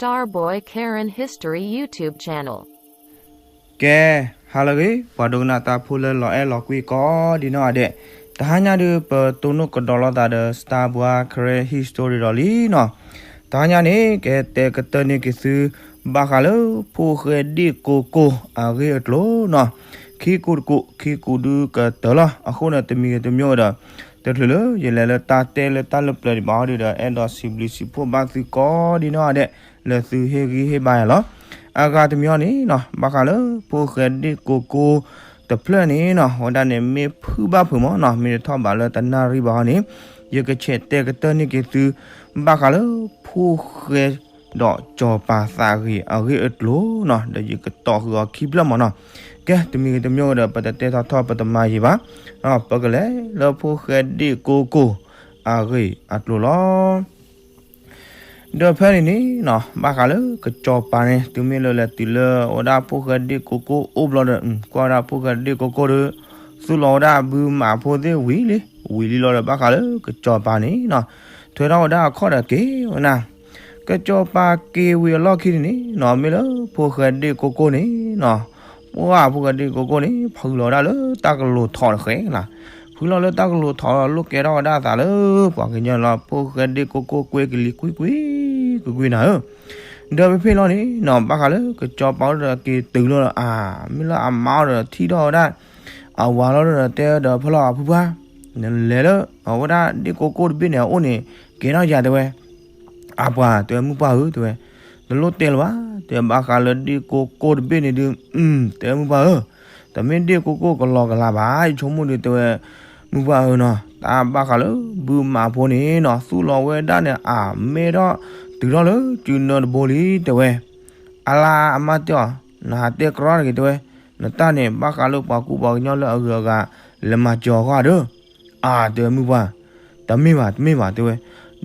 Starboy Karen History YouTube channel. ကဲ, ဟါလၢအဂ့ၤ ပှၤဒိကနၣ်တၢ်ဖိလၢလီၤအဲၣ်လီၤကွံကိးဒံနီၢ်ဂၤဒဲး, တဟါညါဒုး ပတိၢ်နီၣ်ကဒီးလိာ်သးဒီး Starboy Karen History ဒီးလံနီၤ. တဟါညါန့ၣ် ကဟဲတဲကတၢၢ်န့ၢ်က့ၤသု ဘၣ်ဃးလၢ ဖိၣ်ဃဲဒ့ၣ်ကိကိၢ်အဂ့ၢ်အကျိၤနီၤ. ခံကူတကူ, ခံကူဒုးကတၢၢ်လီၤ. အဃိန့ၣ် တမံၤဂ့ၤတမံၤဂ့ၤဒီး တချုးလၢယလဲၤလၢတၢ်တဲလၢတၢ်လၢပျၢၤဒံးဘၣ်အီၤဒုးဒီး အဲၣ်ဒိးစံးဘျုးစံးဖှိၣ်ဘၣ်သုကိးဒံနီၢ်ဂၤဒဲး လၢသုဟ့ၣ်ဂံၢ်ဟ့ၣ်ဘါယၤလီၤ. အဂၤတမံၤအံၤန့ၣ်နီၤ ဘၣ်ဃးလၢ ဖိၣ်ဃဲဒ့ၣ်ကိကိၢ်တဖျၢၣ်န့ၣ်နီၤ, အဝဲဒၣ်န့ၣ် မ့ၢ်ဖုၣ်ဘၣ်ဖုးမးနီၤ, မ့ၢ်တထီၣ်ဘးလၢတနၣ်ရံၣ်ဘၣ်အီၤန့ၣ် ယကဆဲးတဲကတၢၢ်န့ၢ်က့ၤသု ဘၣ်ဃးလၢ ဖိၣ်ဃဲဒီးစီၤပၤသးဂ့ၤအဂ့ၢ်အကျိၤနီၤ, ဒီးယကတီၢ်ဃုာ်အီၤခံဖျၢၣ်မးနီၤ. ကဲ, တမံၤဂ့ၤတမံၤဂ့ၤဒီး ပတတဲထီၣ်ထီၣ်ပတမၤယံာ်ဘၣ်, ပကလဲၤလၢဖိၣ်ဃဲဒ့ၣ်ကိကိၢ်အဂ့ၢ်အကျိၤလီၤ. ဒီးဖဲန့ၣ်န့ၣ်နီၤ ဘၣ်ဃးလၢကစီၤပၤန့ၣ် တုၤမ့ၢ်လၢလဲၤတုၤလၢအဝဲဒၣ်ဖိၣ်ဃဲဒ့ၣ်ကိကိၢ်အိၣ်ဘျီဒီး ကွၢ်ဝဲဒၣ်ဖိၣ်ဃဲဒ့ၣ်ကိကိၢ်ဒီး သူၣ်လီၤဝဲဒၣ်ဘုမးဖိသ့ၣ်ဝံၤလံ, ဝံၤလံလီၤဒီး ဘၣ်ဃးလၢကစီၤပၤန့ၣ်နီၤ ထွဲထီၣ်ဝဲဒၣ်အခီၣ်ဒီးက့ၤဝဲနၤ. ကစီၤပၤက့ၤဝံၤအလီၢ်ခံန့ၣ်န့ၣ်နီၤ မ့ၢ်လၢဖိၣ်ဃဲဒ့ၣ်ကိကိၢ်န့ၣ်နီၤ ပှၢ်ဖိၣ်ဃဲဒ့ၣ်ကိကိၢ်န့ၣ် ဖုလီၤဝဲဒၣ်လၢတၢ်ကလိၤထီးတဃဲၤလီၤ. ဖုလီၤလၢတၢ်ကလိၤထီးလီၤ လိၣ်ကဲထီၣ်ဝဲဒၣ်အသးလၢပှၤကညီလီၤ. ဖိၣ်ဃဲဒ့ၣ်ကိကိၢ်ကွဲကလံၤကွံကွံ, ကွံကွံနၤဧၢ. ဒီးဖဲဖဲလီၤန့ၣ်နီၤ ဘၣ်ဃးလၢကစီၤပၤအိၣ်ဒီးက့ၤတုၤလီၤဒီး အါ မ့ၢ်လၢအမါအိၣ်ဒီးထံၣ်ထီၣ်ဝဲဒၣ် အဝၤလီၤဒီးတဲဒီးဖဲလီၤအဖုပှၢ်, နလဲၤလၢအဝဲဒၣ်ဒ့ၣ်ကိကိၢ်တဘ့ၣ်န့ၣ်အအိၣ်န့ၣ် ကဲထီၣ်ယၤတဲဝဲ အပှၤတဲဝဲ မုၢ်ပှၢ်ဧၢ တဲဝဲ, နလိၣ်တဲလၢၤဘၣ် တဲဘၣ်ဃးလၢဒ့ၣ်ကိကိၢ်တဘ့ၣ်န့ၣ်ဒုး, တဲဝဲ မုၢ်ပှၢ်ဧၢ, တမ့ၢ်ဒ့ၣ်ကိကိၢ်ကလီကလးဘၣ် ယဆိကမိၣ်ဒုး တဲဝဲ, မုၢ်ပှၢ်ဧၢနီၤ တၢ်ဘၣ်ဃးလၢဘုမးဖိန့ၣ်နီၤ သူၣ်လီၤဝဲဒၣ်န့ၣ် အါ မဲထီၣ်တုၤထီၣ်လၢစုနၢတဘိလံ တဲဝဲ. အလါအမၢ်တဲအီၤ, နဟးတဲကြီတဂ့ၤ တဲဝဲ, နတၢ်န့ၣ် ဘၣ်ဃးလၢပှၤကူပှၤကညီလၢအဂုၤအဂၤ လဲၤမၤစၢၤအီၤဃီဒီး, အါ တဲဝဲ မုၢ်ပှၢ်, တမ့ၢ်ဘၣ် တမ့ၢ်ဘၣ် တဲဝဲ,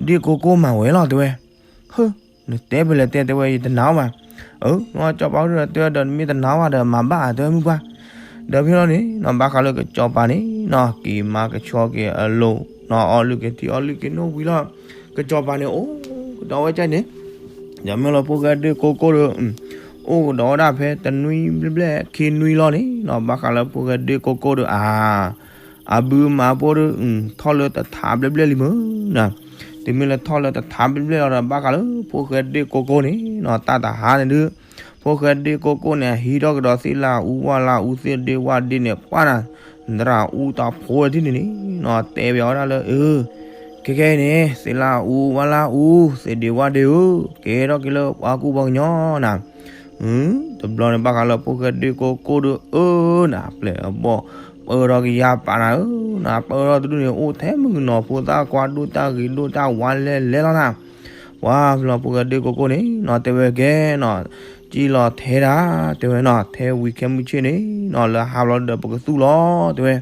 ဒ့ၣ်ကိကိၢ်မၤဝဲလီၤ တဲဝဲ. ဟၢ, နတဲဖဲလဲၣ်တဲ တဲဝဲ ယတနာ်အီၤဘၣ်. အၢ, ကစီၤပၤအိၣ်ဒီးတဲဒီး နမ့ၢ်တနာ်အီၤဘၣ်ဒီး မၤဘၣ် တဲဝဲ မုၢ်ပှၢ်. ဒီးဖဲလီၤန့ၣ်နီၤ ဘၣ်ဃးလၢကစီၤပၤန့ၣ်နီၤ က့ၤမၤကဆှီက့ၤအလိၤနီၤ အီၣ်လုၢ်က့ၤထံ အီၣ်လုၢ်က့ၤနိၣ်ဝံၤလီၤ. ကစီၤပၤန့ၣ် အိၣ်ကဒီးဝဲကန့ၣ် ဒီးမ့ၢ်လၢဖိၣ်ဃဲဒ့ၣ်ကိကိၢ်ဒီး အိၣ်ကဒီးဝဲဒၣ်ဖဲတနွံဘျဲၣ်ဘျဲၣ်ခံနွံလီၤန့ၣ်နီၤ ဘၣ်ဃးလၢဖိၣ်ဃဲဒ့ၣ်ကိကိၢ်ဒီး အါ အဘုမးဖိဒီး ထီၣ်လၢတထးဘျဲၣ်ဘျဲၣ်လံမုၢ်နီၤ. တုၤမ့ၢ်လၢထီၣ်လၢတထးဘျဲၣ်ဘျဲၣ်လီၤဒီး ဘၣ်ဃးလၢဖိၣ်ဃဲဒ့ၣ်ကိကိၢ်န့ၣ်နီၤ တၢ်တဟါန့ၣ်ဒုး ဖိၣ်ဃဲဒ့ၣ်ကိကိၢ်န့ၣ် ဟံးထီၣ်ကဒီးသ့ၣ်လၢအူဝၣ်လၢအူ သ့ၣ်ဒ့ဝၣ်ဒ့န့ၣ် ပှၢ်နၤ သရၣ်အူတၢ်ဖိဝဲဒ်န့ၣ်န့ၣ်နီၤ တဲဘၣ်ဝဲဒၣ်လၢ အၢ ခဲကနံၣ်အံၤန့ၣ် သ့ၣ်လၢအူဝၣ်လၢအူ သ့ၣ်ဒ့ဝၣ်ဒ့ဧၢ, ကဲထီၣ်က့ၤလၢပှၤကူပှၤကညီနၤ. တဘျီန့ၣ် ဘၣ်ဃးလၢဖိၣ်ဃဲဒ့ၣ်ကိကိၢ်ဒီး အၢ နၤ ပျဲၢ်အဘီၣ် ပၢၢ်ထီၣ်ကယၤပာ်နၤဧၢ, နၤ ပၢၢ်ထီၣ်တဒူၣ်န့ၣ် အိၣ်ထဲမုၢ်ကနီၤဖိသၣ်ခွါ ဒိၣ်တၢ်ဂ့ၤဒိၣ်တၢ်ဝါလဲၣ်လဲၣ်လီၤနၤ. ပှၤဖျီဖိၣ်ဃဲဒ့ၣ်ကိကိၢ်န့ၣ်နီၤ တဲဝဲကဲနီၤ ကံၣ်လီၤထဲဒၣ် တဲဝဲနီၤ ထဲဝံၤခဲမုၢ်ဆ့ၣ်န့ၣ်နီၤ လၢဟါဘျီဒီး ပကသူၣ်လီၤ တဲဝဲ.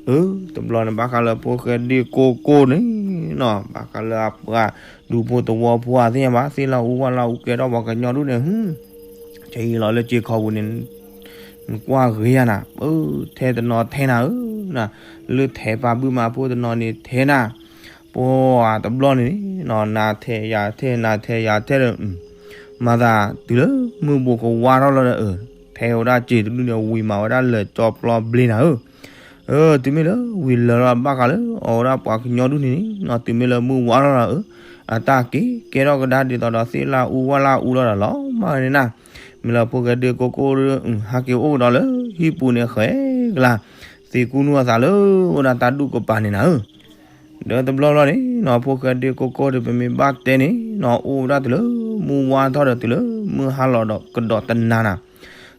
အၢ တဘျီန့ၣ် ဘၣ်ဃးလၢဖိၣ်ဃဲဒ့ၣ်ကိကိၢ်န့ၣ်နီၤ ဘၣ်ဃးလၢအပှၤဒူဖိသဝီဖိအသ့ၣ်ညါဘၣ် သ့ၣ်လၢအူဝၣ်လၢအူ ကဲထီၣ်ပှၤကညီဒူၣ်န့ၣ် ဟူ က့ၤလီၤလၢစ့ခီပူၤန့ၣ် နကွၢ်ဂ့ၤယၤနၤ ပၢၢ်ထဲတနီၤထဲနၤဧၢ, နၤ လၢထဲပာ်ဘုမးဖိတနီၤန့ၣ် ထဲနၤ ပှၤတဘျီန့ၣ် နၤထဲယၤထဲ နၤထဲယၤထဲဒီး မၤသးတုၤလၢမုၢ်ဘိးကဝါထီၣ်လီၤဒီး အၢ ထဲဝဲဒၣ်စ့တဒူၣ်န့ၣ် ဝံၤမးဝဲဒၣ်လၢာ်ကၠီပျီဘျ့နၤဧၢ. အၢ တုၤမ့ၢ်လၢဝံၤလၢာ်လီၤ ဘၣ်ဃးလၢအဝဲဒၣ်ပှၤကညီဒူၣ်န့ၣ်န့ၣ် တုၤမ့ၢ်လၢမုၢ်ဝါထီၣ်လီၤ အၢ အတၢ်က့ၤကဲထီၣ်ကဒါဒ်သိးဒီး သ့ၣ်လၢအူဝၣ်လၢအူလီၤဒီးလီၤ မးန့ၣ်နၤ မ့ၢ်လၢဖိၣ်ဃဲဒ့ၣ်ကိကိၢ် ဟဲက့ၤအိၣ်ကဒီးလၢဟံၣ်ပူၤန့ၣ်ဃဲကလါ သံးကူနူၢ်အသးလၢဝဲဒၣ်တၢ်ဒူၣ်ကပၤန့ၣ်နၤဧၢ. ဒီးတဘျီဘျီန့ၣ်နီၤ ဖိၣ်ဃဲဒ့ၣ်ကိကိၢ်ဒီး ပမ့ၢ်ဘၣ်တဲန့ၣ်နီၤ အိၣ်ဝဲဒၣ်တုၤလၢမုၢ်ဝါထီၣ်ဒီး တုၤလၢမုၢ်ဟါလီၤဒီးကဒီးတနၤနၤ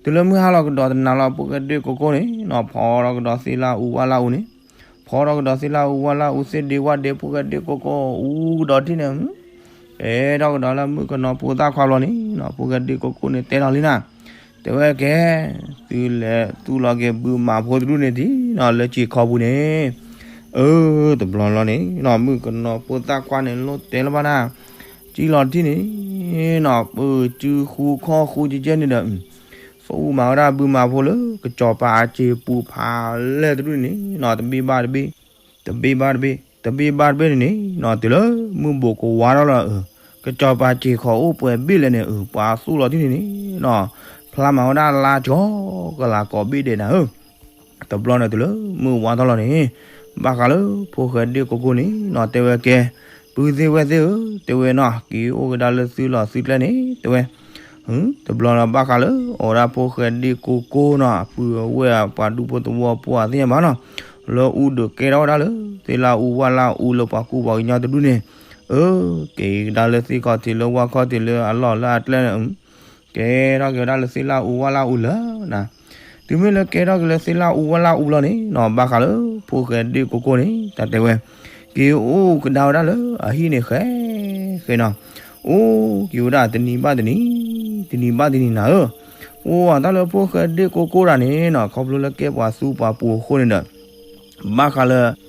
တုၤလၢမုၢ်ဟါလီၤကဒီးတနၤလီၤ ဖိၣ်ဃဲဒ့ၣ်ကိကိၢ်န့ၣ်နီၤ ဖီထီၣ်ကဒီးသ့ၣ်လၢအူဝၣ်လၢအူန့ၣ် ဖီထီၣ်ကဒီးသ့ၣ်လၢအူဝၣ်လၢအူ သ့ၣ်ဒ့ဝၣ်ဒ့ ဖိၣ်ဃဲဒ့ၣ်ကိကိၢ် အူကဒီးထံၣ်န့ၣ် ကဲထီၣ်ကဒီးလၢမုၣ်ကနီၤဖိသၣ်ခွါဘျီန့ၣ်နီၤ ဖိၣ်ဃဲဒ့ၣ်ကိကိၢ်န့ၣ် တဲလီၤလံနၤ တဲဝဲကဲ သုလဲၤသူၣ်လီၤက့ၤဘုမးဖိတဒူၣ်န့ၣ်ဒံးနီၤ လၢစ့ခီပူၤန့ၣ် အၢ တဘျီလီၤန့ၣ်နီၤ မုၣ်ကနီၤဖိသၣ်ခွါန့ၣ် လိၣ်တဲလၢၤဘၣ်နၤ ကံၣ်လီၤထံၣ်န့ၣ်နီၤ ပၢၢ်စုဃူခီၣ်ဃူကကဲန့ၣ်ဒီး သူၣ်မးဝဲဒၣ်ဘုမးဖိလၢကစီၤပၤအစ့ပူၤဖးလဲၢ်တဒူၣ်န့ၣ်နီၤ တဘ့ၣ်ဘၣ်တဘ့ၣ် တဘ့ၣ်ဘၣ်တဘ့ၣ် တဘ့ၣ်ဘၣ်တဘ့ၣ်န့ၣ်န့ၣ်နီၤ တုၤလၢမုၢ်ဘိးကဝါထီၣ်လီၤ အၢ ကစီၤပၤစ့ၢ်ခီၣ်အိၣ်ပှဲၤဘ့ၣ်လဲၣ်န့ၣ် အုၣ်ပှၤသူၣ်လီၤတံၢ်န့ၣ်န့ၣ်နီၤ, ဖျါမၤဝဲဒၣ်လါကီကလၤကိးဘ့ၣ်ဒဲးနၤဧၢ. တဘျီန့ၣ်တုၤလၢမုၢ်ဝါထီၣ်လီၤန့ၣ်, ဘၣ်ဃးလၢဖိၣ်ဃဲဒ့ၣ်ကိကိၢ်န့ၣ်နီၤ တဲဝဲကဲ, ပုၢ်သ့ၣ်ဝဲၢ်သ့ၣ်ဧၢ, တဲဝဲနီၤ က့ၤအိၣ်ကဒါလၢသုလီၢ်သုကျဲန့ၣ် တဲဝဲ တဘျီန့ၣ် ဘၣ်ဃးလၢအဝဲဒၣ်ဖိၣ်ဃဲဒ့ၣ်ကိကိၢ်နီၤ အပုၢ်အဝဲၢ်အပှၤဒူဖိသဝီဖိအသ့ၣ်ညါဘၣ်နီၤ, လၢအူဒုးကဲထီၣ်ဝဲဒၣ်လၢ သ့ၣ်လၣ်အူဝၣ်လၣ်အူလၢပှၤကူပှၤကညီတဒူၣ်န့ၣ်, အၢ, က့ၤကဒါလၢသ့ၣ်ခီၣ်ထံးလၢဝၣ်ခီၣ်ထံးလၢအလီၢ်လၢအကျဲန့ၣ် ကဲထီၣ်က့ၤဝဲဒၣ်လၢသ့ၣ်လၣ်အူဝၣ်လၣ်အူလၢနၤ. တုၤမ့ၢ်လၢကဲထီၣ်က့ၤလၢသ့ၣ်လၣ်အူဝၣ်လၣ်အူလီၤန့ၣ်နီၤ ဘၣ်ဃးလၢဖိၣ်ဃဲဒ့ၣ်ကိကိၢ်န့ၣ် တၢ်တဲဝဲ, က့ၤအိၣ်ကဒါဝဲဒၣ်လၢအဟံၣ်န့ၣ်ဃဲဃဲနီၤ, အိၣ်က့ၤဝဲဒၣ်တနံၤဘၣ်တနံၤ, တနံၤဘၣ်တနံၤနၤဧၢ. အိၣ်အတၢ်လၢဖိၣ်ဃဲဒ့ၣ်ကိကိၢ်တၢ်န့ၣ်နီၤ ခီဖျိလၢကဲပှၤသူပှၤပူၤအဃိန့ၣ်ဒီး ဘၣ်ဃးလၢ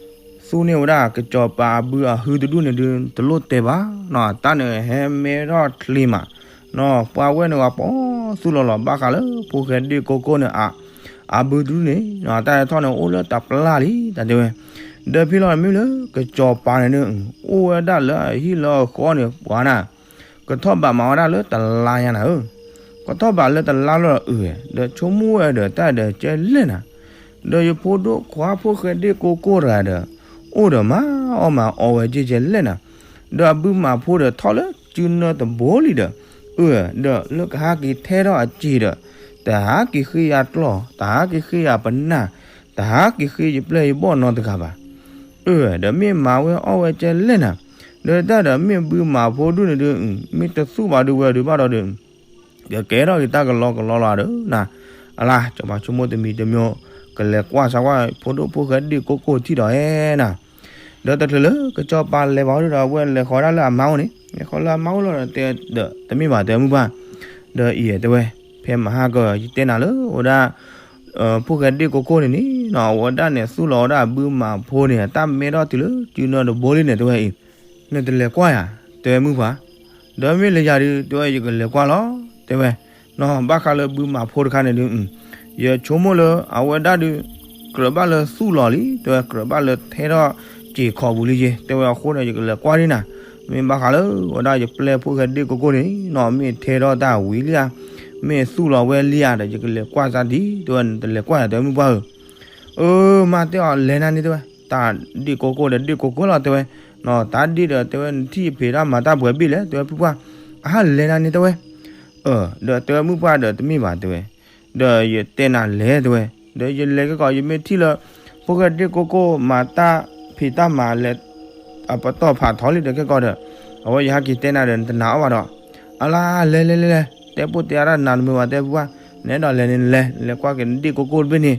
သူန့ၢ်ဝဲဒၣ်ကစီၤပၤအဘုအဟုတဒူၣ်န့ၣ်ဒုး တလိၣ်တဲဘၣ်နီၤ, တၢ်န့ၣ်ဟဲမဲထီၣ်ချ့မးနီၤ, ပှၤဝဲၢ်န့ၣ်ဝဲပီသူၣ်လီၤလီၤ ဘၣ်ဃးလၢဖိၣ်ဃဲဒ့ၣ်ကိကိၢ်န့ၣ် အဘုတဒူၣ်န့ၣ်နီၤ တၢ်ဟဲထီၣ်န့ၣ်အိၣ်လၢတပျၢ်လံ တၢ်တဲဝဲ, ဒီးဖဲလီၤမ့ၢ်လၢကစီၤပၤန့ၣ်ဒုး အိၣ်ဝဲဒၣ်လၢအဟံၣ်လၢအဃီန့ၣ် ပှၤနၤ ကထီၣ်ဘးမၤဝဲဒၣ်လၢတလါညါနၤဧၢ, ကထီၣ်ဘးလၢတလါလီၤအုၣ်, ဒီးဆိကမိၣ်ဝဲဒီးတၢ်ဒီးကဲလဲၣ်နၤ, ဒီးယဖိဒိၣ်ခွါဖိၣ်ဃဲဒ့ၣ်ကိကိၢ်တဂၤဒီး အိၣ်ဒီးမၤအီၣ်မၤအီဝဲကဲကဲလဲၣ်နၤ, ဒီးအဘုမးဖိဒီးထီၣ်လၢစုနၢတဘိလံဒီး, အၢ, ဒီးလၢကဟးက့ၤထဲထီၣ်အစ့ၤဒီး, တဟးက့ၤဃ့ယၤကျီၢ်, တဟးက့ၤဃ့ယၤပနၢ်, တဟးက့ၤဃ့ယပျဲၢ်ယဘီၣ်နီတဂၤဘၣ် အၢ, ဒီးမ့ၢ်မၤဝဲအီၣ်ဝဲကဲလဲၣ်နၤ, ဒီးတၢ်ဒီးမ့ၢ်ဘုမးဖိဒူၣ်န့ၣ်ဒုး မ့ၢ်တသူၣ်ဘၣ်ဒုးဝဲဒုးဘၣ်ဒီးဒုး, ကကဲထီၣ်က့ၤတၢ်ကလီကလီလီၤဒီးနၤ, အလါ စီၤပၤဆိကမိၣ်တမံၤတမံၤ, ကလဲၤကွၢ်စၢၤကွၢ်ဖိဒိၣ်ဖိၣ်ဃဲဒ့ၣ်ကိကိၢ်ထံၣ်ဒီးဧဲနၤ, ဒီးတချုးလၢကစီၤပၤလဲၤဘၣ်ဒုးဒီး အဝဲလဲၤဃီၤဒၣ်လၢအမါအိၣ်န့ၣ်, လဲၤဃီၤလၢအမါအိၣ်လီၤဒီးတဲဒီး တမ့ၢ်ဘၣ်တဲမုၢ်ပှၢ်, ဒီးအံၤတဲဝဲ, ဖဲမဟါက ယတဲနၤလၢအဝဲဒၣ် ဖိၣ်ဃဲဒ့ၣ်ကိကိၢ်န့ၣ်န့ၣ်နီၤ အဝဲဒၣ်န့ၣ်သူၣ်လီၤဝဲဒၣ်အဘုမးဖိန့ၣ် တၢ်မဲထီၣ်တုၤလၢစုနၢတဘိလံန့ၣ် တဲဝဲအံၤ, နတလဲၤကွၢ်ယၤ, တဲဝဲမုၢ်ပှၢ်, ဒီးမ့ၢ်လၢယၤဒုး တဲဝဲယကလဲၤကွၢ်လီၤ, တဲဝဲ, နီၤ ဘၣ်ဃးလၢဘုမးဖိတခါန့ၣ်ဒုး, ယဆိကမိၣ်လၢအဝဲဒၣ်ဒုး ကြၢးဘၣ်လၢသူၣ်လီၤလံ, တဲဝဲကြၢးဘၣ်လၢထဲထီၣ်စ့ၤခီၣ်ပူၤလံယ့, တဲဝဲအဃိန့ၣ် ယကလဲၤကွၢ်ဒ်နၤ, မ့ၢ်ဘၣ်ဃးလၢအဝဲဒၣ်ယပျဲၢ်ဖိၣ်ဃဲဒ့ၣ်ကိကိၢ်န့ၣ်နီၤ မ့ၢ်ထဲထီၣ်တၢ်ဝံၤလံဧါ, မ့ၢ်သူၣ်လီၤဝဲလံဧါဒီး ယကလဲၤကွၢ်သးဒ်, တဲဝဲနတလဲၤကွၢ်ယၤ တဲဝဲမုၢ်ပှၢ်ဧၢ အၢ, မ့ၢ်တဲအီၤလဲၤနၤန့ၣ် တဲဝဲ, တၢ်ဒ့ၣ်ကိကိၢ်ဒီးဒ့ၣ်ကိကိၢ်လီၤ တဲဝဲ, တၢ်ဒ့ၣ်ဒီးတဲဝဲနထံၣ်ယဖံးတၢ်မၤတၢ်ပှဲၤဘ့ၣ်လဲၣ် တဲဝဲဖုပှၢ်, အဟးလဲၤနၤန့ၣ် တဲဝဲ, အၢ, ဒီးတဲဝဲမုၢ်ပှၢ်ဒီးတမ့ၢ်ဘၣ် တဲဝဲ, ဒီးယတဲနၤလဲၤ တဲဝဲ, ဒီးယလဲၤကဲကီး ယမ့ၢ်ထံၣ်လၢ ဖိၣ်ဃဲဒ့ၣ်ကိကိၢ်မၤတၢ်ဖံးတၢ်မၤလဲၤ အပတီၢ်ဖးထီလံဒီးကဲကီးဒီး, အဝဲယဟဲက့ၤတဲနၤဒီး နတနာ်အီၤဘၣ်ဒီး, အလါ လဲၤလဲၤလဲၤလဲၤ တဲပိၢ်တဲအါတၢ်နၤတမုာ်ဘၣ် တဲပှၢ်, နအဲၣ်ဒိးလဲၤန့ၣ်လဲၤ လဲၤကွၢ်က့ၤနဒ့ၣ်ကိကိၢ်တဘ့ၣ်န့ၣ်,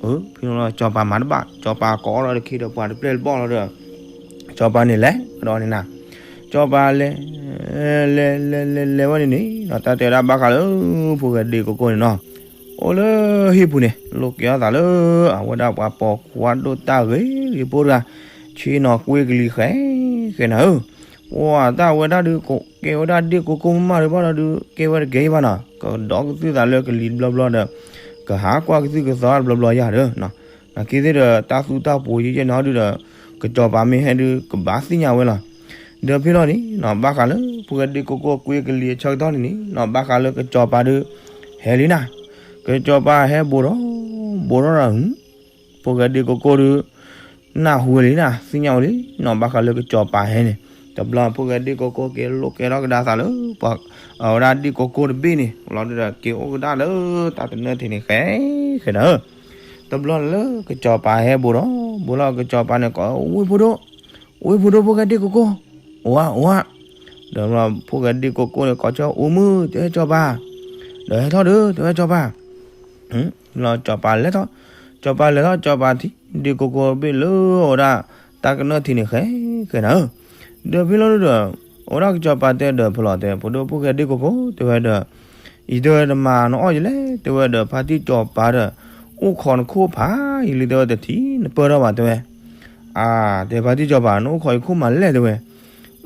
အၢ, ဖဲန့ၣ်လီၤ စီၤပၤမၤတဘၣ် စီၤပၤကိးအီၤလီၤတခ့ဒီးပှၤတပျဲၢ်တဘီၣ်လီၤဒီး, စီၤပၤန့ၣ်လဲၤကဒီးန့ၣ်နၤ, စီၤပၤလဲၤ လဲၤလဲၤလဲၤလဲၤဝဲန့ၣ်န့ၣ် တၢ်တဲဝဲဒၣ်ဘၣ်ဃးလၢ ဖိၣ်ဃဲဒ့ၣ်ကိကိၢ်န့ၣ်နီၤ, အိၣ်လၢဟံၣ်ပူၤန့ၣ် လိးက့ၤအီၤသးလၢ အဝဲဒၣ်ပှၤပိာ်ခွါဒိၣ်တၢ်ဂ့ၤဂ့ၤဖိတဂၤ, ဆ့ၣ်နီၤကွ့ကလံၤဃဲဃဲနၤဧၢ, ပှၤတၢ်ဝဲဒၣ်ဒုး ကဲဝဲဒၣ်ဒ့ၣ်ကိကိၢ်မးမးဒီးဘၣ်ဒီးဒုး ကဲဝဲတကဲအံၤဘၣ်နီၤ, ကဒီးကသုၣ်သးလၢကလံၤတဘျီဘျီဒီး, ကဟးကွၢ်ကသုၣ်ကသီတဘျီဘျီယၤဒီး နာ်က့သ့ၣ်ဒီးတၢ်သူတၢ်ပူၤယဲၢ်ယဲၢ်နီၤဒုးဒီး, ကစီၤပၤမ့ၢ်ဟဲဒုး ကဘၣ်သ့ၣ်ညါဝဲလီၤ. ဒီးဖဲလီၤန့ၣ်နီၤ ဘၣ်ဃးလၢ ဖိၣ်ဃဲဒ့ၣ်ကိကိၢ်ကွ့ကလံၤအဆၢကတီၢ်န့ၣ်န့ၣ်နီၤ ဘၣ်ဃးလၢကစီၤပၤဒုး ဟဲလံနၤ, ကစီၤပၤဟဲဘိးထီၣ် ဘိးထီၣ်ဒီး ဖိၣ်ဃဲဒ့ၣ်ကိကိၢ်ဒုး နၢ်ဟူဝဲလံနၤ သ့ၣ်ညါဝဲလံနီၤ ဘၣ်ဃးလၢကစီၤပၤဟဲန့ၣ်, တဘျီဖိၣ်ဃဲဒ့ၣ်ကိကိၢ်က့ၤလိးကဲထီၣ်ကဒါသးလၢ ပှၤအဝဲဒၣ်ဒ့ၣ်ကိကိၢ်တဘ့ၣ်န့ၣ် လီၤဒုးဒီး က့ၤအိၣ်ကဒါလၢတၢ်တနၢထံၣ်န့ၣ် ဃဲဃဲနၤဧၢ, တဘျီန့ၣ်လၢကစီၤပၤဟဲဘိးထီၣ် ဘိးလီၤကစီၤပၤန့ၣ်ကိးဝ့ၢ်ဖိဒိၣ်, ဝ့ၢ်ဖိဒိၣ်ဖိၣ်ဃဲဒ့ၣ်ကိကိၢ်, အိၣ်ဧါ အိၣ်ဧါ, ဒီးဖိၣ်ဃဲဒ့ၣ်ကိကိၢ်န့ၣ် ကိးဆၢအိၣ်မုၢ် တဲစီၤပၤ, ဒီးဟဲထီၣ်ဒီး တဲဝဲစီၤပၤ လီၤစီၤပၤလဲၤထီၣ်, စီၤပၤလဲၤထီၣ် စီၤပၤထံၣ် ဒ့ၣ်ကိကိၢ်တဘ့ၣ်လၢအဝဲဒၣ် တၢ်ကနၢထံၣ်န့ၣ် ဃဲဃဲနၤဧၢ, ဒီးဖဲလီၤဒုးဒီး အဝဲဒၣ်ကစီၤပၤတဲဒီးဖဲလီၤတဲ ဖိဒိၣ်ဖိၣ်ဃဲဒ့ၣ်ကိကိၢ် တဲဝဲဒီး ယတဲဝဲတမၤနအီၣ်ယလဲၣ် တဲဝဲဒီး ဖါတံၢ်စီၤပၤဒီး အိၣ်ခိးနခိၣ်ဖးယံာ်လံ တဲဝဲတထံၣ်နပၢၢ်ထီၣ်ဘၣ် တဲဝဲ, အါ တဲဖါတံၢ်စီၤပၤ နအိၣ်ခိးယခိၣ်မးလဲၣ် တဲဝဲ,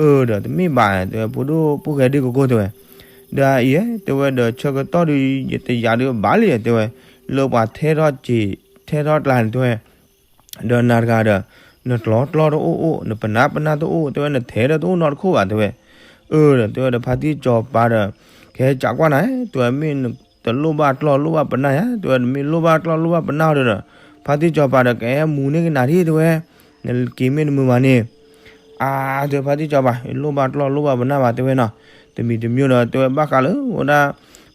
အၢ ဒီးတမ့ၢ်ဘၣ် တဲဝဲ ဖိဒိၣ်ဖိၣ်ဃဲဒ့ၣ်ကိကိၢ် တဲဝဲ, ဒီးအံၤ တဲဝဲဒီး ဆၢကတီၢ်ဒုး ယတယာ်ဒုးဘၣ်လံ တဲဝဲ, လၢပှၤထဲထီၣ်စ့ၤ ထဲထီၣ်ကျါန့ၣ် တဲဝဲ ဒီးနၤတဂၤဒီး နကျီကျီတအိၣ်အိၣ် နပနၢ်ပနၢ်တအိၣ် တဲဝဲ နထဲဒီးတအိၣ်နီတခိၣ်ဘၣ် တဲဝဲ, အၢ ဒီးတဲဝဲဒီး ဖါတံၢ်စီၤပၤဒီး ကဟဲကးကွၢ်နၤ တဲဝဲ မ့ၢ်တလိၣ်ဘၣ်ကျီၢ်လိၣ်ဘၣ်ပနၢ်ဧါ တဲဝဲ မ့ၢ်လိၣ်ဘၣ်ကျီၢ်လိၣ်ဘၣ်ပနၢ်ဒီး ဖါတံၢ်စီၤပၤဒီး ကဟဲမူန့ၢ်ကနၤဒ် တဲဝဲ နက့ၤမ့ၢ်တမုာ်ဘၣ်န့ၣ် အါ တဲဝဲ ဖါတံၢ်စီၤပၤ လိၣ်ဘၣ်ကျီၢ်လိၣ်ဘၣ်ပနၢ်ဘၣ် တဲဝဲနီၤ တမံၤတမံၤဒီး တဲဝဲ ဘၣ်ဃးလၢဝဲဒၣ်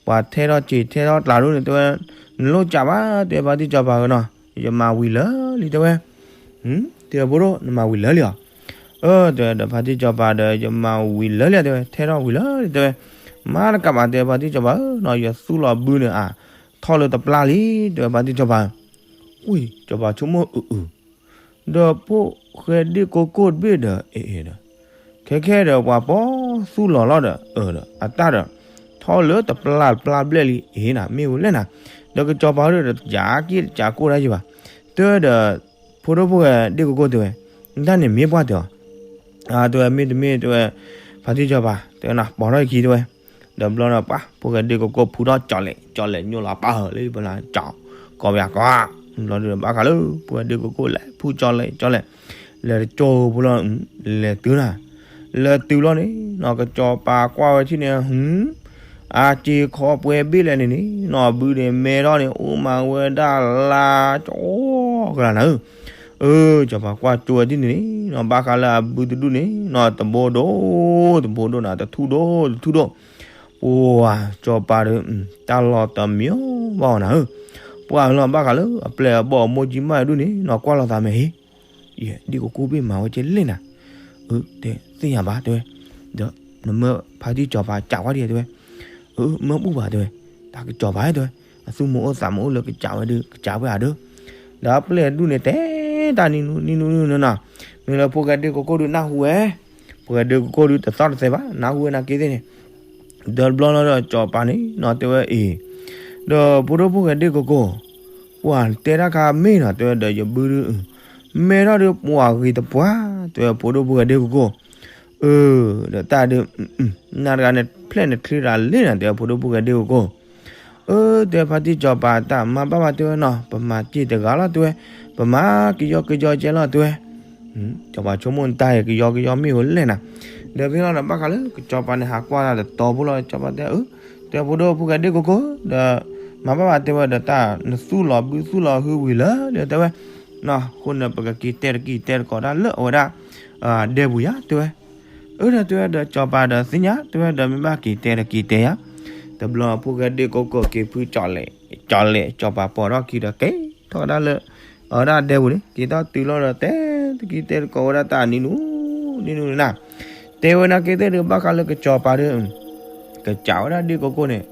ပှၤထဲထီၣ်စ့ၤထဲထီၣ်ကျးဒိၣ်န့ၣ် တဲဝဲ နလိၣ်ကးဘၣ် တဲဝဲ ဖါတံၢ်စီၤပၤဧၢနီၤ ယမၤဝံၤလၢာ်လံ တဲဝဲ တဲဖိဒိၣ် နမၤဝံၤလၢာ်လံဧါ အၢ တဲဝဲဒီး ဖါတံၢ်စီၤပၤဒီး ယမၤဝံၤလၢာ်လံ တဲဝဲ ထဲထီၣ်ဝံၤလၢာ်လံ တဲဝဲ မၤတကးဘၣ် တဲဝဲ ဖါတံၢ်စီၤပၤဧၢနီၤ ယသူၣ်လီၤဘုန့ၣ် အါ ထီၣ်လၢတပျၢ်လံ တဲဝဲ ဖါတံၢ်စီၤပၤ ဝံၤ စီၤပၤဆိကမိၣ်အုးအုး ဒီးဖိၣ်ဃဲဒ့ၣ်ကိကိၣ်တဘ့ၣ်ဒီး အ့ၣ်အ့ၣ်ဒီး ခဲခဲဒီးပှၤပိာ်သူၣ်လီၤလီၤဒီး အၢဒီး အတၢ်ဒီး ထီၣ်လၢတပျၢ်တပျၢ်ဘျဲၣ်လံ အ့ၣ်နၤ မ့ၢ်ဝဲလဲၣ်နၤ ဒီးကစီၤပၤဒီး တကးက့ၢ်တကးကိၢ်ဒၣ်ယံၤဘၣ် တဲဝဲဒီး ဖိဒိၣ်ဖိၣ်ဃဲဒ့ၣ်ကိကိၣ်တဲဝဲ နတၢ်န့ၣ်မ့ၢ်ပှၢ်တဲအီၤ အါ တဲဝဲ မ့တမ့ၢ်တဲဝဲ ဖါတံၢ်စီၤပၤ တဲဝဲနၤ ပိာ်ထီၣ်ယခံတဲဝဲ ဒီးဘျီဒီးပှၤ ဖိၣ်ဃဲဒ့ၣ်ကိကိၣ်ဖုထီၣ်ကၠီၤလဲၣ် ကၠီၤလဲၣ်ညိလီၤပၢ်ဧၢလၢပနၤ ကၠီၤ ကီၢ်ပယၤကီၢ် ဘျီဒီးဘၣ်ဃးလၢ ဖိၣ်ဃဲဒ့ၣ်ကိကိၣ်လဲၤဖုကၠီၤလဲၣ်ကၠီၤလဲၣ် လဲၤတကၠိဖိလီၤ လဲၤတုၤနၤ လဲၤတုၤလီၤန့ၣ်နီၤ ကစီၤပၤကွၢ်ဝဲထံၣ်န့ၣ် ဟူ အစ့ခီပှဲၤဘ့ၣ်လဲၣ်န့ၣ်န့ၣ် နီၤဘုန့ၣ်မဲထီၣ်န့ၣ် အိၣ်မးဝဲဒၣ်လါကီကလၤနၤဧၢ အၢ စီၤပၤကွၢ်ကၠိဝဲထံၣ်န့ၣ်န့ၣ်နီၤ ဘၣ်ဃးလၢအဘုတဒူၣ်န့ၣ်နီၤ တဘိဒိၣ် တဘိဒိၣ်နၤ တထူၣ်ဒိၣ် တထူၣ်ဒိၣ် ပှၤစီၤပၤဒီး တၢ်လီၤတမံၤဘၣ်အီၤနၤဧၢ ပှၤလီၤဘၣ်ဃးလၢအပျဲၢ်အဘီၣ်အမိၢ်ကံမၣ်ဒူၣ်န့ၣ်နီၤ ကွၢ်လိာ်သးမဲာ်ဟ့ ယဲ ဒ့ၣ်ကိကိၣ်ဘ့ၣ်မၤဝဲကဲလဲၣ်နၤ အၢ တဲသ့ၣ်ညါဘၣ်တဲဝဲ ဒီးနမၢဖါတံၢ်စီၤပၤကးကွၢ်ဒံးတဲဝဲ အၢ မၢဘူၣ်ဘၣ်တဲဝဲ တၢ်ကစီၤပၤတဲဝဲ အသူၣ်မအိၣ်သးမအိၣ်လၢကစးဝဲဒုး ကစးဝဲဧါဒုး ဒီးပျဲၢ်ဒူၣ်န့ၣ်တဲတၢ်နံၤနူနံၤနူနံၤနၤ မ့ၢ်လၢဖိၣ်ဃဲဒ့ၣ်ကိကိၣ်ဒုးနၢ်ဟူဝဲ ဖိၣ်ဃဲဒ့ၣ်ကိကိၣ်ဒုးတသီၣ်တသဲဘၣ် နၢ်ဟူဝဲနာ်က့သ့ၣ်န့ၣ် ဒီးတဘျီလီၤဒီးစီၤပၤန့ၣ်နီၤတဲဝဲအံၤ ဒီးဖိဒိၣ်ဖိၣ်ဃဲဒ့ၣ်ကိကိၣ် ပှၤတဲတၢ်ခါမ့ၢ်နီၤ တဲဝဲဒီးယဘုဒုး မဲထီၣ်ဒုးပှၤဂ့ၤတပှၢ် တဲဝဲဖိဒိၣ်ဖိၣ်ဃဲဒ့ၣ်ကိကိၣ် အၢ ဒီးတၢ်ဒုး နၤတဂၤန့ၣ်ဖျဲၣ်န့ၣ်ချ့တၢ်လ့နၤ တဲဝဲဖိဒိၣ်ဖိၣ်ဃဲဒ့ၣ်ကိကိၣ် အၢ တဲဖါတံၢ်စီၤပၤတၢ်မၤဘၣ်ဘၣ်တဲဝဲနီၤ ပမၤစ့ၢ်တဂၤလီၤတဲဝဲ ပမၤကယီကယီကဲလီၤတဲဝဲ စီၤပၤဆိကမိၣ်နတၢ်အံၤကယီကယီမ့ၢ်ဝဲလဲၣ်နၤ ဒီးဖဲလီၤဒီးဘၣ်ဃးလၢကစီၤပၤန့ၣ်ဟးကွၢ်တၢ်တတီၤဖိလီၤ စီၤပၤတဲအၢ တဲဖိဒိၣ်ဖိၣ်ဃဲဒ့ၣ်ကိကိၣ် ဒီး မၤဘၣ်ဘၣ်တဲဝဲဒီးတၢ်နသူၣ်လီၤဘုသူၣ်လီၤဟုဝံၤလၢာ်လံတဲဝဲ အဃိန့ၣ်ပကက့ၤတဲတက့ၤတဲတကိးတၢ်လၢအဝဲဒၣ် ဒဲပူၤယါတဲဝဲ အၢ ဒီးတဲဝဲဒီးစီၤပၤဒီးသ့ၣ်ညါ တဲဝဲဒီးမ့ၢ်ဘၣ်က့ၤတဲတက့ၤတဲယါ တဘျီဖိၣ်ဃဲဒ့ၣ်ကိကိၣ်က့ၤဖုကၠီၤလဲၣ် ကၠီၤလဲၣ် စီၤပၤပိာ်ထီၣ်ခံဒီးက့ၤထီၣ်ကဒါလၢ အဝဲဒၣ်ဒဲပူၤန့ၣ် က့ၤထီၣ်တုၤလီၤဒီးတဲတက့ၤတဲတကိးဝဲဒၣ်တၢ်နံၤနူ နံၤနူနၤ တဲဝဲနာ်က့သ့ၣ်ဒီးဘၣ်ဃးလၢကစီၤပၤဒီး ကစးဝဲဒၣ်ဒ့ၣ်ကိကိၣ်န့ၣ်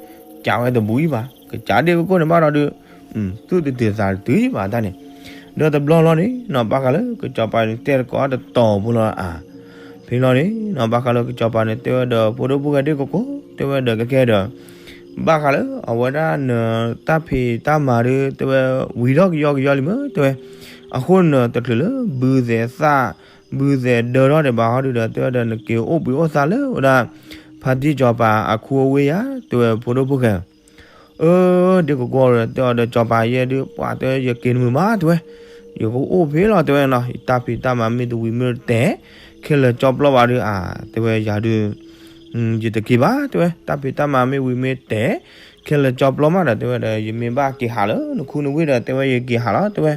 ကစးဝဲတဘူးအံၤဘၣ် ကစးဒ့ၣ်ကိကိၣ်န့ၣ်ဘၣ်ဒီးဒုး သူၣ်တတုၤသးတတုၤအံၤဘၣ်တၢ်န့ၣ် ဒီးတဘျီလီၤန့ၣ်နီၤ ဘၣ်ဃးလၢကစီၤပၤန့ၣ်တဲတကိးတတီၤဖိလီၤဧါ ဖဲလီၤန့ၣ်နီၤ ဘၣ်ဃးလၢကစီၤပၤန့ၣ် တဲဝဲဒီးဖိဒိၣ်ဖိၣ်ဃဲဒ့ၣ်ကိကိၣ် တဲဝဲဒီးကကဲဒီး ဘၣ်ဃးလၢအဝဲဒၣ်န တၢ်ဖံးတၢ်မၤဒီး တဲဝဲ ဝံၤထီၣ်ကယီကယီလံမ့ၢ် တဲဝဲ အဃိနတချုးလၢ ဘုသဲးသၣ် ဘုသဲးဒၢထီၣ်ဒံးဘၣ်ဟီဒုဒီး တဲဝဲဒီး နက့ၤအိၣ်ဘှံးအိၣ်သါလၢဝဲဒၣ် ဖါတံၢ်စီၤပၤအခူအဝ့ၢ်ယါ တဲဝဲဖိဒိၣ်ဖိၣ်ဃဲ အၢ ဒ့ၣ်ကိကိၣ်ဒီး တဲအီၤဒီးစီၤပၤယဲဒုး ပှၤတဲယက့ၤတမုာ်မး တဲဝဲ ယကအိၣ်ဖဲလီၤ တဲဝဲနီၤ ယတၢ်ဖံးတၢ်မၤမ့ၢ်တဝံၤမ့ၢ်တတဲာ် ခဲလၢာ်ကၠီပျီဘၣ်ဒီး အါ တဲဝဲယၤဒုး ယတက့ၤဘၣ် တဲဝဲ တၢ်ဖံးတၢ်မၤမ့ၢ်ဝံၤမ့ၢ်တဲာ် ခဲလၢာ်ကၠီပျီမးဒီး တဲဝဲဒီး ယမ့ၢ်ဘၣ်က့ၤဟးလၢနခူနဝ့ၢ်ဒီး တဲဝဲယက့ၤဟးလီၤ တဲဝဲ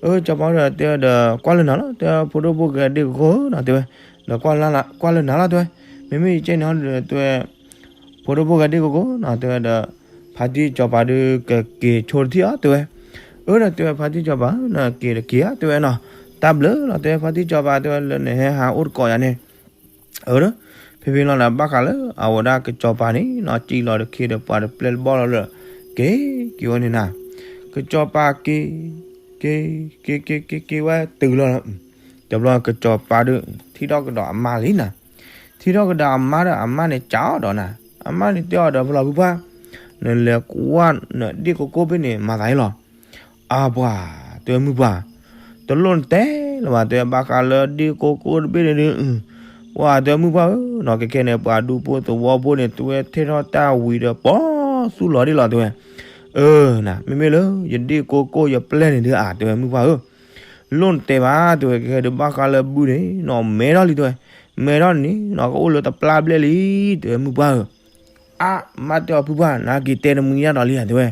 အၢ စီၤပၤဒီး တဲဝဲဒီး ကွၢ်လၢနၤလီၤ တဲဝဲ ဖိဒိၣ်ဖိၣ်ဃဲဒ့ၣ်ကိကိၣ်နီၤ တဲဝဲ ဒီး ကွၢ်လၢနၤလီၤ တဲဝဲ မ့မ့ၢ်ယကဲန့ၣ်ဟီဒီး တဲဝဲ ဖိဒိၣ်ဖိၣ်ဃဲဒ့ၣ်ကိကိၣ်နီၤ တဲဝဲဒီး ဖါတံၢ်စီၤပၤဒီးကက့ၤဆိတထံၣ်အီၤ တဲဝဲ အၢ ဒီးတဲဝဲ ဖါတံၢ်စီၤပၤ နက့ၤတက့ၤဧါ တဲဝဲနီၤ တၢ်ဘျုးလီၤ တဲဝဲ ဖါတံၢ်စီၤပၤ တဲဝဲ လၢနဟဲဟးအိၣ်တကိးယၤန့ၣ် အၢ ဖဲဖဲလီၤဒီး ဘၣ်ဃးလၢအဝဲဒၣ်ကစီၤပၤန့ၣ်နီၤ စံၣ်လီၤတခ့ဒီးပှၤတပျဲၢ်တဘီၣ်လီၤလၢ က့ၤက့ၤဝဲန့ၣ်နၤ ကစီၤပၤက့ၤ က့ၤ က့ၤက့ၤက့ၤက့ၤဝဲတုၤလီၤ တဘျီကစီၤပၤဒီး ထံၣ်ထီၣ်ကဒီးအမါလံနၤ ထံၣ်ထီၣ်ကဒီးအမါဒီး အမါန့ၣ်ကးအီၤဒီးနၤ အမါန့ၣ်တဲအီၤဒီး ဖလီၤဖုပှၢ် နလဲၤကွၢ်နဒ့ၣ်ကိကိၣ်ဘ့ၣ်န့ၣ် မၤသးအံၤလီၤ အါပှၤ တဲဝဲမုၢ်ပှၢ် တလိၣ်နတဲလၢၤဘၣ် တဲဝဲ ဘၣ်ဃးလၢဒ့ၣ်ကိကိၣ်တဘ့ၣ်န့ၣ်ဒုး ပှၤ တဲဝဲမုၢ်ပှၢ်ဧၢ နီၢ်ကဲခဲန့ၣ် ပှၤဒူဖိသဝီဖိန့ၣ် တဲဝဲထဲထီၣ်တၢ်ဝံၤဒီး ပီသူၣ်လီၤဒ့ၣ်လီၤ တဲဝဲ အၢ နၤ မ့မ့ၢ်လၢယဒ့ၣ်ကိကိၣ်ယပျဲၢ်န့ၣ်ဒုး အါ တဲဝဲမုၢ်ပှၢ်ဧၢ လိၣ်နတဲဘၣ် တဲဝဲ ကဲခဲဒုး ဘၣ်ဃးလၢဘုန့ၣ် နီၢ်မဲထီၣ်လံ တဲဝဲ မ့ၢ်ထီၣ်န့ၣ်နီၤ ကအိၣ်လၢတပျၢ်ဘျဲၣ်လံ တဲဝဲ မုၢ်ပှၢ်ဧၢ. အါ မါတဲအီၤ ဖုပှၢ် နက့ၤတဲတမှံၤဒၣ်ဒီးလံဧါ တဲဝဲ.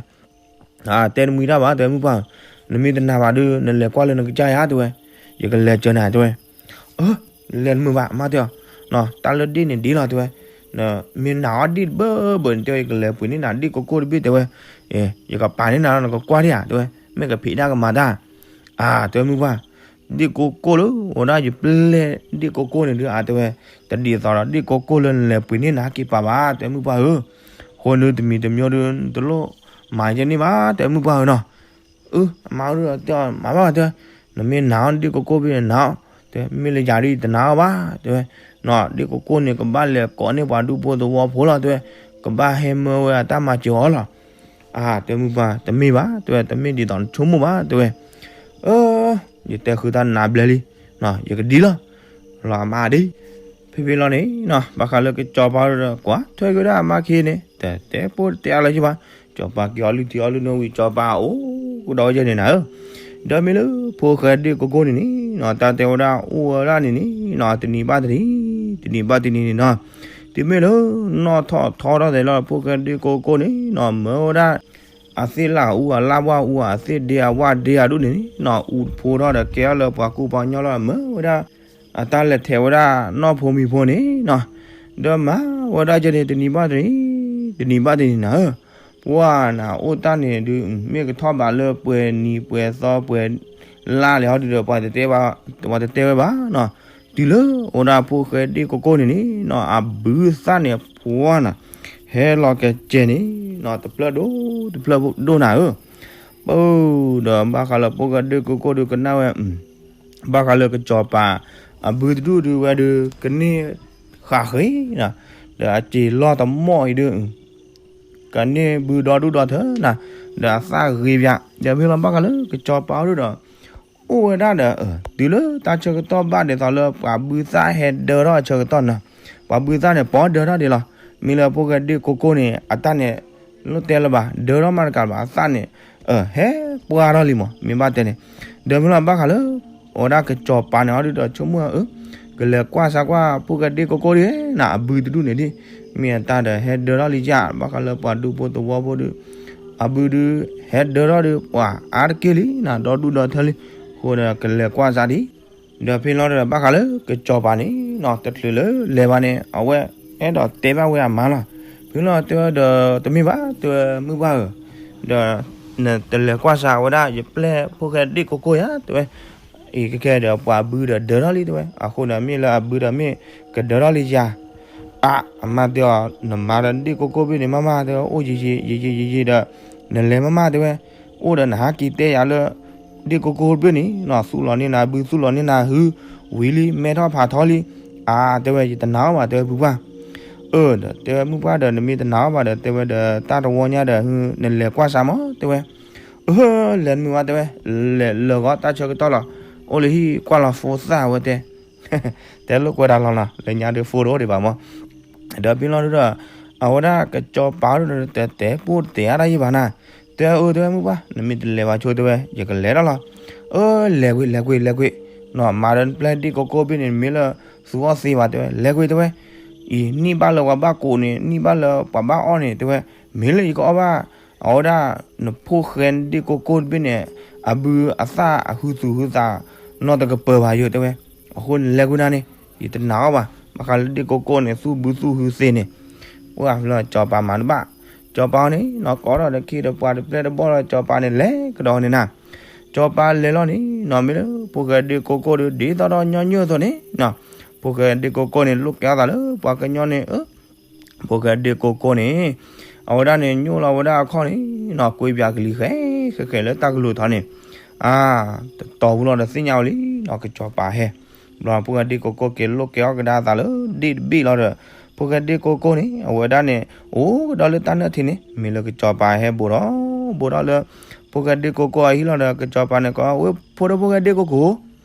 တဲတမှံၤတၢ်ဘၣ် တဲဝဲ မုၢ်ပှၢ်ဧၢ, နမ့ၢ်တနာ်ဘၣ်ဒီး နလဲၤကွၢ်လၢနကစၢ်ယၤ တဲဝဲ, ယကလဲၤစၢၤနၤ တဲဝဲ. အၢ လဲၤတမုာ်ဘၣ် မါတဲအီၤ, တၢ်လၢဒ့ၣ်န့ၣ်ဒ်လီၤ တဲဝဲ, မ့ၢ်နာ်အီၤဒ့ၣ်တဘၢဘၢန့ၣ် တဲဝဲ ယကလဲၤပှ့ၤန့ၢ်နၤဒ့ၣ်ကိကိၢ်တဘ့ၣ် တဲဝဲ, ယကပာ်န့ၢ်နၤလီၤ နကကွၢ်ဒံးဧါ တဲဝဲ, မ့ၢ်ကဖံးတၢ်ကမၤတၢ် အါ တဲဝဲ မုၢ်ပှၢ်, ဒ့ၣ်ကိကိၢ်လၢအိၣ်ဒၣ်ယပျဲၢ်ဒ့ၣ်ကိကိၢ်န့ၣ်ဒုး အါ တဲဝဲ, တဒ်သိးဒီးဒ့ၣ်ကိကိၢ်လၢနလဲၤပှ့ၤန့ၢ်နၤက့ၤပာ်ဘၣ် တဲဝဲ မုၢ်ပှၢ်ဧၢ. အဃိန့ၣ်တမံၤတမံၤဒုး နတလိၣ်မၤယဲန့ၣ်ဘၣ် တဲဝဲ မုၢ်ပှၢ်ဧၢနီၤ. အၢ အမါဒုးတဲအီၤ မၤဘၣ် တဲဝဲ, နမ့ၢ်နာ်အီၤဒ့ၣ်ကိကိၢ်ဘ့ၣ်န့ၣ်နာ်အီၤ, တဲ မ့ၢ်လၢယၤဒုးယတနာ်အီၤဘၣ် တဲဝဲ, ဒ့ၣ်ကိကိၢ်န့ၣ် ကဘၣ်လဲၤကိးန့ၢ်ပှၤဒူဖိသဝီဖိလီၤ တဲဝဲ, ကဘၣ်ဟဲမၢဝဲအတၢ်မၤစၢၤအီၤလီၤ. အါ တဲဝဲ မုၢ်ပှၢ် တမ့ၢ်ဘၣ် တဲဝဲ, တမ့ၢ်ဒ်သိးနဆိကမိၣ်ဘၣ် တဲဝဲ. အၢ ယတဲဃုာ်တၢ်နၤဘျဲၣ်လံ, ယကဒ်လီၤ လီၤအမါဒ် ဖဲဖဲလီၤန့ၣ်နီၤ ဘၣ်ဃးလၢကစီၤပၤဒီး ကွၢ်ထွဲက့ၤဝဲဒၣ်အမါခံန့ၣ် တတဲပိၢ်တတဲအါလၢၤဘၣ်. စီၤပၤက့ၤအီလုၢ်ထံအီလုၢ်နိဝံၤ စီၤပၤအိၣ်ကဒီးဝဲယဲန့ၣ်နၤဧၢ. ဒီးမ့ၢ်လၢဖိၣ်ဃဲဒ့ၣ်ကိကိၢ်န့ၣ်န့ၣ်နီၤ တၢ်တဲဝဲဒၣ်အိၣ်ဝဲဒၣ်န့ၣ်န့ၣ်နီၤ တနံၤဘၣ်တနံၤ တနံၤဘၣ်တနံၤန့ၣ်နီၤ တုၤမ့ၢ်လၢနီၢ်ထီၣ်ထီထီၣ်သဲးလီၤ ဖိၣ်ဃဲဒ့ၣ်ကိကိၢ်န့ၣ်နီၤ မၢဝဲဒၣ် အသ့ၣ်လၢအူအလၢ်ဘၣ်အူ အသ့ၣ်ဒ့အဝၣ်ဒ့အဒူၣ်န့ၣ်နီၤ အူဖိထီၣ်ဒီးကဲထီၣ်လၢပှၤကူပှၤကညီလီၤ မၢဝဲဒၣ် အတၢ်လဲၤထဲးဝဲဒၣ်နီၢ်ဖိမံၤဖိန့ၣ်နီၤ ဒီးမၤဝဲဒၣ်ကဲန့ၣ် တနံၤဘၣ်တနံၤ တနံၤဘၣ်တနံၤနၤဧၢ. ပှၢ်နၤအိၣ်တၢ်န့ၣ်ဒုး မ့ၢ်ကထီၣ်ဘးလၢပှဲၤနံၤပှဲၤသီပှဲၤလါလဲၣ်ဟီဒုးဒီး ပှၤတတဲဝဲဘၣ်နီၤ တုၤလၢအိၣ်ဒၣ်ဖိၣ်ဃဲဒ့ၣ်ကိကိၢ်န့ၣ်န့ၣ်နီၤ အဘုသၣ်န့ၣ်ပှၢ်နၤ ဟဲလီၤကဲကဲန့ၣ်နီၤ တဖျၢၣ်ဒိၣ်တဖျၢၣ်ဒိၣ်နၤဧၢ. ပၢ်ဒီးဘၣ်ဃးလၢဖိၣ်ဃဲဒ့ၣ်ကိကိၢ်ဒုးကနၣ်ဝဲ ဘၣ်ဃးလၢကစီၤပၤ အဘုတဒူၣ်ဒုးဝဲဒုး ကန့ၢ်ဃာ်ဃ့နီၤ ဒီးအစ့ၤလီၢ်တမီၢ်အံၤဒုး ကန့ၢ်ဘုဒီဒူၣ်ဒီထၢနၤ ဒီးအသၣ်ဂ့ၤပၠး ဒီးမ့ၢ်လီၤဘၣ်ဃးလၢကစီၤပၤဒုးဒီး အိၣ်ဝဲဒၣ်ဒီး တုၤလၢတၢ်ဆၢကတီၢ်ဘၣ်ဒ်သိးလၢပှၤဘုသၣ်ဟဲဒၢထီၣ်အဆၢကတီၢ်နီၤ ပှၤဘုသၣ်န့ၣ် ပှၤဒၢထီၣ်ဒံးလီၤ. မ့ၢ်လၢဖိၣ်ဃဲဒ့ၣ်ကိကိၢ်န့ၣ် အတၢ်န့ၣ် လိၣ်တဲလၢၤဘၣ် ဒၢထီၣ်မးတကးဘၣ် အသၣ်န့ၣ် ဟဲပှၢ်ထီၣ်လံမး မ့ၢ်ဘၣ်တဲန့ၣ် ဒီးမ့ၢ်လီၤဘၣ်ဃးလၢ အဝဲဒၣ်ကစီၤပၤန့ၣ် အီၤဒုးဒီးဆိကမိၣ်အၢ ကလဲၤကွၢ်စၢ်ကွၢ်ဖိၣ်ဃဲဒ့ၣ်ကိကိၢ်ဒုးနၤ အဘုတဒူၣ်န့ၣ်ဒ် မ့ၢ်အတၢ်ဒီးဟဲဒၢထီၣ်လံယၢ် ဘၣ်ဃးလၢပှၤဒူဖိသဝီဖိဒုး အဘုဒုး ဟဲဒၢထီၣ်ဒုး ပှၤအါတက့ၢ်လံနၤ ဒီဒူၣ်ဒီထၢလံ အဃိဒီးကလဲၤကွၢ်စၢ်ဒံး ဒီးဖဲလီၤဒီးဘၣ်ဃးလၢကစီၤပၤန့ၣ်နီၤ တချုးလၢလဲၤဘၣ်န့ၣ် အဝဲအဲၣ်ဒိးတဲဘၣ်ဝဲအမါလီၤ. ဖဲလီၤတဲဝဲဒီး တမ့ၢ်ဘၣ် တဲဝဲ မုၢ်ပှၢ်ဧၢ, ဒီးနတလဲၤကွၢ်စၢ်ဝဲဒၣ် ယပျဲၢ်ဖိၣ်ဃဲဒ့ၣ်ကိကိၢ်ယၤ တဲဝဲ, အံၤခဲကဲဒီးပှၤဘုဒီးဒၢထီၣ်လံ တဲဝဲ, အဃိဒီးမ့ၢ်လၢအဘုဒီးမ့ၢ်ကဒၢထီၣ်လံယၤ အါ အမါတဲအီၤ နမါဒီးဒ့ၣ်ကိကိၢ်ဘ့ၣ်န့ၣ် မးမး တဲဝဲ အိၣ်ယံာ်ယံာ် ယံာ်ယံာ်ယံာ်ယံာ်ဒီး နလဲၤမးမး တဲဝဲ, အိၣ်ဒီးနဟးက့ၤတဲယၤလၢ ဒ့ၣ်ကိကိၢ်တဘ့ၣ်န့ၣ်နီၤ သူၣ်လီၤန့ၢ်နၤဘု သူၣ်လီၤန့ၢ်နၤဟု ဝံၤလံ မဲထီၣ်ဖးထီလံ, အါ တဲဝဲ ယတနာ်အီၤဘၣ် တဲဝဲ ဖုပှၢ်, အၢ ဒီးတဲဝဲ မုၢ်ပှၢ်ဒီး နမ့ၢ်တနာ်အီၤဘၣ်ဒီး တဲဝဲဒီး တၢ်တဝီညါဒီး နလဲၤကွၢ်စၢ်မး တဲဝဲ, အၢ လဲၤတမုာ်ဘၣ် တဲဝဲ, လဲၤလၢာ်ဂီၤတၢ်ဆၢကတီၢ်လီၤ, အိၣ်လၢဟံၣ်ကွၢ်လီၤ phone သၣ်ဝဲတဲ တဲလိာ်ကွဲတၢ်လီၤနီၤ လၢညါဒုး phone တအိၣ်ဒံးဘၣ်မး, ဒီးဖဲလီၤဒုးဒီး အဝဲဒၣ်ကစီၤပၤဒုးဒီး တတဲပိၢ်တတဲအါတၢ်ယံာ်ဘၣ်နၤ, တဲအၢ တဲဝဲ မုၢ်ပှၢ် နမ့ၢ်တလဲၤဘၣ်ဆိ တဲဝဲ ယကလဲၤဒၣ်လီၤ, အၢ လဲၤကွံာ် လဲၤကွံာ် လဲၤကွံာ်, နီၤ မၤဒီးနပျဲၢ်ဒ့ၣ်ကိကိၢ်ဘ့ၣ်န့ၣ် မ့ၢ်လၢသူအီၣ်သ့ဘၣ် တဲဝဲ လဲၤကွံာ် တဲဝဲ, အံၤ နံၣ်ဘၣ်လၢပှၤဘၣ်ကိးန့ၣ် နံၣ်ဘၣ်လၢပှၤဘၣ်အီၣ်န့ၣ် တဲဝဲ, မ့ၢ်လၢယကအီၣ်ဘၣ် အဝဲဒၣ် နဖိၣ်ဃဲဒ့ၣ်ကိကိၢ်တဘ့ၣ်န့ၣ် အဘုအသၣ်အဟုသူၣ်ဟုသး နီတကပၢၤဘၣ်ယိၤ တဲဝဲ, အဃိန့ၣ်လဲၤကွံာ်နၤန့ၣ် ယတနာ်အီၤဘၣ်, ဘၣ်ဃးလၢဒ့ၣ်ကိကိၢ်န့ၣ် သူၣ်ဘုသူၣ်ဟုသ့န့ၣ်, ပှၢ်ဖဲလီၤ စီၤပၤမၤတဘၣ်, စီၤပၤအီၤန့ၣ် နီၤ ကိးထီၣ်ဒီးခ့ဒီးပှၤတပျဲၢ်တဘီၣ်ဒီး စီၤပၤန့ၣ် လဲၤကဒီးန့ၣ်နၤ, စီၤပၤလဲၤလီၤန့ၣ် နီၤ မ့ၢ်လၢဖိၣ်ဃဲဒ့ၣ်ကိကိၢ်ဒီး ဒ်သိးဒီးညီနုၢ်အသိးန့ၣ် နီၤ ဖိၣ်ဃဲဒ့ၣ်ကိကိၢ်န့ၣ် လိၣ်ကဲထီၣ်သးလၢပှၤကညီန့ၣ် အၢ ဖိၣ်ဃဲဒ့ၣ်ကိကိၢ်န့ၣ် အဝဲဒၣ်န့ၣ် ညိၣ်လီၤဝဲဒၣ်အခီၣ်န့ၣ် နီၤ ကွ့ပၠးကလံၤဃဲ ဃဲဃဲလၢတၢ်ကလုၢ်ထီန့ၣ်, အါ တတီၤဝံၤလီၤဒီးသ့ၣ်ညါဝဲလံ နီၤ ကစီၤပၤဟဲ, ဘျီဖိၣ်ဃဲဒ့ၣ်ကိကိၢ်က့ၤလိၣ်ကဲအီၣ်ကဒါသးလၢဒ့ၣ်တဘ့ၣ်လီၤဒီး ဖိၣ်ဃဲဒ့ၣ်ကိကိၢ်န့ၣ် အဝဲဒၣ်န့ၣ် အိၣ်ကဒီးလၢတၢ်နၢၣ်ထံးန့ၣ် မ့ၢ်လၢကစီၤပၤဟဲဘိးဒီး ဘိးဒီးလၢ ဖိၣ်ဃဲဒ့ၣ်ကိကိၢ်အဟံၣ်လီၤဒီး ကစီၤပၤန့ၣ်ကိး ဝဲဖိဒီးဖိၣ်ဃဲဒ့ၣ်ကိကိၢ်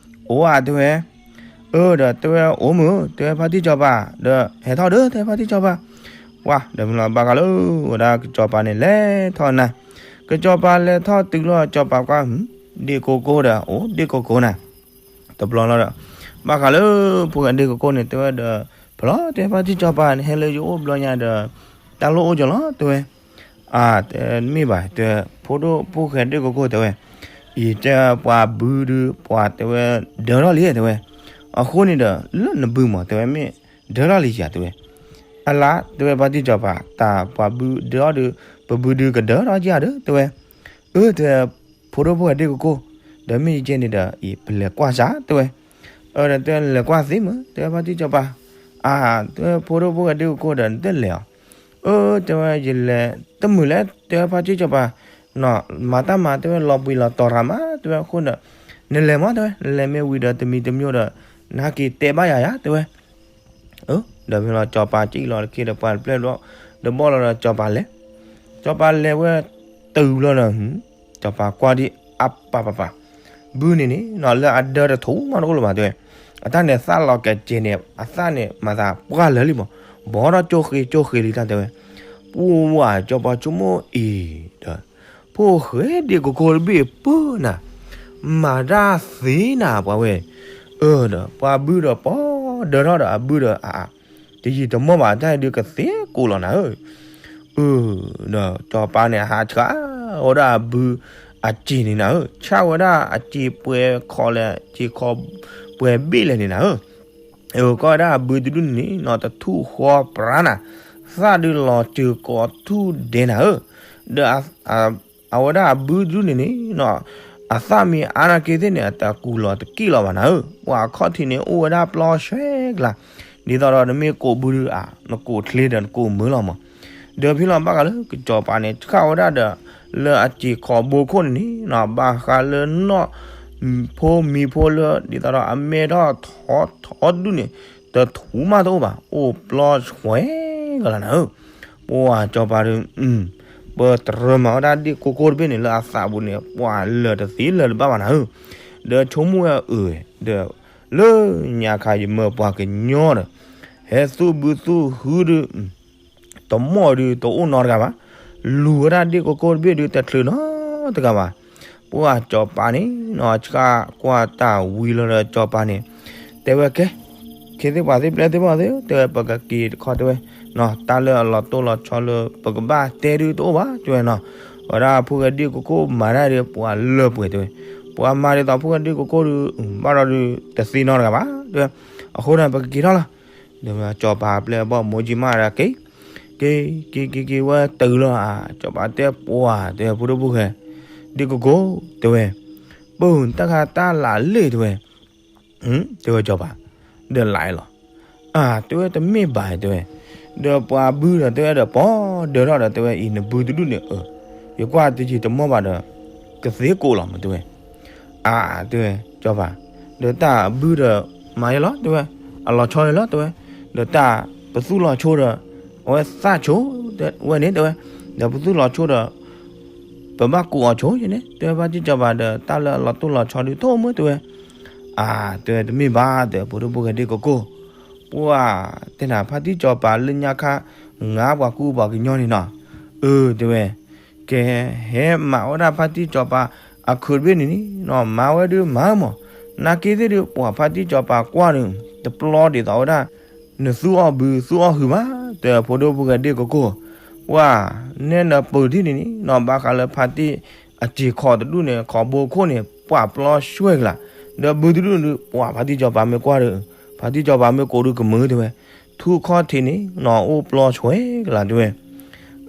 အိၣ်ဧါ တဲဝဲ, အၢ ဒီးတဲဝဲ အိၣ်မုၢ် တဲဝဲ ဖါတံၢ်စီၤပၤ ဒီးဟဲထီၣ်ဒီး တဲဖါတံၢ်စီၤပၤ, ပှၢ် ဒီးမ့ၢ်လီၤဘၣ်ဃးလၢ ဝဲဒၣ်ကစီၤပၤန့ၣ် လဲၤထီၣ်နၤ, ကစီၤပၤလဲၤထီၣ်တုၤလီၤ စီၤပၤကွၢ် ဒ့ၣ်ကိကိၢ်ဒီး အိၣ်ဒ့ၣ်ကိကိၢ်နၤ, တဘျီလီၤဒီး ဘၣ်ဃးလၢဖိၣ်ဃဲဒ့ၣ်ကကိၢ်န့ၣ် တဲဝဲဒီး ဖျီတဲဖါတံၢ်စီၤပၤန့ၣ် ဟဲလၢယအိၣ်ဘျီညါဒီး တၢ်လိၣ်အိၣ်ကၠီလီၤ တဲဝဲ. အၢ တမ့ၢ်ဘၣ် တဲ ဖိဒိၣ်ဖိၣ်ဃဲဒ့ၣ်ကကိၢ် တဲဝဲ, အံၤတဲပှၤဘုဒုး ပှၤတဲဝဲ ဒၢထီၣ်လံ တဲဝဲ. အဃိန့ၣ်ဒီး လၢနဘုမး တဲဝဲ မ့ၢ်ဒၢထီၣ်လံဧါ တဲဝဲ. အလါ တဲဝဲဖါတံၢ်စီၤပၤ တၢ်ပှၤဘုဒၢထီၣ်ဒီး ပဘုဒုးကဒၢထီၣ်ကဧါဒီး တဲဝဲ. အၢ တဲ ဖိဒိၣ်ဖိၣ်ဃဲဒ့ၣ်ကကိၢ်, ဒီးမ့ၢ်ယကဲန့ၣ်ဒီး အံၤပလဲၤကွၢ်စၢ် တဲဝဲ. အၢ ဒီးတဲလဲၤကွၢ်သ့မး တဲဝဲဖါတံၢ်စီၤပၤ. အၢ တဲဖိဒိၣ်ဖိၣ်ဃဲဒ့ၣ်ကကိၢ်ဒီး နတလဲၤအီၤ. အၢ တဲဝဲ ယလဲၤတမုာ်လဲၣ် တဲဝဲဖါတံၢ်စီၤပၤ, နီၢ် မၤတၢ်မၤ တဲဝဲ လီၤပှံၤလီၤတီၤတၢ်မး တဲဝဲ. အဃိဒီး နလဲၤမး တဲဝဲ နလဲၤမ့ၢ်ဝံၤဒီး တမံၤတမံၤဒီး နဟဲက့ၤတဲဘၣ်ယၤယၤ တဲဝဲ. အၢ ဒီးဖဲလီၤစီၤပၤကံၣ်လီၤတခ့ဒီး ပှၤတပျဲၢ်ဒီး ဒီးဘီၣ်လီၤဒီးစီၤပၤလဲၤ, စီၤပၤလဲၤဝဲတုၤဘျီဒီး စီၤပၤကွၢ်ဒံး အပၢ်ပၢ်ပၢ်, ဘုန့ၣ်န့ၣ် နီၢ် လၢအဒၢတထူၣ်မးတအိၣ်လၢၤဘၣ် တဲဝဲ. အတၢ်န့ၣ်သၣ်လီၤကဲးကဲးန့ၣ် အသၣ်န့ၣ်မၤသးပှၢ်လၢာ်လံမး, ဘီထီၣ်ကၠိဃ့ကၠိဃ့လံတၢ် တဲဝဲ. ပှၤစီၤပၤဆိကမိၣ်အံၤဒီး ဖိၣ်ဃဲဒ့ၣ်ကကိၢ်တဘ့ၣ်ပၢနၤ, မၤတၢ်သ့နၤပှၤဝဲ. အၢ ဒီးပှၤဘုဒီးပှၤဒၢထီၣ်ဒီးအဘုဒီးအအါ, တယံာ်တမီၢ်ဘၣ် တၢ်ဒုးကသ့ကိးလီၤနၤဧၢ. အၢ ဒီးစီၤပၤန့ၣ် ဟးဆှၣ်ဝဲဒၣ်အဘုအစ့ၤန့ၣ်နၤဧၢ, ဆှၣ်ဝဲဒၣ်အစ့ၤပှဲၤခီလဲၣ် စ့ၤခီပှဲၤဘ့ၣ်လဲၣ်န့ၣ်နၤဧၢ. အၢ ကီၢ်ဝဲဒၣ်အဘုတဒူၣ်န့ၣ်န့ၣ် နီၢ် တထူၣ်ဃီပြါနၤ, သၣ်ဒုးလီၤစၢၤကိးထူၣ်ဒဲးနၤဧၢ. ဒီး အဝဲဒၣ်အဘုတဒူၣ်န့ၣ်န့ၣ် နီၢ် အသၣ်မ့ၢ်အါနာ်က့သ့ၣ်န့ၣ် အတကူၣ်လီၤတက့ၢ်လီၤဘၣ်နၤဧၢ, ပှၤအခီၣ်ထံးန့ၣ် အိၣ်ဝဲဒၣ်ပျီဆွဲကလါ, ဒ်သိးဒီးနမ့ၢ်ကိးဘုဒုးအါ နကိးချ့ဒီးနကိးမုာ်လီၤမး. ဒီးဖဲလီၤဘၣ်ဃးလၢကစီၤပၤန့ၣ် ဆှၣ်ဝဲဒၣ်ဒီး လၢအစ့ၤခီဘိခိၣ်န့ၣ်န့ၣ် နီၢ် ဘၣ်ဃးလၢနီၢ်ဖိမံၤဖိလၢ ဒ်သိးဒီးအမဲထီၣ်ထီထီဒူၣ်န့ၣ် တထူၣ်မးတအိၣ်ဘၣ်, အိၣ်ပျီဆွဲကလါနၤဧၢ. ပှၤစီၤပၤဒီး ပတြၢၤမၤဝဲဒၣ်ဒ့ၣ်ကကိၢ်တဘ့ၣ်န့ၣ် လၢအသးပူၤန့ၣ် ပှၤလၢာ်တသ့လၢာ်တဘၣ်ဘၣ်နၤဧၢ. ဒီးဆိကမိၣ်ဝဲအၢ ဒီး လၢညါခါယမၢပှၤကညီဒီး ဟဲသူၣ်ဘုသူၣ်ဟုဒီး တမီၢ်ဒုးတအိၣ်နီတဂၤဘၣ်, လူၤဝဲဒၣ်ဒ့ၣ်ကကိၢ်တဘ့ၣ်ဒုးတချုးနီတဂၤဘၣ်. ပှၤစီၤပၤန့ၣ် နီၢ် ဆှၣ်ကွၢ်တၢ်ဝံၤလီၤဒီးစီၤပၤန့ၣ် တဲဝဲကဲ ခ့သ့ၣ်ပှၤသ့ၣ်ပျဲၢ်သ့ၣ်ဘီၣ်သ့ၣ် တဲဝဲ ပကက့ၤတခီ တဲဝဲ, နီၢ် တၢ်လၢအလီၤတိၢ်လီၤဆီလၢပကဘၣ်တဲဒုးတအိၣ်ဘၣ် တဲဝဲနီၢ်. အဝဲဒၣ်ဖိၣ်ဃဲဒ့ၣ်ကကိၢ်မၤတၢ်ဒီးပှၤလၢာ်ပှဲၤ တဲဝဲ, ပှၤမၤဒ်သိးဖိၣ်ဃဲဒ့ၣ်ကကိၢ်ဒုး ဘၣ်ဒီးဒုးတသ့နီတဂၤဘၣ် တဲဝဲ. အဃိန့ၣ် ပကက့ၤထီၣ်လီၤ. ဒီးစီၤပၤပျဲၢ်အဘီၣ်မိၢ်ကံမးဒီးက့ၤ က့ၤက့ၤက့ၤက့ၤဝဲတုၤလီၤဧါ, စီၤပၤတဲပှၤ တဲဝဲ ဖိဒိၣ်ဖိၣ်ဃဲ ဒ့ၣ်ကကိၢ် တဲဝဲ, ပၢၢ်တၢ်ခါတၢ်လးလဲၣ် တဲဝဲ. တဲဝဲစီၤပၤ ဒီးလးအလီၤ. အၢ တဲဝဲတမ့ၢ်ဘၣ် တဲဝဲ, ဒီးပှၤဘုဒီး တဲဝဲဒီးပှၤဒၢထီၣ်ဒီး တဲဝဲအံၤနဘုတဒူၣ်န့ၣ် အၢ ယကွၢ်တယံာ်တမီၢ်ဘၣ်ဒီး ကသ့ကိးလီၤမး တဲဝဲ. အၢ တဲဝဲစီၤပၤ, ဒီးတၢ်ဘုဒီးမၤယဲလီၤ တဲဝဲ, အလီၤဆီယဲလီၤ တဲဝဲ, ဒီးတၢ်ပသူၣ်လီၤဆိဒီး အဝဲသၣ်ဆိ ဝဲန့ၣ် တဲဝဲ, ဒီးပသူၣ်လီၤဆိဒီး ပဘၣ်ကိးအီၤဆိယဲန့ၣ် တဲဝဲဖါတံၢ်စီၤပၤဒီး တၢ်လၢအလီၤတိၢ်လီၤဆီဒုးတအိၣ်မး တဲဝဲ. အၢ တဲဝဲ တမ့ၢ်ဘၣ် တဲ ဖိဒိၣ်ဖိၣ်ဃဲဒ့ၣ်ကကိၢ်, ပှၤတဲနၤ ဖါတံၢ်စီၤပၤလၢညါခါ ငါပှၤကူပှၤကညီန့ၣ်နီၤ, အၢ တဲဝဲ, ကဲ ဟဲမၤဝဲဒၣ်ဖါတံၢ်စီၤပၤ အခုးတဘ့ၣ်န့ၣ်န့ၣ်နီၤ မၤဝဲဒုးမၤမး, နာ်က့သ့ၣ်ဒုး ပှၤဖါတံၢ်စီၤပၤကွၢ်ဒုး တပျီဒ်သိးဝဲဒၣ် နသူအီၣ်ဘုသူအီၣ်ဟုးဘၣ် တဲ ဖိဒိၣ်ဖိၣ်ဃဲဒ့ၣ်ကကိၢ်, ပှၤနဲနပၢၢ်ထံၣ်န့ၣ်န့ၣ်နီၤ ဘၣ်ဃးလၢဖါတံၢ်အစ့ၤခီတဒူၣ်န့ၣ် ခီဘိခိၣ်န့ၣ် ပှၤပျီဆွဲကလါ, ဒီးဘုတဒူၣ်ဒုး ပှၤဖါတံၢ်စီၤပၤမ့ၢ်ကွၢ်ဒီး ဖါတံၢ်စီၤပၤမ့ၢ်ကိးဒုးကမုာ် တဲဝဲ, ထူၣ်ခီၣ်ထံးန့ၣ်နီၤ အိၣ်ပျီဆွဲကလါ တဲဝဲ.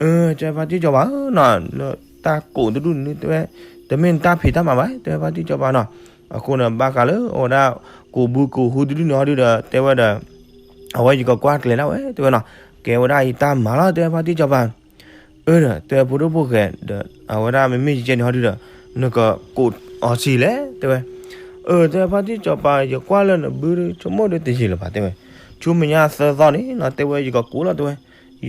အၢ တဲဖါတံၢ်စီၤပၤဧၢနီၤ လၢတၢ်ကိးတဒူၣ်န့ၣ် တဲဝဲ တမ့ၢ်နတၢ်ဖံးတၢ်မၤဘၣ် တဲဝဲဖါတံၢ်စီၤပၤနီၤ. အဃိန့ၣ် ဘၣ်ဃးလၢအဝဲဒၣ်ကိးဘုကိးဟုတဒူၣ်န့ၣ်ဟီဒုးဒီး တဲဝဲဒီး အဝဲယကကွၢ်ကျဲၤဒၣ်ဝဲ တဲဝဲနီၤ, ကဲဝဲဒၣ်ယတၢ်မၤလီၤ တဲဝဲဖါတံၢ်စီၤပၤ. အၢ ဒီးတဲဖိဒိၣ်ဖိၣ်ဃဲဒီး အဝဲဒၣ်မ့မ့ၢ်ယကဲန့ၣ်ဟီဒုးဒီး နကကိးအီၤဆံးလဲၣ် တဲဝဲ. အၢ တဲဖါတံၢ်စီၤပၤ ယကွၢ်လၢနဘုဒုး ဆိကမိၣ်ဒုးတယံာ်လၢၤဘၣ် တဲဝဲ, ဆူမဲာ်ညါသၢသီန့ၣ်နီၤ တဲဝဲ ယကကိးလီၤ တဲဝဲ,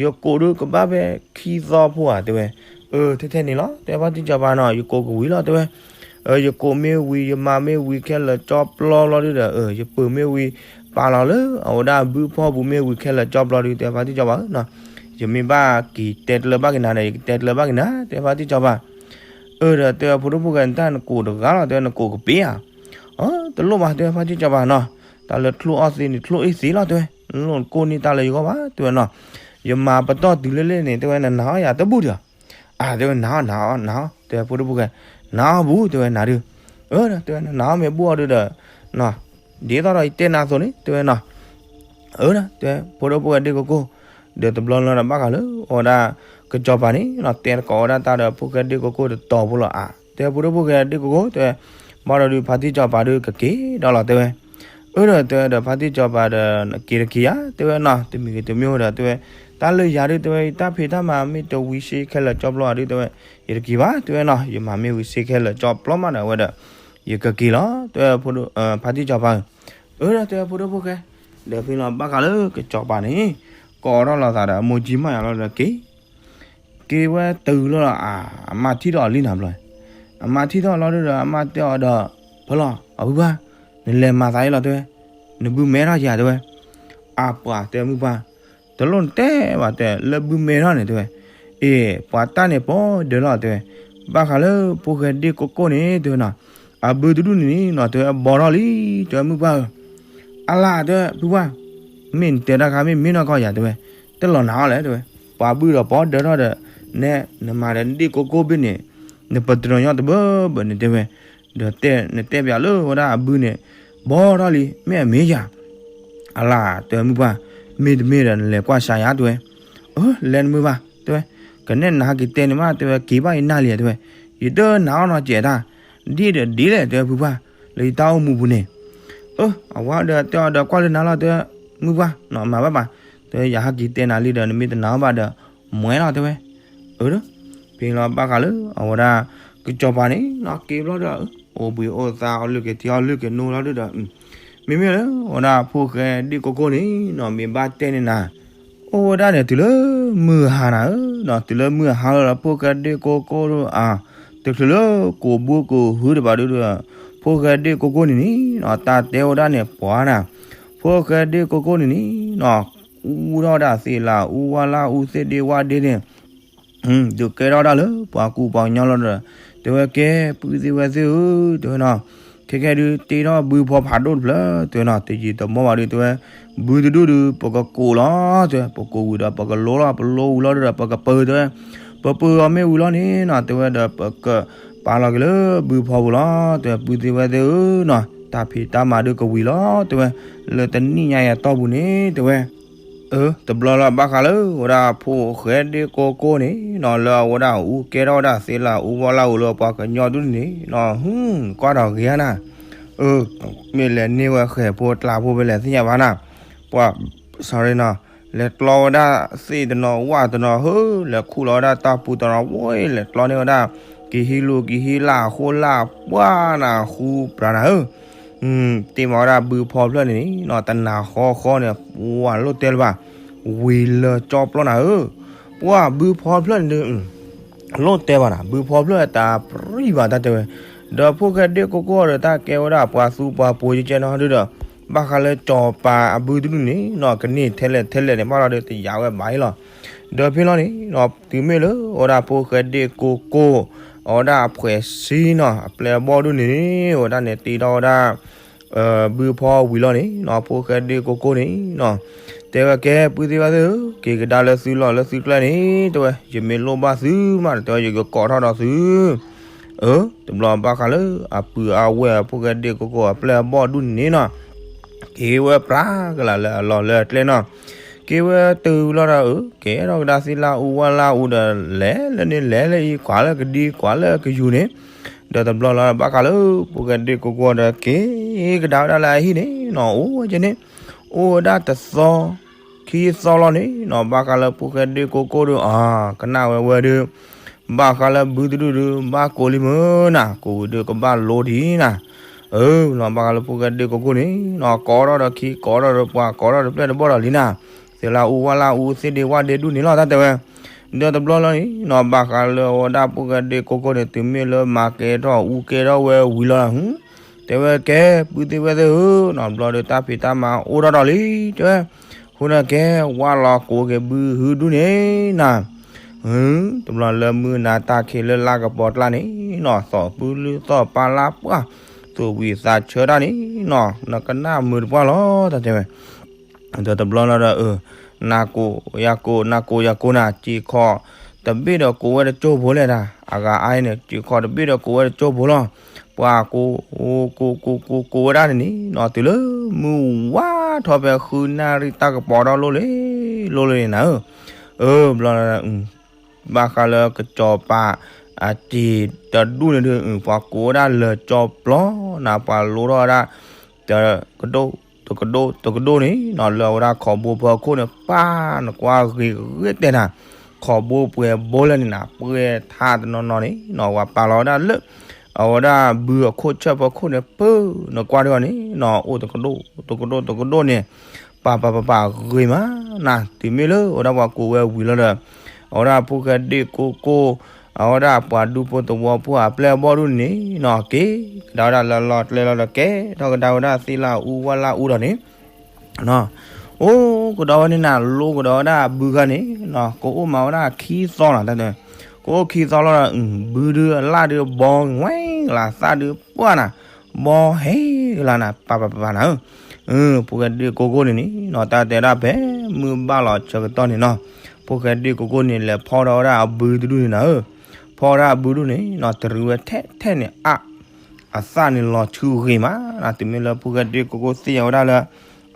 ယကိးဒုးကဘၣ်ဖဲခံသီဖိဧါ တဲဝဲ. အၢ ထဲထဲန့ၣ်လီၤ တဲဖါတံၢ်စီၤပၤနီၤ ယကိးကဝံၤလီၤ တဲဝဲ. အၢ ယကိးမ့ၢ်ဝံၤ ယမၤမ့ၢ်ဝံၤခဲလၢာ်ကၠီပျီလီၤဒုးဒီး အၢ ယပၢၢ်မ့ၢ်ဝံၤ ပာ်လီၤလၢအဝဲဒၣ်ဘုဖီပူၤမ့ၢ်ဝံၤခဲလၢာ်ကၠီပျီဒုး တဲဖါတံၢ်စီၤပၤဧၢနီၤ, ယမ့ၢ်ဘၣ်က့ၤတဲတလၢဘၣ်က့ၤနၤဒီး ယကတဲတလၢဘၣ်က့ၤနၤ တဲဖါတံၢ်စီၤပၤ. အၢ ဒီးတဲဖိဒိၣ်ဖိၣ်ဃဲ နတၢ်နကိးတဂၤလီၤ တဲဝဲ နကိးကပ့ၤဧါ. အၢ တလိၣ်ဘၣ် တဲဖါတံၢ်စီၤပၤနီၤ, တၢ်လၢချိၣ်အီၣ်သ့န့ၣ် ချိၣ်အ့ၣ်သ့လီၤ တဲဝဲ, နလိၣ်နကိၢ်န့ၢ်တၢ်လၢယဂီၢ်ဘၣ် တဲဝဲနီၤ, ယမၤပတီၢ်တုၤလၢလၢန့ၣ် တဲဝဲ နနာ်အီၣ်ယၤတဘူၣ်ဒီး, အါ တဲဝဲ နာ်အီၣ် နာ်အီၣ် နာ်အီၣ် တဲဝဲ ဖိဒိၣ်ဖိၣ်ဃဲ, နာ်အီၣ်ဘူၣ် တဲဝဲ နၤဒုး, အၢ တဲဝဲ နနာ်အီၣ်မ့ၢ်ဘူၣ်အီၤဒုးဒီး, ဒ်သိးဒီးယတဲနၤအသိးန့ၣ် တဲဝဲနီၤ အၢ တဲဝဲ ဖိဒိၣ်ဖိၣ်ဃဲဒ့ၣ်ကိကိၢ်, ဒီးတဘျီလၢၤဒီးဘၣ်ဃးလၢ အဝဲဒၣ် ကစီၤပၤန့ၣ်နီၤ တဲတကိးဝဲဒၣ်တၢ်ဒီးဖိၣ်ဃဲဒ့ၣ်ကိကိၢ်တတီၤဖိလီၤ အါ တဲဝဲ ဖိဒိၣ်ဖိၣ်ဃဲဒ့ၣ်ကိကိၢ် တဲဝဲ, ဘၣ်ဒီးဒုးဖါတံၢ်စီၤပၤဒုးကက့ၤဒီးလီၤ တဲဝဲ, အၢ ဒီးတဲဝဲဒီးဖါတံၢ်စီၤပၤဒီး နက့ၤတက့ၤဧါ တဲဝဲနီၤ တမံၤဂ့ၤတမံၤဒီး တဲဝဲ, တၢ်လၢယၤဒုး တဲဝဲ တၢ်ဖံးတၢ်မၤမ့ၢ်တဝံၤစ့ခဲလၢာ်ကၠီပျီဧါဒုး တဲဝဲ, ယတက့ၤဘၣ် တဲဝဲနီၤ ယမၤမ့ၢ်ဝံၤစ့ခဲလၢာ်ကၠီပျီမးဒီး အဝဲဒီး ယကက့ၤလီၤ တဲဝဲ, ဖါတံၢ်စီၤပၤဧၢ, အၢ ဒီးတဲဝဲ ဖိဒိၣ်ဖိၣ်ဃဲ, ဒီးဖဲလီၤဘၣ်ဃးလၢကစီၤပၤန့ၣ် ကိးထီၣ်လီၤသးဒီးအမိၢ်ကၠံမးယၤလီၤဒီးက့ၤ က့ၤဝဲတုၤလီၤလီၤ အမါထံၣ်ထီၣ်အီၤလံနၤဘျီ, အမါထံၣ်ထီၣ်လီၤဒုးဒီး အမါတဲအီၤဒီး, ဖဲလီၤ အဖုဖါ, နလဲၤမၤသးအံၤလီၤ တဲဝဲ, နဘုမဲထီၣ်ယၤ တဲဝဲ, အပှၤ တဲမုၢ်ပှၢ်, တလိၣ်နတဲဘၣ် တဲလၢဘုမဲထီၣ်န့ၣ် တဲဝဲ, အ့ၣ် ပှၤတၢ်န့ၣ်ပီၢ်ဒၢးလီၤ တဲဝဲ, ဘၣ်ဃးလၢဖိၣ်ဃဲဒ့ၣ်ကိကိၢ်န့ၣ် တဲဝဲနီၤ, အဘုတဒူၣ်န့ၣ်နီၤ တဲဝဲ ဘီထီၣ်လံ တဲဝဲ မုၢ်ပှၢ်ဧၢ အလၢ် တဲဝဲ ဖုပှၢ်, မ့ၢ်နတဲတၢ်ခါမ့ၢ်မ့ၢ်နီၢ်ကီၢ်ယၤ တဲဝဲ, တလီၤနၤအီၤလဲၣ် တဲဝဲ, ပှၤဘုဒီးပီၢ်ဒၢးထီၣ်ဒီး, နဲနမၤဒီးဒ့ၣ်ကိကိၢ်ဘ့ၣ်န့ၣ်, နပတြၢၤညီတဘၢဘၢန့ၣ် တဲဝဲ, ဒီးတဲနတဲပၠးလၢဝဲဒၣ်အဘုန့ၣ်, ဘီထီၣ်လံ မ့ၢ်အမ့ၢ်ယၤ အလၢ် တဲဝဲ မုၢ်ပှၢ်, မ့တမ့ၢ်ဒီးနလဲၤကွၢ်စးယၤ တဲဝဲ, အၢ လဲၤနမုၢ်ပှၢ် တဲဝဲ, ကနဲၣ်နဟဲက့ၤတဲန့ၣ်မး တဲဝဲ က့ၤဘၣ်အံၤနၢ်လံ တဲဝဲ, ယတနာ်အီၤနီတစဲးတၢ်, ဒ်ဒီးဒ်လဲၣ် တဲဝဲ ဖုပှၢ်, လၢယတၢ်အိၣ်မူပူၤန့ၣ်, အၢ အဝဲဒီးတဲအီၤဒီးကွၢ်လၢနၤလီၤ တဲဝဲ, မုၢ်ပှၢ် နီၤမၤဘၣ်ဘၣ်, တဲဝဲ ယဟဲက့ၤတဲနၤလံဒီး နမ့ၢ်တနာ်အီၤဘၣ်ဒီး, မွဲလီၤ တဲဝဲ, အၢ ဖဲလီၤဘၣ်ဃးလၢအဝဲဒၣ် ကစီၤပၤန့ၣ်နီၤ က့ၤဘျီဒီး, အိၣ်ဘှံးအိၣ်သါအီလုၢ်က့ၤထံအီလုၢ်က့ၤနိလီၤဒုးဒီး, မ့မ့ၢ်လၢအဝဲဒၣ်ဖိၣ်ဃဲဒ့ၣ်ကိကိၢ်န့ၣ်နီၤ မ့ၢ်ဘၣ်တဲန့ၢ်နၤ, အိၣ်ဝဲဒၣ်န့ၣ်တုၤလၢမုၢ်ဟါနၤဧၢ, တုၤလၢမုၢ်ဟါလီၤဒီး ဖိၣ်ဃဲဒ့ၣ်ကိကိၢ်ဒီးအါ, တချုးလၢကိးဘိကိးဟုတဘၣ်ဒုးဒီး, ဖိၣ်ဃဲဒ့ၣ်ကိကိၢ်န့ၣ်န့ၣ်နီၤ တၢ်တဲဝဲဒၣ်န့ၣ်ပှၤနၤ, ဖိၣ်ဃဲဒ့ၣ်ကိကိၢ်န့ၣ်န့ၣ်နီၤ အူထီၣ်ဝဲဒၣ်သ့ၣ်လၢအူ ဝါလၢအူ သ့ၣ်ဒ့ဝၣ်ဒ့န့ၣ် ဒုးကဲထီၣ်ဒၣ်လၢပှၤကူပှၤကညီလီၤဒီး, တဲဝဲကဲ ပုၢ်သ့ၣ်ဝဲၢ်သ့ၣ်ဧၢ, တဲဝဲနီၤ, ခဲကဲဒုးတ့ထီၣ်ဘုဖီဖးဒိၣ်တဖျၢၣ် တဲဝဲနီၤ, တယံာ်တမီၢ်ဘၣ်ဒုး တဲဝဲ, ဘုတဒူၣ်ဒုး ပကကိးလီၤ တဲဝဲ, ပကိးဝံၤဒီး ပကလိလီၤ ပလိဝံၤလီၤဒုးဒီး ပကပၢၢ် တဲဝဲ, ပပၢၢ်အီၤမ့ၢ်ဝံၤလီၤန့ၣ်နီၤ တဲဝဲဒီး ပကပာ်လီၤက့ၤလၢဘုဖီပူၤလီၤ တဲဝဲ, ပုၢ်သ့ၣ်ဝဲၢ်သ့ၣ်ဧၢနီၤ, တၢ်ဖံးတၢ်မၤဒုးကဝံၤလီၤ တဲဝဲ, လၢတနံၣ်ညါအံၤအတီၢ်ပူၤန့ၣ် တဲဝဲ အၢ တဘျီလၢဘၣ်ဃးလၢဝဲဒၣ်ဖိၣ်ဃဲဒ့ၣ်ကိကိၢ်န့ၣ်နီၤ လၢအဝဲဒၣ်အူကဲထီၣ်ဝဲဒၣ်သ့လၢအူဝီလၢအူလၢပှၤကညီဒူၣ်န့ၣ်နီၤ ဟူ ကွၢ်ထီၣ်ဂ့ၤဧါနၤ, အၢ မ့ၢ်လဲၤန့ၢ်ဝဲဃဲၤဖိတြၤဖိဖဲလဲၣ်သ့ၣ်ညါဘၣ်နၤ, ပှၤ sorry နီၤ, လဲၤကျီဝဲဒၣ်သ့ၣ်တနီၤဝၣ်တနီၤဧၢ, လဲၤခူၣ်လီၤဝဲဒၣ်တၢ်ပူၤတနီၤဝဲ လဲၤကျီန့ၢ်ဝဲဒၣ် ကဟံးလူၤကဟံးလၢ်အဃိလၢ်ပှၢ်နၤဃူပြးနၤဧၢ တ့ၢ်မၤဝဲဒၣ်ဘုဖီဖျၢၣ်န့ၣ်န့ၣ်နီၤ တနၤဃီဃီန့ၣ် ပှၤလိၣ်တဲလၢၤဘၣ်, ဝံၤလၢကၠီပျီနၤဧၢ, ပှၤဘုဖီဖျၢၣ်န့ၣ်ဒုး လိၣ်တဲဘၣ်နၤ ဘုဖီဖျၢၣ်တၢ်ပြံၢ်ဘၣ်တၢ်တဲဝဲ, ဒီးဖိၣ်ဃဲဒ့ၣ်ကိကိၢ်ဒီးတၢ်ကဲဝဲဒၣ်ပှၤသူပှၤပိၤကဲကဲနီၤဒုးဒီး, ဘၣ်ဃးလၢစီၤပၤအဘုတဒူၣ်န့ၣ်နီၤ ကန့ၢ်ထဲလဲၣ်ထဲလဲၣ်န့ၣ် ဘၣ်လီၤဒီးတယာ်ဝဲဘၣ်အံၤလီၤ, ဒီးဖဲလီၤန့ၣ်နီၤ တုၤမ့ၢ်လၢအဝဲဒၣ်ဖိၣ်ဃဲဒ့ၣ်ကိကိၢ် အဝဲဒၣ်အဖှဲးဆံနီၤ အပျဲၢ်အဘီၣ်ဒူၣ်န့ၣ်န့ၣ် အဝဲဒၣ်န့ၣ်တ့ထီၣ်ဝဲဒၣ် ဘုဖီဝံၤလီၤန့ၣ်နီၤ ဖိၣ်ဃဲဒ့ၣ်ကိကိၢ်န့ၣ်နီၤ တဲဝဲကဲ ပုၢ်သ့ၣ်ဝဲၢ်သ့ၣ်ဧၢ, က့ၤကဒါလၢသုလီၢ်လၢသုကျဲန့ၣ် တဲဝဲ ယမ့ၢ်လိၣ်ဘၣ်သုမး တဲဝဲ ယကကိးထီၣ်ဒီးသု, အၢ တဘျီဘၣ်ဃးလၢအပုၢ်အဝဲၢ်ဖိၣ်ဃဲဒ့ၣ်ကိကိၢ်အပျဲၢ်အဘီၣ်ဒူၣ်န့ၣ်နီၤ က့ၤဝဲပြးကလာ်လၢအလီၢ်လၢအကျဲနီၤ, က့ၤဝဲတုၤလီၤဒီး အၢ ကဲထီၣ်ကဒါသ့လၢအူဝါလၢအူဒီး လဲၤလၢန့ၣ်လဲၤလၢအံၤ ကွၢ်လၢကဒံကွၢ်လၢကယူၤန့ၣ်, ဒီးတဘျီလီၤဘၣ်ဃးလၢ ဖိၣ်ဃဲဒ့ၣ်ကိကိၢ်ဒီး က့ၤကဒါဝဲဒၣ်လၢအဟံၣ်န့ၣ်နီၤ အိၣ်ဝဲကဲန့ၣ်, အိၣ်ဝဲဒၣ်တသီ ခံသီလီၤန့ၣ်နီၤ ဘၣ်ဃးလၢဖိၣ်ဃဲဒ့ၣ်ကိကိၢ်ဒီး အါ ကနၣ်ဝဲဝဲဒီး ဘၣ်ဃးလၢဘုတဒူၣ်ဒီး ဘၣ်ကိးလံမုၢ်နၤ ကိးဝံၤဒီးကဘၣ်လိဒံးနၤ, အၢ နီၤ ဘၣ်ဃးလၢဖိၣ်ဃဲဒ့ၣ်ကိကိၢ်န့ၣ်နီၤ ကိးထီၣ်ဒီးခံ ကိးထီၣ်ဒီးပှၤ ကိးထီၣ်ဒီးပျဲၢ်တဘီၣ်ဒီးလံနၤ, သ့လၢအူဝါလၢအူ သ့ၣ်ဒ့ဝၣ်ဒ့ဒူၣ်န့ၣ်လီၤ တၢ်တဲဝဲ, ဒီးတဘျီလီၤန့ၣ်နီၤ ဘၣ်ဃးလၢအဝဲဒၣ်ဖိၣ်ဃဲဒ့ၣ်ကိကိၢ်န့ၣ် တုၤမ့ၢ်လၢမၤကဲထီၣ်အူကဲထီၣ်ဝဲဝံၤလီၤ တဲဝဲကဲ ပုၢ်သ့ၣ်ဝဲၢ်သ့ၣ်ဧၢနီၤ ဘျီဒီးတၢ်ဖံးတၢ်မၤအိၣ်ထီၣ်ဒီးလံ တဲဝဲ, အဃိန့ၣ်ကဲ ဝၢ်လီၤကိးက့ၤဘုဟုဒူၣ်န့ၣ်နၤ, တဘျီလၢမုၢ်နၤတၢ်ခံးလၢလါကပီၤကျါန့ၣ်နီၤ သီၣ်ပူၤလုၢ်သီၣ်ပာ်လါပှၢ်, သူၣ်ဝံၣ်သးဆၢတၢ်န့ၣ်နီၤ နကနၣ်မုာ်တပှၢ်လီၤ တၢ်တဲဝဲ ဒီးတဘျီလီၤဒီး အ နၤကိးယၤကိး နၤကိးယၤကိးနၤ စ့ၢ်ကီးတဘ့ၣ်ဒီးကိးဝဲတကၠိၢ်ဖိလဲၣ်ဒၣ် အဂၤအါအံၤန့ၣ် စ့ၢ်ကီးတဘ့ၣ်ဒီးကိးဝဲတကၠိၢ်ဖိလီၤ. ပှၤကိး ကိး ကိး ကိး ကိးဝဲဒၣ်န့ၣ်န့ၣ်နီၤ တုၤလၢမုၢ်ဝါထီၣ်ဖဲဃုနၣ်ရံၣ်တၢ်ကပီၤထီၣ်လိၣ်လံ လိၣ်လံန့ၣ်နၤဧၢ, အ ဘျီ ဘၣ်ဃးလၢကစီၤပၤ အစ့ၤတဒူၣ်န့ၣ်ဒုး ပှၤကိးဝဲဒၣ်လၢကၠီပျီနၤ ပှၤလိထီၣ်ဝဲဒၣ် တကဒိၣ် တကဒိၣ် တကဒိၣ်န့ၣ်နီၤ လၢအဝဲဒၣ်ခီဘိဖီခိၣ်န့ၣ် ပၢ်နကွၢ်ဂ့ၤဂ့ၤတဲနၤ, ခီဘိပှဲၤဘိလၢန့ၣ်နၤ ပှဲၤထါတနီၤနီၤန့ၣ်နီၤ ပှၤပာ်လီၤဝဲဒၣ်လၢ အဝဲဒၣ်ဘုအခိၣ်ဆၢၣ်ဖီခိၣ်န့ၣ် ပၢ်နကွၢ်ဒီးန့ၣ်နီၤ အိၣ်တကဒိၣ် တကဒိၣ် တကဒိၣ်န့ၣ် ပာ်ပာ်ပာ်ပာ်ဂ့ၤမးနၤ တုၤမ့ၢ်လၢအဝဲဒၣ်ပှၤကိးဝဲဝံၤလီၤဒီး အဝဲဒၣ်ဖိၣ်ဃဲဒ့ၣ်ကိကိၢ် အဝဲဒၣ်ပှၤဒူဖိသဝီဖိအပျဲၢ်အဘီၣ်ဒူၣ်န့ၣ်နီၤ က့ၤကဒါဝဲဒၣ်လၢလီၢ်ကျဲလီၤဒီး ကဲထီၣ်ကဒါဝဲဒၣ်သ့ၣ်လၣ်အူဝၣ်လၣ်အူဒီးန့ၣ် အိၣ်ကဒီးဝဲန့ၣ်နၤ လိကဒီးဝဲဒၣ်ဘုခါန့ၣ်နီၤ ကအိၣ်မးဝဲဒၣ်ခံသီနၤ တၢ်တဲ ကအိၣ်ခံသီလီၤဒီး ဘုဒုးအလၣ်ဒုးဘီဝဲကလၤ သၣ်ဒုးပှၢ်နၤ ဘီဟဲကလၤနၤ ပာ်ပာ်ပာ်ပာ်နၤဧၢ, ဖိၣ်ဃဲဒ့ၣ်ကိကိၢ်န့ၣ်န့ၣ်နီၤ တၢ်တဲဒၣ်ဖဲမုၢ်ဘၣ်လီၤဆၢကတီၢ်န့ၣ်နီၤ ဖိၣ်ဃဲဒ့ၣ်ကိကိၢ်န့ၣ် လဲၤဖီၣ်ထီၣ်ဝဲဒၣ်အဘုတဒူၣ်န့ၣ်နၤဧၢ, ဖီၣ်ဝဲဒၣ်အဘုဒူၣ်န့ၣ်နီၤ တရံးဝဲထဲထဲန့ၣ်အါ အသၣ်န့ၣ်လီၤဆူဂ့ၤမးနၤ တုၤမ့ၢ်လၢဖိၣ်ဃဲဒ့ၣ်ကိကိၢ်သ့ၣ်ညါဝဲဒၣ်လၢ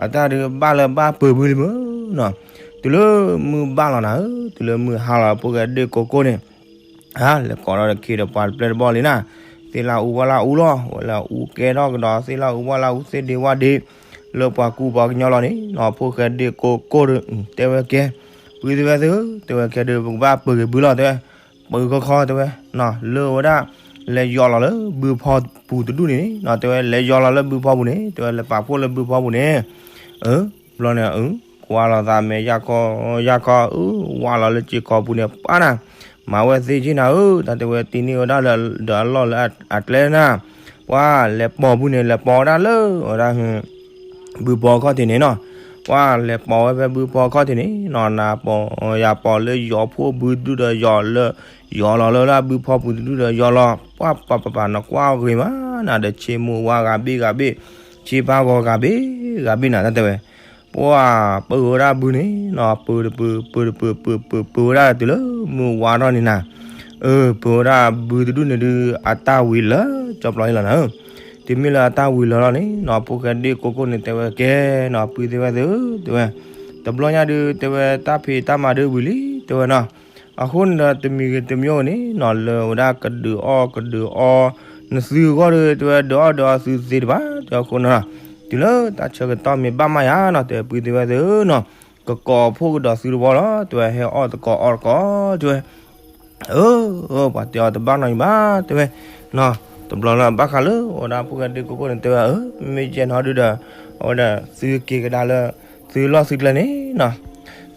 အတၢ်ဒုးဘၣ်လၢဘၣ်ပၢၤဘုလံမ့ၢ်နီၤ, တုၤလၢမုၢ်ဘၣ်လီၤနၤဧၢ, တုၤလၢမုၢ်ဟါလီၤဖိၣ်ဃဲဒ့ၣ်ကိကိၢ်န့ၣ် လဲၤကိးထီၣ်တခ့ဒီးပှၤတပျဲၢ်တဘီၣ်လံနၤ, သ့ၣ်လၣ်အူဝၣ်လၣ်အူလီၤ, ဝဲလၢအူကဲထီၣ်ကဒီးသ့ၣ်လၣ်အူဝၣ်လၣ်အူသ့ၣ်ဒ့ဝၣ်ဒ့ လၢပှၤကူပှၤကညီလီၤန့ၣ်နီၤ, ဖိၣ်ဃဲဒ့ၣ်ကိကိၢ်ဒီး တဲဝဲကဲ ပုၢ်သ့ၣ်ဝဲၢ်သ့ၣ်ဧၢ, တဲဝဲကဲဒုး ပကဘၣ်ပၢၤက့ၤဘုလီၤ တဲဝဲ, ပၢၤခီခီတဲဝဲ, လၢဝဲဒၣ် လဲၤယီၤလီၤလၢဘုဖီပူၤတဒူၣ်န့ၣ်နီၤ, တဲဝဲလဲၤယီၤလီၤလၢဘုဖီပူၤန့ၣ် တဲဝဲလဲၤပာ်ဖှိၣ်လၢဘုဖီပူၤန့ၣ်, အ ဘျီန့ၣ် ကွၢ်လီၤသးမဲာ်ယၢ်ခီ ယၢ်ခီ အ ဝၢ်လီၤလၢစ့ၢ်ကီးပူၤန့ၣ် ပၢ်နၤ, မၤဝဲသ့က့နၤဧၢ, တၢ်တဲဝဲတံၢ်န့ၢ်ဝဲဒၣ်လၢဒီးအလီၢ်လၢအကျဲနၤ, ပှၤလဲၤပိာ်ဘုန့ၣ် လဲၤပိာ်ဝဲဒၣ်လၢ ဝဲဒၣ် ဘုဖီခီၣ်ထံးန့ၣ်နီၤ, ပှၤလဲၤပိာ်ဝဲဖဲဘုဖီခီၣ်ထံးန့ၣ်နီၤ, နၤပိာ်ယၤပိာ်လၢယီၤဖှိၣ်ဘုတဒူၣ်ဒီးယီၤလၢ ယီၤလီၤလၢဝဲဒၣ်ဘုဖီပူၤတဒူၣ်ဒီးယီၤလီၤ, ပှၤပာ်ပာ်ပာ်နကွၢ်ဂ့ၤမး နၤဒီးဆ့မိၢ်ဝါဂၤဘ့ၣ်ဂၤဘ့ၣ်, ဆ့ပၢ်ဂီၤဂၤဘ့ၣ်ဂၤဘ့ၣ်နၤ တၢ်တဲဝဲ ပှၤပၢၤဝဲဒၣ်ဘုန့ၣ်နီၤ, ပၢၤတပၢၤ ပၢၤတပၢၤ ပၢၤ ပၢၤ ပၢၤ ပၢၤဝဲဒၣ်တုၤလၢမုၢ်ဝါထီၣ်န့ၣ်နၤ, အ ပၢၤဝဲဒၣ်ဘုတဒူၣ်န့ၣ်ဒုး အတၢ်ဝံၤလၢကၠီပျီအံၤလီၤနၤဧၢ, တုၤမ့ၢ်လၢအတၢ်ဝံၤလီၤလီၤန့ၣ်နီၤ, ဖိၣ်ဃဲဒ့ၣ်ကိကိၢ်န့ၣ်တဲဝဲကဲနီၤ, ပုၢ်သ့ၣ်ဝဲၢ်သ့ၣ်ဧၢ, တဲဝဲ, တဘျီညါဒုး တဲဝဲတၢ်ဖံးတၢ်မၤဒုးဝံၤလံ တဲဝဲနီၤ, အဃိန့ၣ်ဒီးတမံၤဂ့ၤတမံၤဂ့ၤန့ၣ်နီၤ, လၢဝဲဒၣ်ကဒုးအီၣ်ကဒုးအီ နသုအဂီၢ်ဒီး တဲဝဲ ဒုးအီၣ်ဒုးအီသုသ့တဘၣ် တဲဝဲအဃိန့ၣ်နီၤ, တုၤလၢတၢ်ဆၢကတီၢ်မ့ၢ်ဘၣ်မးယါနီၤ, တဲဝဲပုၢ်သ့ၣ်ဝဲၢ်သ့ၣ်ဧၢနီၤ, ကကိးဖှိၣ်ကဒီးသုတဘီလီၤ, တဲဝဲဟဲအီၣ်သကိးအီၣ်သကိး တဲဝဲ, အ ပှၤတဲအီၤတဘၣ်နီတမံၤဘၣ် တဲဝဲ, နီၤ, တဘျီလၢဘၣ်ဃးလၢ အဝဲဒၣ်ဖိၣ်ဃဲဒ့ၣ်ကိကိၢ်န့ၣ်တဲဝဲ အ မ့မ့ၢ်ယဲၢ်နီၤဒုးဒီး အဝဲဒၣ်သုက့ၤကဒါလၢ သုလီၢ်သုကျဲန့ၣ်နီၤ,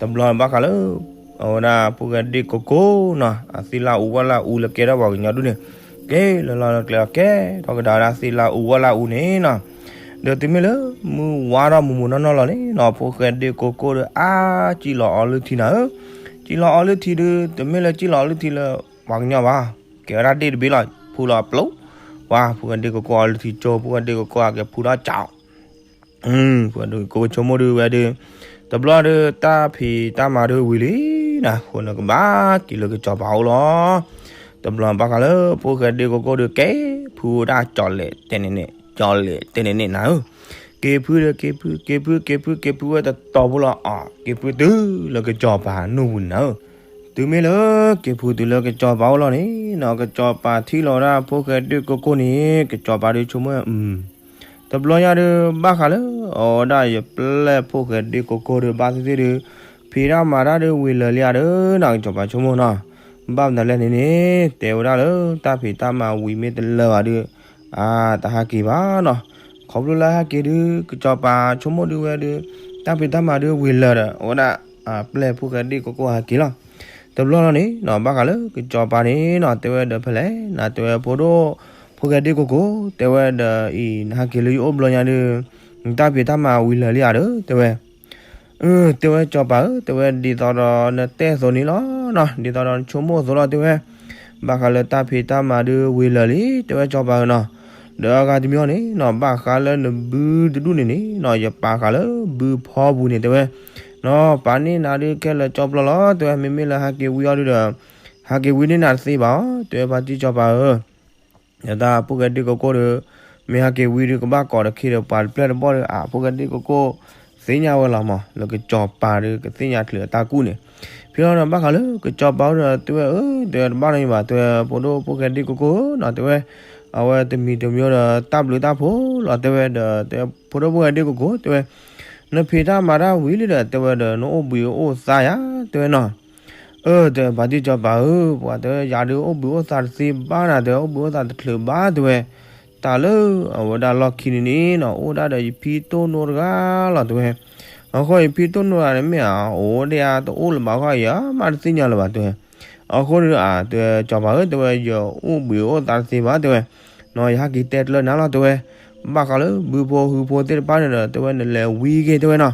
တဘျီဘၣ်ဃးလၢ အဝဲဒၣ်ဖိၣ်ဃဲဒ့ၣ်ကိကိၢ်နီၤ အသ့ၣ်လၣ်အူဝၣ်လၣ်အူလၢကဲထီၣ်ပှၤကညီဒူၣ်န့ၣ် ကဲလၢလီၢ်လၢကျဲလီၤ ကဲထီၣ်ကဒါဝဲဒၣ်သ့ၣ်လၣ်အူဝၣ်လၣ်အူန့ၣ်နီၤ, ဒီးတုၤမ့ၢ်လၢ မုၢ်ဝါထီၣ်မုၢ်မုၢ်နီၢ်နီၢ်လီၤန့ၣ်နီၤ, ဖိၣ်ဃဲဒ့ၣ်ကိကိၢ်ဒီး အါ စံၣ်လီၤအီလုၢ်ထံနၤဧၢ, စံၣ်လီၤအီလုၢ်ထံဒုး တမ့ၢ်လၢစံၣ်လီၤအီလုၢ်ထံလၢ ပှၤကညီဘၣ်, ကဲဝဲဒၣ်ဒ့ၣ်တဘ့ၣ်လီၤ ဖူလီၤပျိ, ပှၤဖိၣ်ဃဲဒ့ၣ်ကိကိၢ်အီလုၢ်ထံကၠိ ဖိၣ်ဃဲဒ့ၣ်ကိကိၢ်အကဲဖူထီၣ်ကၠီ ဖိၣ်ဃဲဒ့ၣ်ကိကိၢ်ဆိကမိၣ်ဒုးဝဲဒုး, တဘျီဒုးတၢ်ဖံးတၢ်မၤဒုးဝံၤလံနၤ, အဃိန့ၣ်ကဘၣ်က့ၤလၢကစီၤပၤအိၣ်လီၤ, တဘျီဘၣ်ဃးလၢ ဖိၣ်ဃဲဒ့ၣ်ကိကိၢ်ဒုး က့ၤဖုဝဲဒၣ်ကၠီၤလဲၣ်တဲန့ၣ်န့ၣ် ကၠီၤလဲၣ်တဲန့ၣ်န့ၣ်နၤဧၢ, က့ၤဖုဒီးက့ၤဖု က့ၤဖု က့ၤဖု က့ၤဖုဝဲတတီၤဖိလီၤအီၤ, က့ၤဖုတုၤလၢကစီၤပၤနူၢ်ပူၤန့ၣ်နၤဧၢ, တုၤမ့ၢ်လၢက့ၤဖုတုၤလၢကစီၤပၤအိၣ်လီၤန့ၣ်နီၤ, ကစီၤပၤထံၣ်လီၤဝဲဒၣ်ဖိၣ်ဃဲဒ့ၣ်ကိကိၢ်န့ၣ် ကစီၤပၤဒုးဆိကမိၣ် တဘျီညါဒုး ဘၣ်ဃးလၢ အဝဲဒၣ်ယပျဲၢ်ဖိၣ်ဃဲဒ့ၣ်ကိကိၢ်ဒုး ဘၣ်သ့ၣ်သ့ၣ်ဒုး ဖံးတၢ်မၤတၢ်ဒုးဝံၤလၢာ်လံဧါဒီး နီၢ်ကစီၤပၤဆိကမိၣ်နီၤ, ဘၣ်မနုၤလဲၣ်န့ၣ်န့ၣ် တဲဝဲဒၣ်လၢ တၢ်ဖံးတၢ်မၤဝံၤမ့ၢ်တလၢာ်ဘၣ်ဒုး အါ တဟဲက့ၤဘၣ်နီၤ, ခီဖျိလၢဟဲက့ၤဒုး ကစီၤပၤဆိကမိၣ်ဒုးဝဲဒုး တၢ်ဖံးတၢ်မၤဒုးဝံၤလၢာ်ဒီး အဝဲဒၣ် ပျဲၢ်ဖိၣ်ဃဲဒ့ၣ်ကိကိၢ်ဟဲက့ၤလီၤ, တဘျီလီၤန့ၣ်နီၤ ဘၣ်ဃးလၢကစီၤပၤန့ၣ်နီၤ တဲဝဲဒီးဖဲလဲၣ် နတဲဝဲဖိဒိၣ် ဖိၣ်ဃဲဒ့ၣ်ကိကိၢ် တဲဝဲဒီးအံၤ နဟဲက့ၤလၢယအိၣ်ဘျီညါဒုး နတၢ်ဖံးတၢ်မၤဝံၤလၢာ်လံဧါဒီး တဲဝဲ အ တဲဝဲစီၤပၤဧၢ တဲဝဲဒ်သိးဒီးနတဲသိးန့ၣ်လီၤနီၤ ဒ်သိးဒီးနဆိကမိၣ်သိးလီၤ တဲဝဲ ဘၣ်ဃးလၢတၢ်ဖံးတၢ်မၤဒုးဝံၤလၢာ်လံ တဲဝဲစီၤပၤဧၢနီၤ, ဒီးအဂၤတမံၤအံၤန့ၣ်နီၤ ဘၣ်ဃးလၢနဘုတဒူၣ်န့ၣ်န့ၣ်နီၤ ယပာ်ဃာ်လၢဘုဖီပူၤန့ၣ် တဲဝဲ, နီၤ ပာ်န့ၢ်နၤဒုးခဲလၢာ်ကၠီပျီလီၤ တဲဝဲ, မ့မ့ၢ်လၢဟးက့ၤဝံအီၤဒုးဒီး ဟးက့ၤဝံန့ၢ်နၤတသ့ဘၣ်အီၤ တဲဝဲ ဖါတံၢ်စီၤပၤဧၢ ယတၢ်ဖိၣ်ဃဲဒ့ၣ်ကိကိၢ်ဒီး မ့ၢ်ဟးက့ၤဝံဒီးကဘၣ်ကိးတခ့ဒီးပှၤတပျဲၢ်တဘီၣ်ဒီး အဖိၣ်ဃဲဒ့ၣ်ကိကိၢ် သ့ၣ်ညါဝဲလီၤမး လၢကစီၤပၤဒီးကသ့ၣ်ညါချုးအတၢ်ကူၣ်န့ၣ်, ဖဲလီၤဒီးဘၣ်ဃးလၢကစီၤပၤအိၣ်ဒီးတဲဝဲ အၢ တဲဝဲတဘၣ်နီတမံၤဘၣ် တဲဝဲ ဖိဒိၣ်ဖိၣ်ဃဲဒ့ၣ်ကိကိၢ်နီၤ တဲဝဲ, အဝဲတမံၤတမံၤဒီးတၢ်ဘျုးတၢ်ဖှိၣ်လီၤ တဲဝဲဒီး တဲ ဖိဒိၣ်ဖိၣ်ဃဲဒ့ၣ်ကိကိၢ် တဲဝဲ, နဖံးတၢ်မၤတၢ်ဝံၤလံဒီး တဲဝဲဒီး နအိၣ်ဘှံးအိၣ်သါယၤ တဲဝဲနီၤ အၢ တဲဖါတံၢ်စီၤပၤဧၢ, ပှၤတဲယၤဒုးအိၣ်ဘှံးအိၣ်သါတသ့ဘၣ်နၤ တဲဝဲ အိၣ်ဘှံးအိၣ်သါတချုးဘၣ် တဲဝဲ, တၢ်လၢအဝဲဒၣ်လီၢ်ခံန့ၣ်န့ၣ်နီၤ အိၣ်ဒၣ်ဒီးယဖံတိၢ်နိတဂၤလီၤ တဲဝဲ, အဃိယဖံတိၢ်နိတဂၤန့ၣ်မ့ၢ်အအိၣ်ဒၣ်ဧါတအိၣ်လၢၤဘၣ်ဃီ ယမ့ၢ်တသ့ၣ်ညါလၢၤဘၣ် တဲဝဲ, အဃိန့ၣ် တဲစီၤပၤဧၢ တဲဝဲ ယအိၣ်ဘှံးအိၣ်သါတသ့ဘၣ် တဲဝဲ, နီၤ ယဟဲက့ၤတဲတလၢနၤလီၤ တဲဝဲ, ဘၣ်ဃးလၢဘုဖိဟုဖိသ့ၣ်တဖၣ်န့ၣ်ဒီး တဲဝဲ နလဲၤဝံက့ၤ တဲဝဲနီၤ,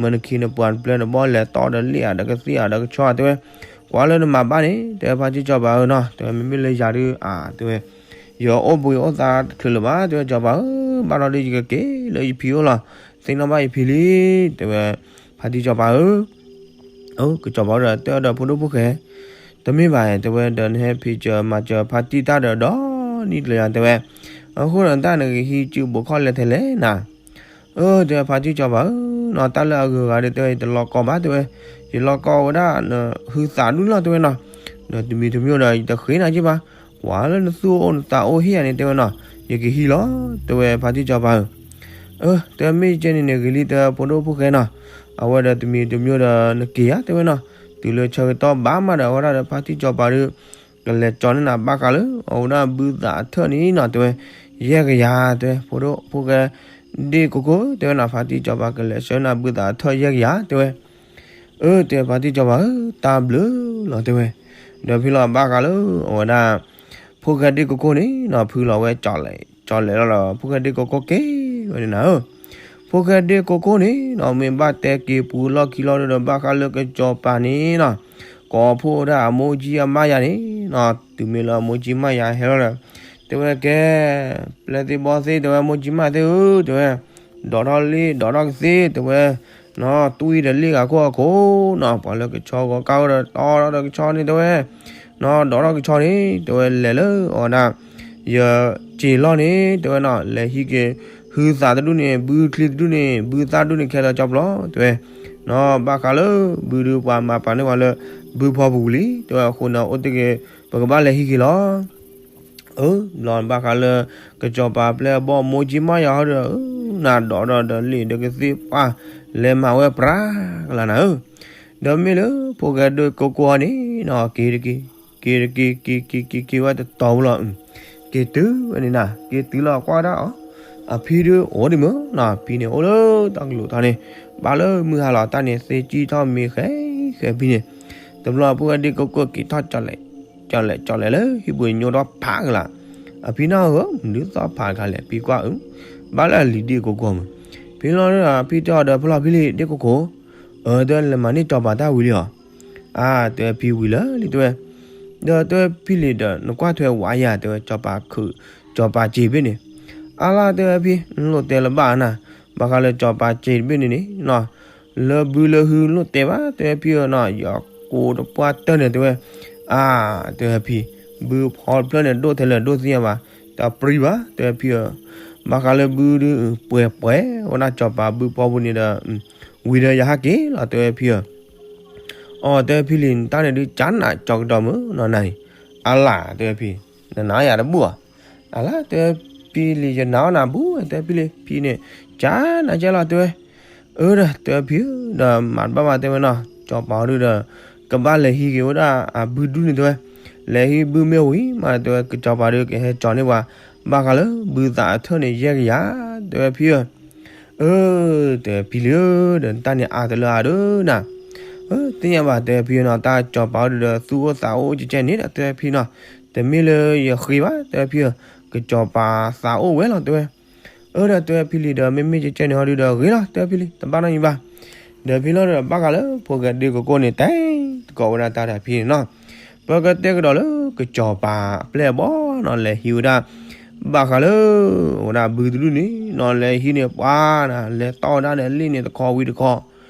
မ့ၢ်နခံနပှၤတပျဲၢ်တဘီၣ်လဲၤတီဒီးလ့ၣ်ဧါဒီးကသ့ၣ်ဧါဒီးကဆီ တဲဝဲ, ကွၢ်လၢနမၤဘၣ်န့ၣ် တဲဖါတံၢ်စီၤပၤဧၢနီၤ တဲဝဲ မ့မ့ၢ်လၢယၤဒုး အါ တဲဝဲ, ယအိၣ်ဘှံးအိၣ်သါတချုးလၢၤဘၣ် တဲဝဲ စီၤပၤဧၢ, ဘၣ်ဒီးဒုးယကက့ၤလၢယဖံအိၣ်လီၤ, သ့ၣ်နီၣ်ဘၣ်ယဖံလံ တဲဝဲ, ဖါတံၢ်စီၤပၤဧၢ အကစီၤပၤဒီးတဲဒီးဖိဒိၣ်ဖိၣ်ဃဲ, တမ့ၢ်ဘၣ် တဲဝဲဒီး နဟဲဖံးစၢၤမၤစၢၤဖါတံၢ်တၢ်ဒီးဒီနံၣ်တလၢယၤ တဲဝဲ, အဃိဒီးတၢ်နကဟံးစုဘိးခီၣ်လဲၤထဲလဲၣ်နၤ, အၢ တဲဝဲဖါတံၢ်စီၤပၤဧၢ, နီၤ တၢ်လၢအဂုၤအဂၤဒီး တဲဝဲ ယတလီၤကီဘၣ် တဲဝဲ, ယလီၤကီဝဲဒၣ် နဟုသးဒူၣ်လီၤ တဲဝဲနီၤ, ဒီးတမံၤတမံၤဒီး ယတဃ့နၤက့ဘၣ်, ကွၢ်လၢနသူၣ်အိၣ်နသးအိၣ်ဟ့ၣ်ယၤန့ၣ် တဲဝဲနီၤ, ယကဟံးလီၤ တဲဝဲဖါတံၢ်စီၤပၤဧၢ အၢ တဲမ့ၢ်ကဲန့ၣ်န့ၣ် ဂ့ၤလံ တဲဖိဒိၣ်ဖိၣ်ဃဲနီၤ, အဝဲဒီးတမံၤတမံၤဒီးနက့ၤဧါ တဲဝဲနီၤ, တုၤလၢဆၢကတီၢ်ဘၣ်မးဒီး အဝဲဒၣ်ဒီးဖါတံၢ်စီၤပၤဒီး ကလဲၤကၠီန့ၢ်နၤဘၣ်ဃးလၢ အဝဲဒၣ်ဘုသးအထၢၣ်န့ၣ်နီၤ တဲဝဲ, ယဲၢ်ကယၤ တဲဝဲ ဖိဒိၣ်ဖိၣ်ဃဲ ဒ့ၣ်ကိကိၢ် တဲဝဲနီၤ ဖါတံၢ်စီၤပၤကလဲၤဆှၢနၤဘုသးအထၢၣ်ယဲၢ်ကယၤ တဲဝဲ, အၢ တဲဖါတံၢ်စီၤပၤဧၢ တၢ်ဘျုးလီၤ တဲဝဲ, ဒီးဖဲလီၤဘၣ်ဃးလၢ အဝဲဒၣ် ဖိၣ်ဃဲဒ့ၣ်ကိကိၢ်န့ၣ်နီၤ ဖုလီၤဝဲ ကၠီလဲၤလီၤဒီး ဖိၣ်ဃဲဒ့ၣ်ကိကိၢ်က့ၤဝဲန့ၣ်နၤဧၢ, ဖိၣ်ဃဲဒ့ၣ်ကိကိၢ်န့ၣ်နီၤ မ့ၢ်ဘၣ်တဲက့ၤပူၤလီၢ်ခံလီၤဒီး ဘၣ်ဃးလၢကစီၤပၤန့ၣ်နီၤ ကိးဖှိၣ်ဝဲဒၣ်အမိၢ်ကၠံအမါယၤန့ၣ်နီၤ တုၤမ့ၢ်လၢအမိၢ်ကၠံမါယၤဟဲလီၤဒီး တဲဝဲကဲ ပျဲၢ်သ့ၣ်ဘီၣ်သ့ၣ် တဲဝဲ မိၢ်ကၠံမါသ့ၣ်ဧၢ တဲဝဲ, ဒိးထီၣ်လ့ၣ်ဒိးထီၣ်ကသ့ၣ် တဲဝဲ, နီၤ တွံၢ်ဒီးလ့ၣ်ဂၤခိၣ်အခိၣ်နီၤ ပှၤလၢကဆီဂီၤကၢ်အိၣ်ဒီး တီဒီးကဆီန့ၣ် တဲဝဲ နီၤ ဒိးထီၣ်ကဆီန့ၣ် တဲဝဲ လဲၤလၢအဝဲဒၣ် ယစ့ၤလီၢ်န့ၣ် တဲဝဲနီၤ လဲၤဟံးက့ၤ ဟုသးတဒူၣ်န့ၣ် ဘုချံတဒူၣ်န့ၣ် ဘုသၣ်ဒူၣ်န့ၣ် ခဲလၢာ်ကၠီပျီ တဲဝဲ, နီၤ ဘၣ်ဃးလၢ ဘုဒုးပှၤမၤပာ်န့ၢ်ပှၤလၢ ဘုဖီပူၤလံ တဲဝဲ အဃိန့ၣ် အိၣ်တ့ၢ်က့ၤ ပကဘၣ်လဲၤဟံးက့ၤလီၤ အၢ ဘျီဘၣ်ဃးလၢ ကစီၤပၤပျဲၢ်အဘီၣ်မိၢ်ကၠံမါယၤဟီဒီး နၤဒိးထီၣ်ဒီးလ့ၣ်ဒီးကသ့ၣ်ပှၢ် လဲၤမၤဝဲပြးကလါနၤဧၢ, ဒီးမ့ၢ်လၢ ဖိၣ်ဃဲဒ့ၣ်ကိကိၢ်အံၤန့ၣ်နီၤ က့ၤတက့ၤ က့ၤတက့ၤ က့ၤက့ၤက့ၤက့ၤဝဲတတီၤပူၤလီၤ, က့ၤတုၤဝဲန့ၣ်နၤ က့ၤတုၤလီၤကွၢ်ဒၣ်အီၤ, အဖံဒုးအိၣ်ဒံးမုၢ်နီၤ ဖံန့ၣ်အိၣ်လၢတၢ်ကလိာ်ထီန့ၣ် ဘၣ်လၢမုၢ်ဟါလီၤတၢ်န့ၣ် သ့ကံၢ်ထီၣ်မ့ၤဃဲဃဲဖံန့ၣ်, တဘျီဖိၣ်ဃဲဒ့ၣ်ကိကိၢ်က့ၤထီၣ် ကၠီလဲၤကၠီလဲၤလၢဟံၣ်ပူၤညိထီၣ်ဖးကလါ, အဖံနီၤဧၢ မနုၤသီၣ်ဖးတခါလဲၣ် ဖံကွၢ်အုး, ဘၣ်လၢအလံၤဒ့ၣ်ကိကိၢ်မုၢ်, ဖံလီၤဒီးဖံတဲအီၤဒီး ဖီလီၤဖံလံၤဒ့ၣ်ကိကိၢ်, အၢ တဲလဲၤမၤန့ၢ်ကၠီၤပၤတၢ်ဝံၤလံဧါ, အါ တဲဖံဝံၤလၢာ်လံ တဲဝဲ, ဒီးတဲဖံလံၤဒီး နကွၢ်ထွဲဝဲယၤ တဲဝဲ ကၠီၤပၤခုး ကၠီၤပၤစ့ၤတဘ့ၣ်န့ၣ်, အါလါ တဲဝဲဖံ နလိၣ်တဲလၢၤဘၣ်နၤ, ဘၣ်ဃးလၢကၠီၤပၤစ့ၤတဘ့ၣ်န့ၣ်န့ၣ် လၢဘုလၢဟုလိၣ်တဲဘၣ် တဲဝဲဖံဧၢနီၤ ယကိးတပှၢ်တၢၢ်န့ၣ် တဲဝဲ, အါ တဲဝဲဖံ, ဘုဖီတဖျၢၣ်န့ၣ် ဒိၣ်ထဲလဲၣ်ဒိၣ်သ့ၣ်ညါဘၣ်, တပြံဘၣ် တဲဝဲဖံဧၢ, ဘၣ်ဃးလၢဘုဒုး ပှဲၤပှဲၤဝဲဒၣ်ကၠီၤပၤဘုဖီပူၤန့ၣ်ဒီး ဝံၤဒီးယဟးက့ၤလီၤ တဲဝဲဖံဧၢ, အီ တဲဖံလံၤ နတၢ်န့ၣ်ဒုးကၠါနးကၠီၤကဒီးမုၢ်နီၤနၤအံၤ, အါလါ တဲဝဲဖံ, နနာ်ယၤတဘူၣ်ဧါ, အါလါ တဲဖံလံၤ ယနာ်အီၤနၤဘူၣ် တဲဖံလံၤ ဖံန့ၣ် ကၠါနးကဲလီၤ တဲဝဲ, အၢ ဒီး တဲဖံဧၢ ဒီးမၤတဘၣ်ဘၣ် တဲဝဲနီၤ ကၠီၤပၤဒုးဒီး ကဘၣ်လဲၤဟံးက့ၤဝဲဒၣ်အဘုဒူၣ်န့ၣ် တဲဝဲ, လဲၤဟံးဘုမ့ၢ်ဝံၤမး တဲဝဲ ကၠီၤပၤဒုးကဟဲကၠီၤန့ၢ်ပှၤ ဘၣ်ဃးလၢဘုသးအထၢၣ်န့ၣ် ယဲၢ်ကယၤ တဲဝဲဖံဧၢ, အၢ တဲဖံလံၤဧၢ ဒီးတၢ်န့ၣ်အါတလၢအါဒီးနၤ, အၢ သ့ၣ်ညါဘၣ် တဲဖံဧၢနီၤ တၢ်ကၠီၤပၤဒုးဒီး သူၣ်အိၣ်သးအိၣ်ကဲကဲန့ၣ်ဒီး တဲဖံနီၤ, တမ့ၢ်လၢယဃ့ဘၣ် တဲဖံဧၢ, ကၠီၤပၤသးအိၣ်ဝဲလီၤ တဲဝဲ, အၢ ဒီးတဲဖံလံၤဒီး မ့မ့ၢ်ကဲကဲန့ၣ်ဟီဒုးဒီး ဂ့ၤလီၤ တဲဖံလံၤ တဘၣ်နီတမံၤဘၣ်, ဒီးဖံလီၤဒီး ဘၣ်ဃးလၢဖိၣ်ဃဲဒ့ၣ်ကိကိၢ်န့ၣ် တဲသကိးဝဲဒၣ်တၢ်ဒီးဖံန့ၣ်နီၤ, ပကတဲကဒီးလၢကၠီၤပၤအပျဲၢ်အဘီၣ်နီၤ လဲၤဟံးဝဲဒၣ် ဘၣ်ဃးလၢ အဝဲဒၣ်ဘုတဒူၣ်န့ၣ်နီၤ လဲၤဟံးန့ၢ်ပှၤနၤ လဲၤတီၢ်ဝဲဒၣ်ဒီးလ့ၣ်န့ၣ်တခီဝံၤတခီ,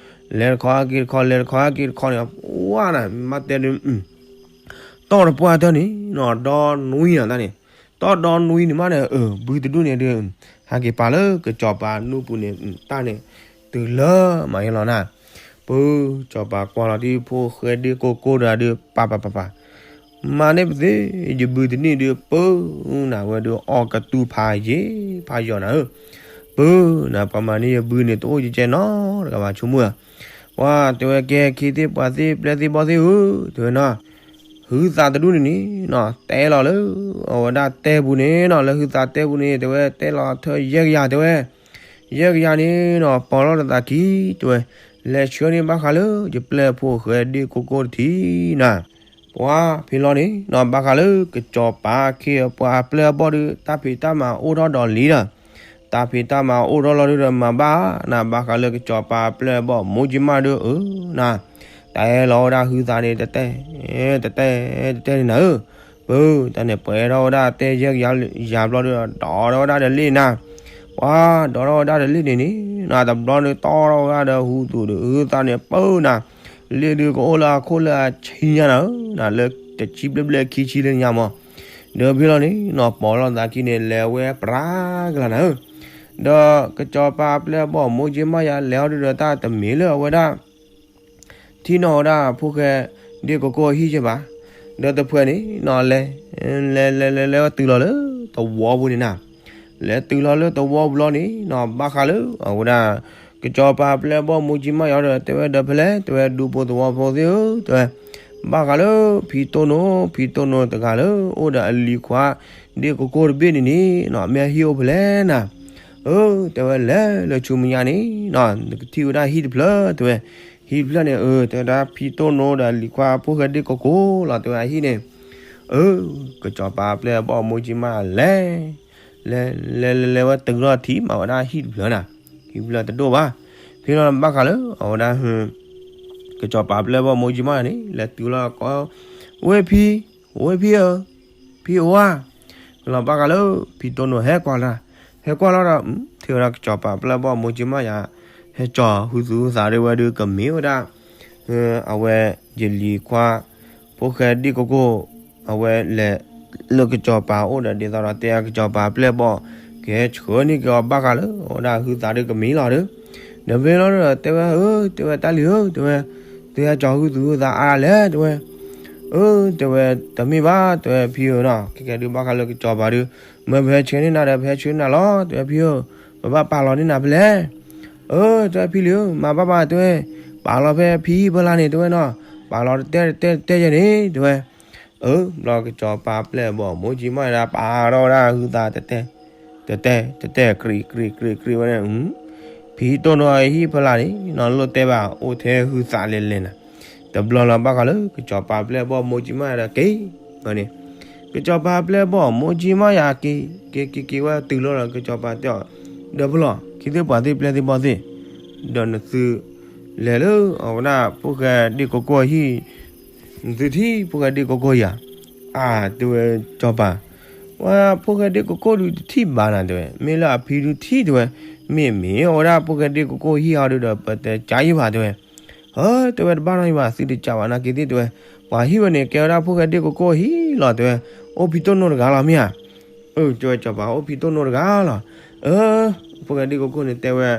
လဲၤတခီဟဲက့ၤတခီ လဲၤတခီဟဲက့ၤတခီန့ၣ် ပှၤနၤ မ့ၢ်တဲဒုး တီၢ်တပှၢ်တၢၢ်န့ၣ်နီၤ ဒီနွံနၤတၢ်န့ၣ်, တီၢ်ဒီနွံန့ၣ်မးဒီး အၢ ဘုတဒူၣ်န့ၣ်ဒုး ဟဲက့ၤပာ်လၢကစီၤပၤနူၢ်ပူၤန့ၣ် တၢ်န့ၣ် တုၤလၢမၤဟဲလီၤနၤ, ပၢ စီၤပၤကွၢ်လီၤတံၢ်ဖိၣ်ဃဲဒ့ၣ်ကိကိၢ်တဂၤဒုး ပၢ်ပၢ်ပၢ်ပၢ် မၤန့ၢ်ပသ့ ယဘုတနံၣ်ဒုး ပၢနၤဝဲဒုးအီၣ်ကတူၢ်ဖးယံာ်ဖးယီၤနၤဧၢ, ပၢနၤ ပှၤမၤန့ၢ်ယဘုန့ၣ် တအိၣ်ကဲကဲနီတဂၤဘၣ် ဆိကမိၣ်ဧါ, ပှၤတဲဝဲ ကဲ ခ့သ့ၣ်ပှၤသ့ၣ်ပျဲၢ်သ့ၣ်ဘီၣ်သ့ၣ်ဧၢ, တဲဝဲနီၤ, ဟုသးတဒူၣ်န့ၣ်န့ၣ်နီၤ တဲလီၤလၢ အဝဲဒၣ်တဲပူၤန့ၣ်နီၤ လၢဟုသးတဲပူၤန့ၣ် တဲဝဲ တဲလီၤထၢၣ်ယဲၢ်ကယၤ တဲဝဲ, ယဲၢ်ကယၤန့ၣ်နီၤ ပိာ်လီၤတသးခံ တဲဝဲ, လဲၤဆှၢန့ၢ်ဘၣ်ဃးလၢ ယပျဲၢ်ဖိၣ်ဃဲဒ့ၣ်ကိကိၢ်တထံၣ်နၤ, ပှၤဖဲလီၤန့ၣ်နီၤ ဘၣ်ဃးလၢကစီၤပၤခ့အပှၤအပျဲၢ်အဘီၣ်ဒုး တၢ်ဖံးတၢ်မၤအိၣ်ထီၣ်ဒီးလံဒီး တၢ်ဖံးတၢ်မၤအိၣ်ထီၣ်လီၤဒုးဒီး မၤဘၣ်နၤ ဘၣ်ဃးလၢကစီၤပၤအပျဲၢ်အဘီၣ်မိၢ်ကၠံမၣ်ဒုး အၢနၤ, တၢ်ဟဲလီၤဝဲဒၣ်ဟုသးန့ၣ် တတဲ တတဲ တတဲန့ၣ်နၤဧၢ, ပၢ တၢ်န့ၣ်ပှဲၤထီၣ်ဝဲဒၣ်တဲယဲၢ်ကယၤဘျီဒုး ဒီးထီၣ်ဝဲဒၣ်ဒီးလ့ၣ်နၤ, ပှၤဒီးထီၣ်ဝဲဒၣ်ဒီးလ့ၣ်န့ၣ်န့ၣ်နီၤ တဘျီဒုးတီၢ်ထီၣ်ဝဲဒၣ်ဒီးဟူသူၣ်ဒီးဟုသးန့ၣ် ပၢနၤ, လ့ၣ်ဒုးကအိၣ်လၢအခိၣ်လၢအဆံညါနၤဧၢ, လၢတဆံဘျဲၣ်ဘျဲၣ်ခံဆံလၢညါမး, ဒီးဖဲလီၤန့ၣ်နီၤ ပိာ်လီၤသးခံန့ၣ် လဲၤဝဲပြးကလၤနၤဧၢ, ဒီးကစီၤပၤအပျဲၢ်အဘီၣ်မိၢ်ကၠံမၣ်ယၤ လဲၤအီၤဒုးဒီးတၢ်တမ့ၢ်လၢအဝဲဒၣ် ထံၣ်နီၣ်ဝဲဒၣ်ဖိၣ်ဃဲဒ့ၣ်ကိကိၢ်အဟံၣ်ကဲဘၣ်, ဒီးတဖှဲးန့ၣ်နီၤ လဲၤ လဲၤ လဲၤ လဲၤဝဲတုၤလီၤလၢသဝီပူၤန့ၣ်နၤ, လဲၤတုၤလီၤလၢသဝီပူၤလီၤန့ၣ်နီၤ ဘၣ်ဃးလၢအဝဲဒၣ် ကစီၤပၤအပျဲၢ်အဘီၣ်မိၢ်ကၠံမၣ်ယၤဒီး တဲဝဲဒီးဖဲလဲၣ် တဲဝဲ ဒူဖိသဝီဖိသ့ၣ်ဧၢ တဲဝဲ, ဘၣ်ဃးလၢ ဖံတိၢ်နိ ဖံတိၢ်နိတဂၤလၢ အိၣ်ဒီးအလံၤခွါ ဒ့ၣ်ကိကိၢ်တဘ့ၣ်န့ၣ်န့ၣ်နီၤ မ့ၢ်အဟံၣ်အိၣ်ဖဲလဲၣ်နၤ, အၢ တဲဝဲ လဲၤလၢဆူမဲာ်ညါန့ၣ်နီၤ နကထံၣ်ဝဲဒၣ်ဟံၣ်တဖျၢၣ် တဲဝဲ, ဟံၣ်တဖျၢၣ်န့ၣ် အၢ တဲဝဲဒၣ် ဖံတိၢ်နိဒီးအလံၤခွါဖိၣ်ဃဲဒ့ၣ်ကိကိၢ်လီၤ တဲဝဲ အဟံၣ်န့ၣ်, အၢ ကစီၤပၤအပျဲၢ်အဘီၣ်မိၢ်ကၠံမၣ်လဲၤ လဲၤ လဲၤ လဲၤ လဲၤဝဲတုၤလီၤထံၣ်မးဝဲဒၣ်ဟံၣ်တဖျၢၣ်နၤ, ဟံၣ်တဖျၢၣ်တဒိၣ်ဘၣ်, ဖဲလီၤဘၣ်ဃးလၢ အဝဲဒၣ် ကစီၤပၤအပျဲၢ်အဘီၣ်မိၢ်ကၠံမၣ်န့ၣ် လဲၤတုၤလီၤကိး, ဝဲဖံ, ဝဲဖံဧၢ, ဖံအိၣ်ဧါ, လီၤဘၣ်ဃးလၢ ဖံတိၢ်နိဟဲကွၢ်လီၤ, ဟဲကွၢ်လီၤဒီး ထံၣ်ဝဲဒၣ်ကစီၤပၤအပျဲၢ်အဘီၣ်မိၢ်ကၠံမၣ်ယၤ ဟဲကၠီၤဟုသူၣ်ဟုသးဒၣ်ဝဲဒုးကမ့ၢ်ဝဲဒၣ် အဝဲ ယလံၤခွါ ဖိၣ်ဃဲဒ့ၣ်ကိကိၢ် အဝဲလဲၤ လၢကစီၤပၤအိၣ်ဒီးဒ်သိးဒီးတဲကစီၤပၤအပျဲၢ်အဘီၣ် ကဟဲဆှၢန့ၢ်က့ၤအီၤဘၣ်ဃးလၢ အဝဲဒၣ်ဟုသးဒုးကမ့ၢ်လီၤဒီး, ဒီးဖဲလီၤဒီးတဲဝဲ အၢ တဲဝဲတၢ်လံၤဧၢ တဲဝဲ, သုဟဲကၠီၤဟုသူၣ်ဟုသးအါလဲၣ် တဲဝဲ, အၢ တဲဝဲ တမ့ၢ်ဘၣ် တဲဝဲဖံဧၢနီၤ ခဲကဲဒုးဘၣ်ဃးလၢကစီၤပၤဒုး မ့ၢ်ပဟဲဆှၢန့ၢ်နၤဒီး ပဟဲဆှၢနၤလီၤ တဲဝဲဖံဧၢ, ပဘၣ်ပာ်လီၤန့ၢ်နၤဖဲလဲၣ် အၢ တဲဝဲဖံလံၤဧၢ မၤဘၣ်ဘၣ်တဲဝဲ, ပာ်လီၤဖဲဖံဖီလာ်န့ၣ် တဲဝဲနီၤ, ပာ်လီၤတတဲတတဲတယဲၢ်န့ၣ် တဲဝဲ, အၢ ဘျီကစီၤပၤပျဲၢ်အဘီၣ်မိၢ်ကၠံမၣ်ဒၣ်ပာ်ထီၣ်ဝဲဒၣ်ဟုသးတတဲ, တတဲ တတဲ ကြံး ကြံး ကြံး ကြံး ဝဲန့ၣ်, ဖံတိၢ်နိအဟံၣ်ဖီလာ်န့ၣ်နီၤ လိၣ်တဲဘၣ်အိၣ်ထဲဟုသးလဲၤလဲၤနၤ, တဘျီလီၤဘၣ်ဃးလၢကစီၤပၤပျဲၢ်အဘီၣ်မိၢ်ကၠံမၣ်ဒၣ်က့ၤ, န့ၣ် ကစီၤပၤပျဲၢ်အဘီၣ်မိၢ်ကၠံမၣ်ယၤက့ၤ, က့ၤ က့ၤ က့ၤဝဲတုၤလီၤဒီးကစီၤပၤတဲအီၤ, ဒီးဖဲလီၤ ခ့သ့ၣ်ပှၤသ့ၣ်ပျဲၢ်သ့ၣ်ဘီၣ်သ့ၣ်, ဒီးနသု လဲၤလၢအဝဲဒၣ်ဖိၣ်ဃဲဒ့ၣ်ကိကိၢ်အဟံၣ်, နသုထံၣ်ဖိၣ်ဃဲဒ့ၣ်ကိကိၢ်ယၤ, အါ တဲဝဲစီၤပၤ, ဝဲဖိၣ်ဃဲဒ့ၣ်ကိကိၢ်ဒုးတထံၣ်ဘၣ်နၤတဲဝဲ, မ့ၢ်လၢအဖံဒုးထံၣ်တဲဝဲ, မ့ၢ်မ့ၢ်အဝဲဒၣ်ဖိၣ်ဃဲဒ့ၣ်ကိကိၢ်ဟံၣ်ဟီဒုးဒီး ပတကးယံၢ်ဘၣ်တဲဝဲ, ဟၢ တဲဝဲတဘၣ်နီတမံၤဘၣ် သုတကးဘၣ်နာ်က့ၤသ့ၣ်တဲဝဲ, ပှၤဟံၣ်ဝဲန့ၣ် ကဲဝဲဒၣ်ဖိၣ်ဃဲဒ့ၣ်ကိကိၢ်ဟံၣ်လီၤတဲဝဲ, အိၣ်ဖံတိၢ်နိတဂၤလီၤမ့ၢ်ဧါ, အၢ တဲဝဲစီၤပၤ အိၣ်ဖံတိၢ်နိတဂၤလီၤ, အၢ ဖိၣ်ဃဲဒ့ၣ်ကိကိၢ်န့ၣ်တဲဝဲ,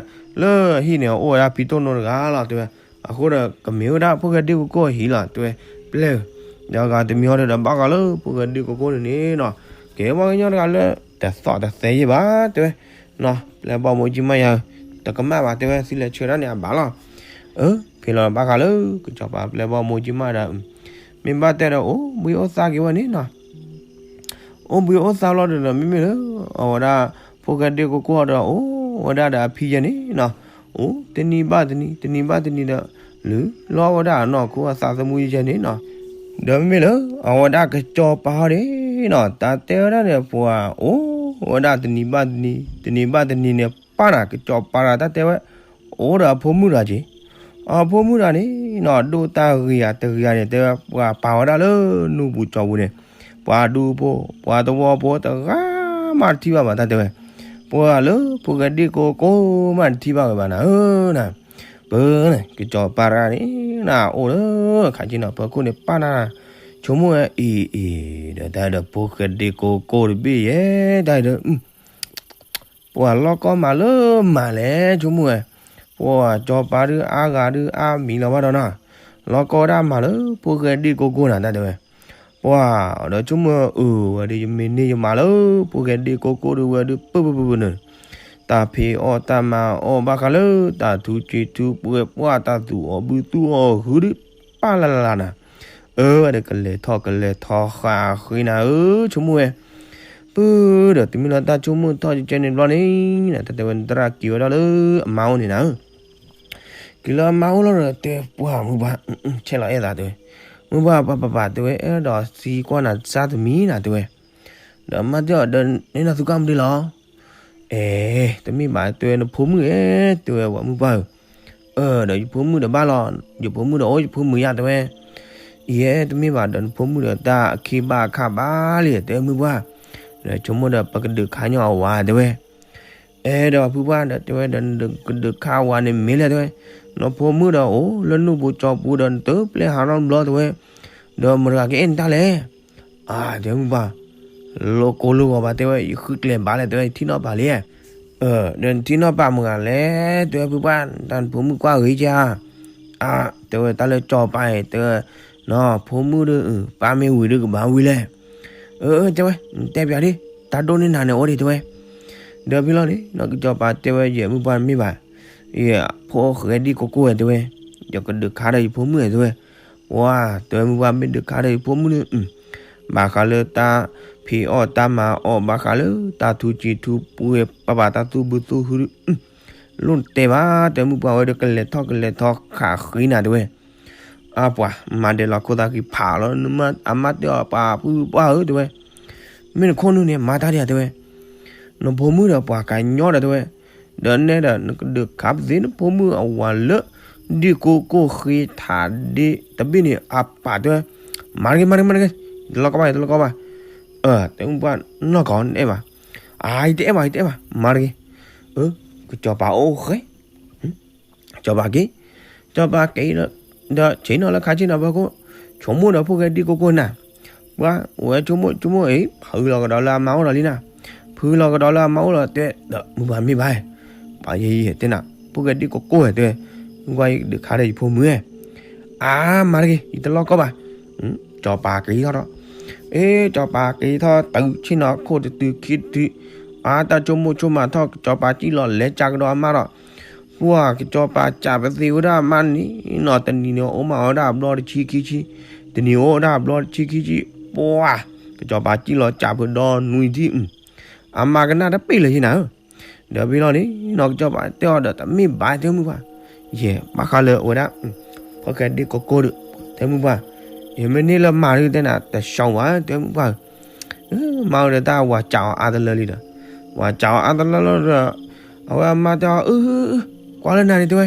လၢဟံၣ်န့ၣ် အိၣ်ဝဲဒၣ်ဖံတိၢ်နိတဂၤလီၤတဲဝဲ, အဃိဒီးကမ့ၢ်ဝဲဒၣ်ဖိၣ်ဃဲဒ့ၣ်ကိကိၢ်ဟံၣ်လီၤတဲဝဲ, ပျဲၢ်ဧၢ, ဒီးဂၤတမံၤဟီဒုးဒီးဘၣ်ဃးလၢဖိၣ်ဃဲဒ့ၣ်ကိကိၢ်န့ၣ်န့ၣ်နီၤ, ကဲပှၤကညီတဂၤလၢ တသီၣ်တသဲယဲၢ်ဘၣ်တဲဝဲ, နီၤ ပျဲၢ်အဘီၣ်မိၢ်ကၠံမၣ်ယၤဧၢ, တကမၣ်ဘၣ်တဲဝဲ သုလဲၤဆှၢဒၣ်န့ၣ်အဘၣ်လီၤ, အၢ ဖဲလီၤဘၣ်ဃးလၢကစီၤပၤပျဲၢ်အဘီၣ်မိၢ်ကၠံမၣ်ဒၣ်, မ့ၢ်ဘၣ်တဲဒီးအိၣ်ဘှံးအိၣ်သါက့ၤဝဲန့ၣ်နီၤ အိၣ်ဘှံးအိၣ်သါလီၤဒီးမ့မ့ၢ်လၢ အဝဲဒၣ် ဖိၣ်ဃဲဒ့ၣ်ကိကိၢ်ဒီးအိၣ်ဝဲဒၣ်ဒီးအဖံယဲန့ၣ်နီၤ, အိၣ်တနံၤဘၣ်တနံၤ တနံၤဘၣ်တနံၤဒီး လုၢ်လီၤဝဲဒၣ်အနီၢ်ခိအသးသမူယဲန့ၣ်နီၤ, ဒီးမ့မ့ၢ်လၢ အဝဲဒၣ်ကစီၤပၤဟီဒၣ်နီၤ တၢ်တဲဝဲဒၣ်န့ၣ် ပှၤအိၣ်ဝဲဒၣ်တနံၤဘၣ်တနံၤ တနံၤဘၣ်တနံၤန့ၣ် ပၢ်နၤကစီၤပၤတၢ်တဲဝဲ အိၣ်ဒီးအဖိမုၣ်တဂၤက့ၤ, အဖိမုၣ်တဂၤန့ၣ်နီၤ ဒိၣ်တၢ်ဂ့ၤယၤတဂ့ၤယၤန့ၣ် တဲဝဲပှၤပာ်ဝဲဒၣ်လၢနူၢ်ပူၤကၠီပူၤန့ၣ်, ပှၤဒူဖိ ပှၤသဝီဖိတဂၤ မးတထံၣ်ဘၣ်ဘၣ်တၢ်တဲဝဲ, ပှၤလၢဖိၣ်ဃဲဒ့ၣ်ကိကိမးတထံၣ်ဘၣ်ဝဲဘၣ်နၤဧၢနၤ, ပၢၤန့ၣ် ကစီၤပၤတဂၤန့ၣ် နအိၣ်လၢ ခးက့နီၤဖီခိၣ်န့ၣ် ပၢ်နၤ, ဆိကမိၣ်ဝဲအံၤအံၤ ဒီးတၢ်ဒီးဖိၣ်ဃဲဒ့ၣ်ကိကိတဘ့ၣ်ယဲ တၢ်ဒီး ပှၤလီၢ်ကီမးလၢမးလဲၣ် ဆိကမိၣ်ဝဲ, ပှၤစီၤပၤဒုးအါဂၤဒုးအါမံၤလီၤဘၣ်ဒီးနၤ, လီၢ်ကီဒၣ်မးလၢဖိၣ်ဃဲဒ့ၣ်ကိကိနၤ တၢ်တဲဝဲ, ပှၤဒီးဆိကမိၣ်အၢဝဲဒီး ယမ့ၢ်န့ၢ်ယမးလၢ ဖိၣ်ဃဲဒ့ၣ်ကိကိဒုးဝဲဒုး ပၢၢ်ပၢၢ်ပၢၢ်ပၢၢ်န့ၣ်, တၢ်ဖံးအီၣ်တၢ်မၤအီၣ်ဘၣ်ဃးလၢ တၢ်ထူစံးထူပှဲၤပှၢ် တၢ်သူၣ်အီၣ်ဘုသူၣ်အီၣ်ဟုဒုး ပၢ်လၢ်လၢ်လၢ်နၤ, အၢဝဲဒီးကလဲၤထီၣ်ကလဲၤထီဃာ်ဃ့နၤဧၢ ဆိကမိၣ်ဝဲ, ပၢၤဒီးတမ့ၢ်လၢတၢ်ဆိကမိၣ်ထီၣ်ကဲန့ၣ်ဘျီန့ၣ်, တၢ်တဲဝဲတရၣ်က့ၤဝဲဒၣ်လၢအမါအိၣ်န့ၣ်နၤဧၢ, က့ၤလၢအမါအိၣ်လီၤဒီးတဲပှၤမုၢ်ပှၢ်, ဆဲးလီၤအဲၣ်သးတဲဝဲ, မုၢ်ပှၢ်ပၢ်ပၢ်ပၢ်တဲဝဲ အဲၣ်ဒိးသံကွၢ်နၤစၢ်တမံၤနၤတဲဝဲ, ဒီးမါတဲအီၤဒီး န့ၢ်နၤသုကၣ်မနုၤလီၤ အဲ တမ့ၢ်ဘၣ်တဲဝဲ နဖိမုၣ်ဧၢ တဲဝဲ ပှၤမုၢ်ပှၢ်ဧၢ, အၢ ဒီးယဖိမုၣ်ဒီးဘၣ်လီၤ, ယဖိမုၣ်ဒီးအိၣ်ယဖိမုၣ်ယါတဲဝဲ, ယဲတမ့ၢ်ဘၣ်ဒီးနဖိမုၣ်ဒီးတၢ်အခ့ဘၣ်အခါဘၣ်လံ တဲဝဲမုၢ်ပှၢ်, ဒီးဆိကမိၣ်ဒီးပကဒုးခါညီအဝၤတဲဝဲ, အဲ ဒီးဖုပှၢ်ဒီးတဲဝဲဒီး နကဒုးခါအဝၤန့ၣ်မ့ၢ်လဲၣ်တဲဝဲ, နဖိမုၣ်ဒီးအိၣ်လၢနူၢ်ပူၤကၠီပူၤဒီးနတပျဲဟးထီၣ်တဘျီတဲဝဲ, ဒီးမတၤဂၤကအဲၣ်နတၢ်လဲၣ် အါ တဲမုၢ်ပှၢ်, လီၤကိၢ်လီၤဂီၤဘၣ်တဲဝဲ ယဃုကျဲၤဘၣ်လဲၣ်တဲဝဲ ယထံၣ်နီၣ်ပၢ်လံ, ဒီးနထံၣ်နီၣ်ပၢ်မတၤဂၤလဲၣ် တဲဝဲဖုပှၢ် တၢ်နဖိမုၣ်ကွၢ်ဂ့ၤကါ, အါ တဲဝဲတၢ်လၢကၠီၤပၤအံၤ တဲဝဲ, နဖိမုၣ်ဒီး ပၢ်မ့ၢ်ဝံၤဒီးကဘၣ်ဝံၤလဲၣ်, အၢ တဲဝဲ နတဲပၠးဒ် တၢ်ဒိၣ်န့ၢ်နၤန့ၣ်အိၣ်ဒံးတဲဝဲ, ဒီးဖဲလီၤန့ၣ် ကၠီၤပၤတဲဝဲ ယဲမုၢ်ပှၢ်မ့ၢ်ဘၣ်, ယဖိၣ်ဃဲဒ့ၣ်ကိကိဝဲတဲဝဲ, ယကဒုးခါဒီးယဖိမုၣ်တဲဝဲ, ပှၤ တဲဝဲမုၢ်ပှၢ်မ့ၢ်ဒုးခါဒီးယဖိမုၣ်န့ၣ်, ဘၣ်ဃးလၢတၢ်ဖံးအီၣ်တၢ်မၤအီၣ် ဘၣ်ဃးလၢတၢ်ထူစံးထူပှဲၤ ပှၤဘၣ်တၢ်သူၣ်ဘုသူၣ်ဟု လိၣ်နတဲဘၣ် တဲမုၢ်ပှၢ်ဝဲဒီးကလဲၤထီၣ်ကလဲၤထီဃာ်ဃ့နၤတဲဝဲ, အါပှၤ မၤဒဲးလီၤခိၣ်သးကံၤဖးလီၤ, အမါတဲအီၤပှၤဖုပှၢ်ဧၢတဲဝဲ, မ့ၢ်နခိၣ်နူာ်န့ၣ် မၤတၢ်ဒံးဧါတဲဝဲ, နဖိမုၣ်ဒီးပှၤကညီဒီးတဲဝဲ, ဒီးနဲဒီးနကဒုးခးပသ့နဖိမုၣ်အဝၤလၢ ဒ့ၣ်ကိၢ်ကိၢ်ဃ့ထးဒ့တဘ့ၣ်န့ၣ် အါပာ်တဲဝဲ, မၤတဂ့ၤ မၤတဂ့ၤ မၤတဂ့ၤ, တလီၤကီဘၣ် တလီၤကီဘၣ်, တဲမုၢ်ပှၢ်နီၢ်ကီးနအဲၣ်ဘၣ်, အါ ယတအဲၣ်ဘၣ် ယတအဲၣ်ဘၣ် မၤတဂ့ၤ, ကၠီၤပၤအိၣ်ဃဲ ကၠီၤပၤက့ၤ, ကၠီၤပၤက့ၤ, ဒီးဆ့ၣ်နီၤလၢခါဆ့ၣ်နီၤဖီခိၣ်, ဆိကမိၣ်ဒီးဖိၣ်ဃဲဒ့ၣ်ကိၢ်ကိၢ်နၤ, ပှၤအိၣ်ဝဲဆိကမိၣ်ဆိကမိၣ်အံၤ ဖုလီၤကဒီးလၢအမါအိၣ်လီၤလံနၤ, ဖုလီၤကဒီးလီၤအမါအိၣ်လီၤတဲ, ဒီးမုၢ်ပှၢ်မ့ၢ်ဘၣ်, ပှၤယဲယဲတဲနၤ, ဖိၣ်ဃဲဒ့ၣ်ကိၢ်ကိၢ်တဲဝဲ, မုၢ်ပှၢ်ယကဒုးခါဒီးယဖိမုၣ်, အါ မၤတဂ့ၤ ယတလီၤကီဘၣ်, ကၠီၤပၤက့ၤထီၣ်ဒီး, အ့ ကၠီၤပၤက့ၤထီၣ်တုၤဆ့ၣ်နီၤခိၣ်တတုၤခံတုၤ, အါ တၢ်ဆိကမိၣ်ဆိကမးထီၣ် ကၠီၤပၤစံၣ်လီၤလဲၤကးကဒီးအမါဒီး ပှၤကၠီၤပၤကးပသ့ဝဲဒၣ်အမါန့ၣ်နီၤ, တနံၤန့ၣ်အိၣ်မးဝဲဒၣ်အဘျီတဆံခံဆံ, တနံၤအိၣ်ဝဲဒၣ်အဘျီတဆံခံဆံ, ပှၤ ကၠီၤပၤစံၣ်လီၤကးဖုဒီနွံထံၣ်, အမါကနၣ်တပ့ၢ်လၢၤယဲနၤဧၢ, ဒီးဖဲလီၤန့ၣ်နီၤ ကၠီၤပၤတဲအီၤဒီး တမ့ၢ်ဘၣ်တဲမုၢ်ပှၢ်, ယဲဘၣ်ဃးလၢအဝဲဒၣ် ဖိၣ်ဃဲဒ့ၣ်ကိၢ်ကိၢ်ဒီး, တဲမုၢ်ပှၢ်, ယမ့ၢ်န့ၢ်လၢမၤဒုးတဲနၤ တဆှီဘၣ် တဲမုၢ်ပှၢ်ဧၢ, မၤဝဲဒီးတၢ်ဝၤစးအီၤအါတလၢလံဒီး, ဝၤစးအီၤအါတလၢလီၤဒီး, အဝဲအမါတဲအီၤ အၢ ကွၢ်လၢနၤန့ၣ်တဲဝဲ,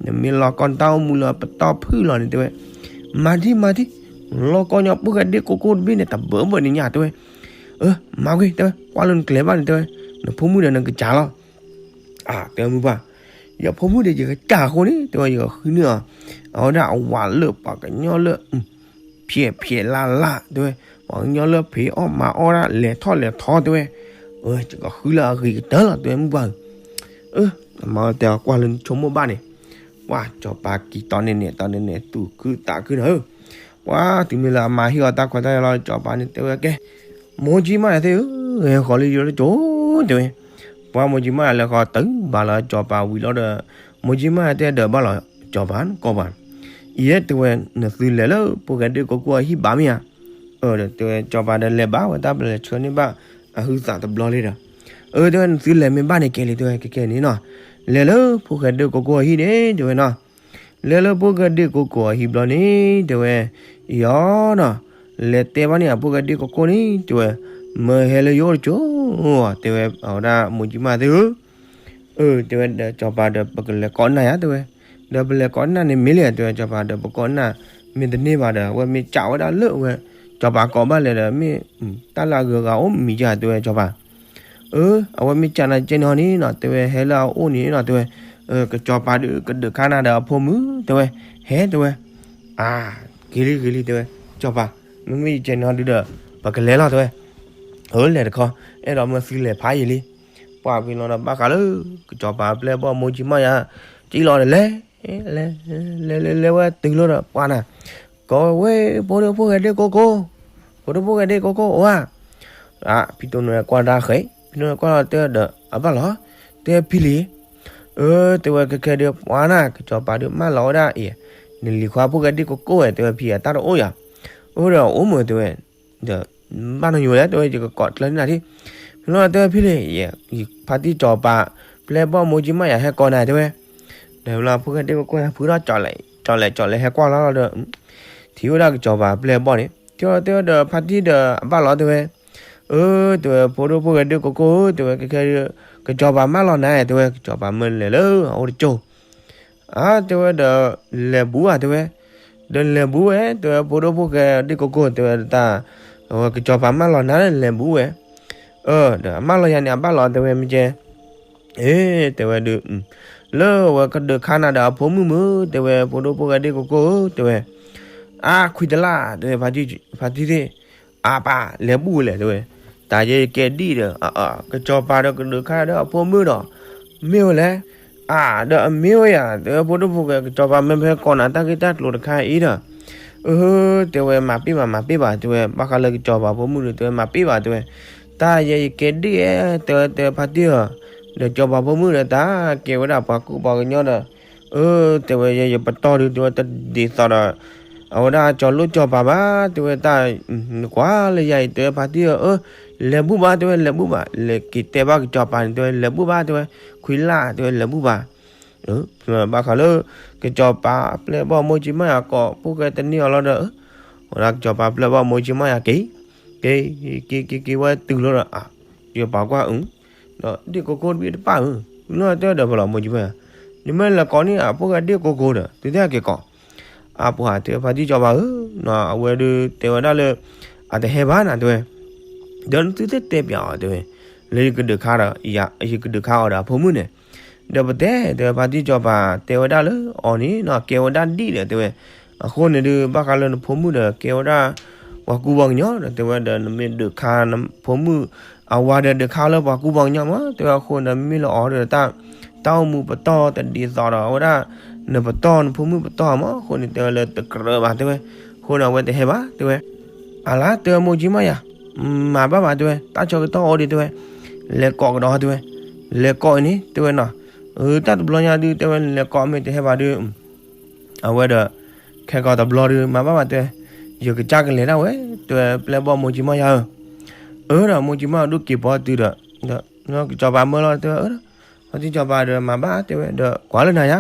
နမ့ၢ်လီၤကီနတၢ်အိၣ်မူလၢပတီၢ်ဖုၣ်လီၤန့ၣ်တဲဝဲ, မၤထံၣ်မၤထံၣ်, လီၤကီညီဖိၣ်ဃဲဒ့ၣ်ကိၢ်ကိၢ်တဘ့ၣ်န့ၣ် တဘၢဘၢန့ၣ်ညါတဲဝဲ, အၢ မၤကွ့ၢ်တဲဝဲ ကွၢ်လၢနကျဲၤဘၣ်န့ၣ်တဲဝဲ, နဖိမုၣ်ဒီးနကစၢ်လီၤ အါ တဲမုၢ်ပှၢ်, ယဖိမုၣ်ဒီးယကစၢ်အဃိန့ၣ် တဲဝဲ ယကဃုန့ၢ်အီၤ, အဝဲဒၣ်အဝၤလၢပှၤကညီလၢ ဖျဲးဖျဲးလၢ်လၢ် တဲဝဲ, ပှၤကညီလၢဖံးအီၣ်မၤအီၣ်ဒၣ်လဲၤထီၣ်လဲၤထီတဲဝဲ, ယကဃုလၢအဂ့ၤကတၢၢ်လီၤ တဲဝဲမုၢ်ပှၢ်ဧၢ, အမါတဲအီၤကွၢ်လၢနဆိကမိၣ်ဘၣ်န့ၣ်, ပှၤစီၤပၤက့ၤတီန့ၣ်န့ၣ် တီန့ၣ်န့ၣ် သူၣ်ခုသးခုနၤဧၢ ပှၤတုၤမ့ၢ်လၢအမါဟ့ၣ်အီၤတၢ်ခွဲးတၢ်ယာ်လီၤ စီၤပၤန့ၣ်တဲဝဲကဲ, မိၢ်ကၠံမးသ့ၣ်ဧၢ, ဟဲဃီၤလၢယိၤလၢကၠိ တဲဝဲ, ပှၤမိၢ်ကၠံမးလဲၤဃီၤတုၤဘၣ်လၢစီၤပၤဝံၤလီၤဒီး, မိၢ်ကၠံမးတဲဒီးဘၣ်လီၤစီၤပၤကိးပၤ, အံၤတဲဝဲ နသုလဲၤလၢဖိၣ်ဃဲဒ့ၣ်ကိကိၢ်အဟံၣ်ဘၣ်မ့ၢ်ဧါ, အၢ ဒီးတဲဝဲစီၤပၤဒီးလဲၤဘၣ်ဝဲတၢ်ပလဲၤဆှၢန့ၢ်ဘၣ်, အဟုသးတဘျီလံဒီး, အၢ တဲဝဲနသုလဲၤမ့ၢ်ဘၣ်န့ၣ်ကဲလံ တဲဝဲကဲကဲန့ၣ်နီၤ, လဲၤလၢဖိၣ်ဃဲဒ့ၣ်ကိကိၢ်အဟံၣ်န့ၣ် တဲဝဲနီၤ လဲၤလၢဖိၣ်ဃဲဒ့ၣ်ကိကိၢ်အဟံၣ်ဘျီန့ၣ် တဲဝဲ, အံၤနီၤ, လဲၤတဲဘၣ်န့ၣ်အဖိၣ်ဃဲဒ့ၣ်ကိကိၢ်န့ၣ် တဲဝဲ, မၢဟဲလၢယအိၣ်တကၠိ, တဲဝဲ အဝဲဒၣ်မိၢ်ကၠံမးသ့ၣ်ဧၢ, အၢ တဲဝဲဒီးစီၤပၤဒီး ပကလဲၤကိးနၢ်ယါ တဲဝဲ, ဒီးပလဲၤကိးနၢ်န့ၣ်မ့ၢ်လဲၣ် တဲဝဲစီၤပၤဒီး ပကိးနၢ်, မ့ၢ်တန့ၢ်ဘၣ်ဒီး အဝဲမ့ၢ်ကးဝဲဒၣ်လၢအဝဲ, စီၤပၤကိးဘၣ်လဲၣ်ဒီး မ့ၢ်တၢ်လၢအဂုၤအဂၤအိၣ်မံၤယါ တဲဝဲစီၤပၤ, အဝဲမ့ၢ်ကးနၤကဲန့ၣ်ဟီန့ၣ်နီၤ တဲဝဲ ဟဲလၢအအိၣ်န့ၣ်နီၤ တဲဝဲ, ကစီၤပၤဒုးကဒုးခါနၤဒီးအဖိမုၣ် တဲဝဲ, ဟဲ တဲဝဲ, အါ, ဂ့ၤလံ ဂ့ၤလံ တဲဝဲ, ကစီၤပၤ, မ့မ့ၢ်ယကဲန့ၣ်ဟီဒုးဒီး ပကလဲၤလီၤ တဲဝဲ, အၢ လဲၤတခီ, အဲၣ်ဒိးမၢသုလဲၤဖးယံာ်လံ, ပှၤဖဲလီၤဒီးဘၣ်ဃးလၢ ကစီၤပၤပျဲၢ်ဘီၣ်မိၢ်ကံမၣ်ယၤ, ကံလီၤဒီးလဲၤ လဲၤ လဲၤ လဲၤ လဲၤဝဲတုၤလီၤဒီးပှၤနၤ, ကိးဝဲ ဖိဒိၣ်ဖိၣ်ဂဲၤဒ့ၣ်ကိကိၢ်, ဖိဒိၣ်ဖိၣ်ဂဲၤဒ့ၣ်ကိကိၢ် အိၣ်ဧါ, ဖံတိၢ်နိကွၢ်တၢ်ဃဲ, ဖံတိၢ်နိကွၢ်လီၤတဲဒီးအဘၣ်လီၤ, တဲဖံလံ, အၢ တဲဝဲ ခဲခဲဒုးပှၤနၤ ကစီၤပၤဒုးမၢလီၤဝဲဒၣ်အံၤ, နလံၤခွါဖိၣ်ဂဲၤဒ့ၣ်ကိကိၢ်ဝဲ တဲဝဲ ဖံအတၢ်တအိၣ်ယၤ, အိၣ်ဒီးအိၣ်မ့ၢ် တဲဝဲ ဒီးဘၣ်နီညိလဲၣ် တဲဝဲ ယကကိးကျၢၤန့ၢ်နၤဒံး, ဖဲလီၤတဲဖံလံ, ဖါတံၢ်စီၤပၤ ပျဲၢ်ဘီၣ်မိၢ်ကံမၣ်ယၤဟဲကိးနၤ တဲဝဲ, ဒီးဖဲလီၤဖိၣ်ဂဲၤဒ့ၣ်ကိကိၢ်ဟဲဖုထီၣ်ကၠီၤလဲၣ် ကၠီၤလဲၣ် ကၠီၤလဲၣ်ဟဲကွၢ်လီၤလီၤဒီး, ထံၣ်ဝဲဒၣ်ကစီၤပၤပျဲၢ်ဘီၣ်န့ၣ် တဲတဲဒီးဖါတံၢ်ဒီးအဘၣ်လီၤ တဲဝဲ, အၢ တဲဝဲ ဖိဒိၣ်ဖိၣ်ဂဲၤဒ့ၣ်ကိကိၢ် တဲဝဲ ခဲခဲဒုး, ကစီၤပၤမၢလီၤနၤ တဲဝဲ ကစီၤပၤမၢလဲၤလၢအအိၣ်တကၠိၢ် အါ တဲဝဲဒီး, လဲၤဘူးဘၣ် တဲဝဲ, ဒီးလဲၤဘူးဝဲ တဲဝဲ ဖိဒိၣ်ဖိၣ်ဂဲၤဒ့ၣ်ကိကိၢ် တဲဝဲတၢ်, အဝဲကစီၤပၤမၢလီၤနၤလဲၤဘူးဝဲ, အၢ ဒီးအမၢလီၤယၤန့ၣ် အဘၣ်လီၤ တဲဝဲ မ့ၢ်ကဲ, အ့ တဲဝဲဒုး, လၢအဝဲကဒုးခါနၤဒီးအဖိမုၣ်မုၢ် တဲဝဲ ဖိဒိၣ်ဖိၣ်ဂဲၤဒ့ၣ်ကိကိၢ် တဲဝဲ, အါ ခွံတလၢ် တဲဝဲ ဖါတံၢ်သ့ၣ်, အါပၢ် လဲၤဘူးဝဲလဲၣ် တဲဝဲ, တၢ်ယဲယကဲဒံၣ်ဒီး, ကစီၤပၤဒီးကဒုးခါဒီးအဖိမုၣ်ဒီး, မ့ၢ်ဝဲလဲၣ်, အါ ဒီးအမ့ၢ်ဝဲယၤ တဲဝဲ ဖိဒိၣ်ဖိၣ်ဂဲၤ ကစီၤပၤမၢဖဲကိးနၤတၢ်ဂ့ၢ်တၢ်ကျိၤတခါအံၤဒီး, အၢ တဲဝဲမၤပ့ၢ်ဘၣ် မၤပ့ၢ်ဘၣ် တဲဝဲ ဘၣ်ဃးလၢကစီၤပၤဖိမုၣ်ဒီး တဲဝဲမၤပ့ၢ်ဘၣ် တဲဝဲ, တၢ်ယဲယကဲဒံၣ်ဧဲ တဲဝဲ တဲဖါတံၢ်ဧၢ, ဒီးကစီၤပၤဖိမုၣ်ဒီးတၢ်ကဲဝဲဒၣ်ပှၤကူပှၤကညီဒီး, အၢ တဲဝဲယဲယပတီၢ်ဒုး တဲဝဲတဒ်သိးဒီး, အဝဲဒၣ်ကၠီၤလိၣ်ကၠီၤပၤဘၣ် တဲဝဲတၢ်, နကွၢ်လၢယၤအံၤ တဲဝဲဖါတံၢ်ဧၢ, အၢ လဲၤဘူးဘၣ် တဲဝဲ လဲၤဘူးဘၣ် လဲၤက့ၤတဲဘၣ်ကစီၤပၤန့ၣ် တဲဝဲ လဲၤဘူးဘၣ် တဲဝဲ, ခွံလၢ် တဲဝဲ လဲၤဘူးဘၣ်, ဘၣ်ဃးလၢ, ကစီၤပၤပျဲၢ်ဘီၣ်မိၢ်ကံမၣ်ယၤကိးဖိၣ်ဂဲၤတန့ၢ်အီၤလီၤဒီး, အဝဲဒၣ်ကစီၤပၤပျဲၢ်ဘီၣ်မိၢ်ကံမၣ်ယၤက့ၤ, က့ၤ, က့ၤက့ၤက့ၤဝဲတုၤလီၤဒီး, ယပာ်ကွၢ်အု, ဒီးဒ့ၣ်ကိကိၢ်တဘ့ၣ်တပၣ်ဧၢ, လၢတဲဒီးဖဲလီၤမိၢ်ကံမၣ်ယၤ, နမ့ၢ်လဲၤကိးန့ၢ်အဖိၣ်ဂဲၤဒ့ၣ်ကိကိၢ်ဒီး သုသ့ၣ်က့ၤကိး, အပှၤတဲဖါတံၢ်ကစီၤပၤဧၢ, အဝဲဒုးတဲဝဲဒၣ်လၢ, အတဟဲဘၣ်နၤ တဲဝဲ, ဒီးသုသ့ၣ်တဲပၠးအီၤ တဲဝဲ, လၢယကဒုးခါဒီး, ယကဒုးခါအီၤဒီးအဖိမုၣ်န့ၣ်, ဒီးပတဲ တဲဝဲဖါတံၢ်ကစီၤပၤတဲဝဲဒၣ်လၢအီၤန့ၣ်နီၤ ကဲဝဲဒၣ်ဒံၣ်ဒီး တဲဝဲ, အဃိန့ၣ်ဒုး ဘၣ်ဃးလၢနဖိမုၣ်ဒီး ကဲဝဲဒၣ်, ပှၤကူပှၤကညီဒီး တဲဝဲဒီး နမ့ၢ်ဒုးခါနဖိမုၣ်, အဝၤဒီးဒုးခါလၢပှၤကူပှၤကညီမး တဲဝဲအဃိန့ၣ် မ့ၢ်လၢအီၤဒီးတၢ်, တၢ်အိၣ်မူပတီၢ်တဒ်သိးဒီးအဝဲဒၣ်, နပတီၢ်နဖိမုၣ်ပတီၢ်မး အဃိန့ၣ် တဲဝဲလၢတကြၢးဘၣ် တဲဝဲ, အဃိန့ၣ် အဝဲတဟဲဘၣ် တဲဝဲ, အလါ တဲဝဲမိၢ်ကံမၣ်ယၤ, မၤဘၣ်ဘၣ် တဲဝဲ တၢ်ဆၢကတီၢ်အိၣ်ဒံး တဲဝဲ, လဲၤကိးကဒီး တဲဝဲ, လဲၤကိးအံၤန့ၣ် တဲဝဲနီၤ, တၢ်တဘျီညါဒုး တဲဝဲ လဲၤကိးမ့ၢ်တဟဲဘၣ်ဒုး အဝဲဒီး, ခဲကိးတဘျီဒုး မၤဘၣ်ဘၣ်တဲ, ယကစၢ်ကလဲၤဒၣ်ဝဲ, တဲဝဲပျဲၢ်ဘီၣ်မိၢ်ကံမၣ်ယၤဧၢ, အၢဒီးမိၢ်ကံမၣ်ဒုးက့ၤပိာ်တုၤဒီး, ဒီးကစီၤပၤမၢလီၤ တဲဝဲ, အၢဒီး, ဖါတံၢ်ကစီၤပၤဒီးမၤဘၣ် တဲဝဲဒီး ကွၢ်လၢနၤယၤ,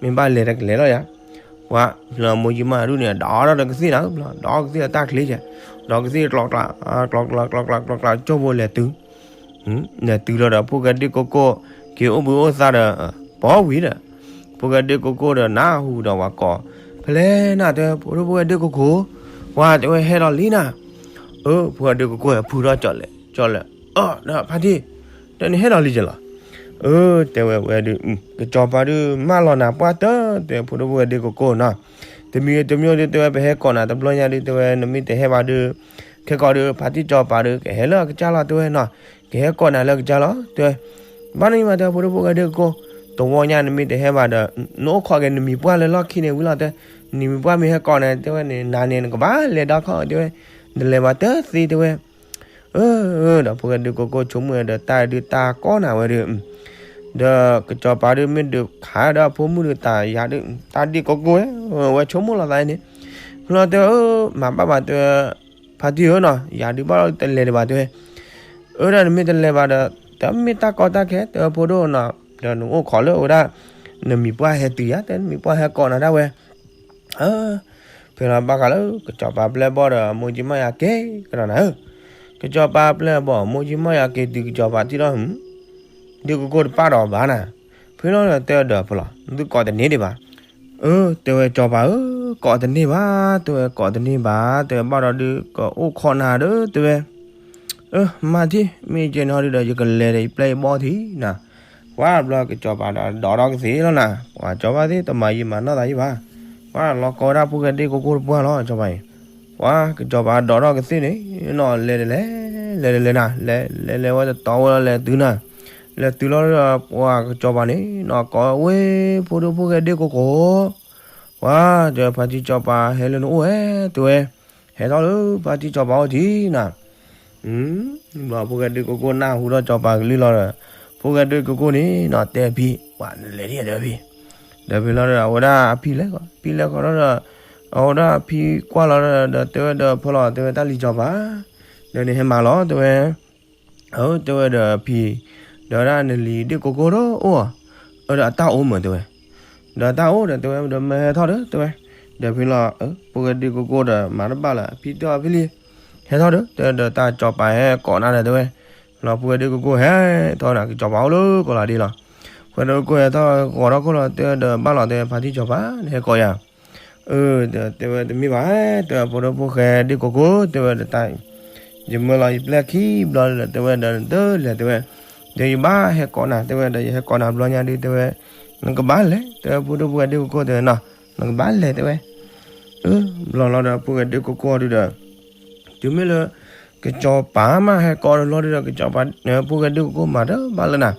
မ့ၢ်ဘၣ်လဲၤတကလဲၤလီၤယၤ, ပှၤ, ဖျၢၣ်မိၢ်ကံမၣ်ဒုးန့ၣ် ဒီးဒီးကသ့ၣ်နၤ, ဒီးကသ့ၣ်ဒီးတၢ်ချ့ကဲ, ဒီးကသ့ၣ်ကျီကျီ, ကျီကျီကျီကျီကျီကျီ ကၠိဖိလဲၤတုၤ လဲၤတုၤလီၤဒီး ဖိၣ်ဃဲဒ့ၣ်ကိကိၢ်, က့ၤအိၣ်ဘှံးအိၣ်သါဒီး, ပိာ်ဝံၤဒီး, ဖိၣ်ဃဲဒ့ၣ်ကိကိၢ်ဒီး နၢ်ဟူဒီးပှၤကိး, ဖဲလဲၣ်နၤတဲ ဖိဒိၣ်ဖိၣ်ဃဲဒ့ၣ်ကိကိၢ်, ပှၤတဲဝဲဟဲဒီးလံနၤ, အၢ ဖိၣ်ဃဲဒ့ၣ်ကိကိၢ်ဟဲဖုထီၣ်ကၠီၤလဲၣ် ကၠီၤလဲၣ်, အၢ ဒီးဖါတံၢ်, ဒီးနဟဲဒီးလံကဲလီၤ, အၢ တဲဝဲဝဲဒုး, ကစီၤပၤဒုးမၢလီၤနၤပှၢ်တၢၢ် တဲဖိဒိၣ်ဖိၣ်ဃဲဒ့ၣ်ကိကိၢ်နီၤ, တမံၤတမံၤဒုး တဲဝဲပဟဲကိးနၤတဘျီညါဒုး တဲဝဲနမ့ၢ်တဟဲဘၣ်ဒုး ခဲကိးဒုး ဖါတံၢ်ကစီၤပၤဒုး ကဟဲလၢအကစၢ်လီၤ တဲဝဲနီၤ, ကဟဲကိးနၤလၢအကစၢ်လီၤ တဲဝဲ, ဘၣ်နမံၤမး တဲဖိဒိၣ်ဖိၣ်ဃဲဒ့ၣ်ကိကိၢ်, တဝီညါနမ့ၢ်တဟဲဘၣ်ဒီး, နအိၣ်ခိးက့ၤနမံၤပှၢ်လၢလီၢ်ခံန့ၣ်ဝံၤလီၤ တဲ, နမံၤပှၢ်မ့ၢ်ဟဲကိးနၤ တဲဝဲန့ၣ် နၤန့ၣ် နကဘၣ်လဲၤဒီးခီၣ် တဲဝဲ, နလဲၤဘၣ်တသ့ တဲဝဲ, အၢ ဒီးဖိၣ်ဃဲဒ့ၣ်ကိကိၢ်ဆိကမိၣ်ဝဲဒီး တၢ်ဒုးတၢ်ကိးနၤဝဲဒုး ဒီးကစီၤပၤဒုးမ့ၢ်ဒုးခးဒီးအဖိမုၣ်ဒုးတၢ်ယၤဒုး တၢ်ဒ့ၣ်ကိကိၢ်ဝဲ ဝဲဆိကမိၣ်လီၤသးန့ၣ်, ဖဲလီၤတဲဝဲ မၤဘၣ်ဘၣ်တဲဝဲ, ဖါတံၢ်ဧၢနီၤ ယၤဒုးဘၣ်လီၤတလဲၤဒံးဘၣ်တဲဝဲ, အၢဒီးနမ့ၢ်တလဲၤဘၣ်ဒီး, တမ့ၢ်တၢ်ကီတၢ်ခဲ တဲဝဲဖိဒိၣ်နီၤ, ဒီးနအိၣ်ခိးလၢအဝဲဒၣ်, နမံၤပှၢ်ဟဲတုၤယၤ တဲနမံၤပှၢ်ဟဲကိးနၤဒၣ်ဝဲ ဖဲလီၤဘၣ်ဃးလၢကစီၤပၤပျဲၢ်ဘီၣ်ဒီးမိၢ်ကံမၣ်ယၤက့ၤကဒီးနၤဧၢ, ကစီၤပၤပျဲၢ်ဘီၣ်မိၢ်ကံမၣ်ယၤက့ၤတုၤကစီၤပၤထံၣ်လီၤ, ဒ့ၣ်ကိကိၢ်တပၣ်ဒီးဘၣ်နၤ, ဖဲလီၤတဲဒီးဖဲလီၤ သုကိးတန့ၢ်ဒံးဘၣ်, အၢ တဲဝဲကစီၤပၤဧၢ, ကိးတန့ၢ်ဘၣ် တဲဝဲကိးတန့ၢ်ဘၣ် တဲဝဲဘၣ်ဒီးဒုးကအိၣ်ခိးနၤဒီး တဲဝဲ မၤထံၣ် မ့ၢ်ကဲန့ၣ်ဟီဒုဒီး ယကလဲၤဒီးယပျဲၢ်ယဘီၣ်ထံၣ်နၤ. ပှၤဘျီကစီၤပၤဒီးဒိးထီၣ်ကသ့လီၤနၤ, ပှၤကစီၤပၤသ့ၣ်တမၤယံာ်မၤနီၢ်သးယံာ်ဘၣ်. ပှၤလီၤကီဝဲဒၣ်ဖိၣ်ဃဲဒ့ၣ်ကိကိၢ်တပှၢ်လီၤ ကစီၤပၤအံၤ. ပှၤကစီၤပၤဒိးထီၣ်ကသ့ၣ်န့ၣ်နီၤ လဲၤတလဲၤ လဲၤတလဲၤနၤ လဲၤလဲၤလဲၤဝဲတတီၤဝဲလီၤ လဲၤတုၤနၤ. လဲၤတုၤလီၤဒီးပှၤကစီၤပၤန့ၣ်နီၤ ကိးဝဲဖိဒိၣ်ဖိၣ်ဃဲဒ့ၣ်ကိကိၢ် ပှၤတဲဖါတံၢ်စီၤပၤဟဲလၢနအိၣ်ဧဲ တဲဝဲ, ဟဲထီၣ်လၢဖါတံၢ်စီၤပၤအိၣ်ထံၣ်နၤ. ဘျီဖိၣ်ဃဲဒ့ၣ်ကိကိၢ်နၢ်ဟူထီၣ်စီၤပၤကလုၢ်လီၤဒီး ဖိၣ်ဃဲဒ့ၣ်ကိကိၢ်န့ၣ်နီၤ တဲဖံ ပှၤနလဲၤဒ်တဲဖံ. ဒီးဖံလီၤဒီး အဝဲဒၣ်အဖံလဲၤဃီ ဖံလဲၤဃီလီၤဒီး အဝဲဒၣ်ဖံကွၢ်လီၤဒီး တဲဝဲဒီးဖီလီၤ တဲဝဲတၢ်လံၤစီၤပၤ ဒီးနဟဲမၤလီၤ တဲဝဲ အတဲဝဲဒီးဖံ, ဒီးဝဲဒၣ်နလံၤဒ့ၣ်ကိကိၢ်ဒီးအိၣ်ဧါ, အဒီးအတၢ်အိၣ်မုာ်တဲဝဲ, ဒီးတၢ်အိၣ်ဒီးတဲဝဲဒီးမ့ၢ်ဟဲထီၣ်ဒီးတဲဝဲ, ဒီးဖံလီၤ, ဖိၣ်ဃဲဒ့ၣ်ကိကိၢ်ဒီးမၤတဘၣ်လၢၤ ဖံတဲအီၤဖံလံ, ဟဲထီၣ်ဒီး တဲဒီးတၢ်စီၤပၤဟဲကိးနၤဒီးတဲဝဲ, လီၤဖိၣ်ဃဲဒ့ၣ်ကိကိၢ်ဟဲထီၣ်နၤ ကစီၤပၤအိၣ်လၢကီးလးဒ့လီၤ, ဖိၣ်ဃဲဒ့ၣ်ကိကိၢ်ဟဲထီၣ်ဂီၤထီၣ်ခိၣ်လီၤ တဲဒီးဘၣ်လီၤတဲဖါတံၢ်စီၤပၤ နဟဲကိးယၤ အၢ ဒီးတဲဝဲတမ့ၢ်ဘၣ်, တဲဝဲဖိဒိၣ်ဖိၣ်ဃဲဒ့ၣ်ကိကိၢ် တဲဝဲဒီးတၢ်, ယမၢလီၤယပျဲၢ်ခံဘျီဒီး တဲဝဲဒီးနတလဲၤတဲဝဲ, ဒီးယဘၣ်ဟဲကိးနၤ တဲဝဲဒီး ယဟဲကိးနၤဘျီညါဒု တဲဝဲ, နကဘၣ်လဲၤ တဲဝဲဖိဒိၣ်ဖိၣ်ဃဲဒ့ၣ်ကိကိၢ်တဲဝဲနီၤ, နကဘၣ်လဲၤတဲဝဲ, အၢ ဘျီလီၤဒီးဖိၣ်ဃဲဒ့ၣ်ကိကိၢ်ဒုဒီး တုၤမ့ၢ်လၢ ကစီၤပၤမးဟဲကိးဒီးလီၤဒုဒီး ကစီၤပၤ ဖိၣ်ဃဲဒ့ၣ်ကိကိၢ်မၤတဘၣ်လၢၤနၤ,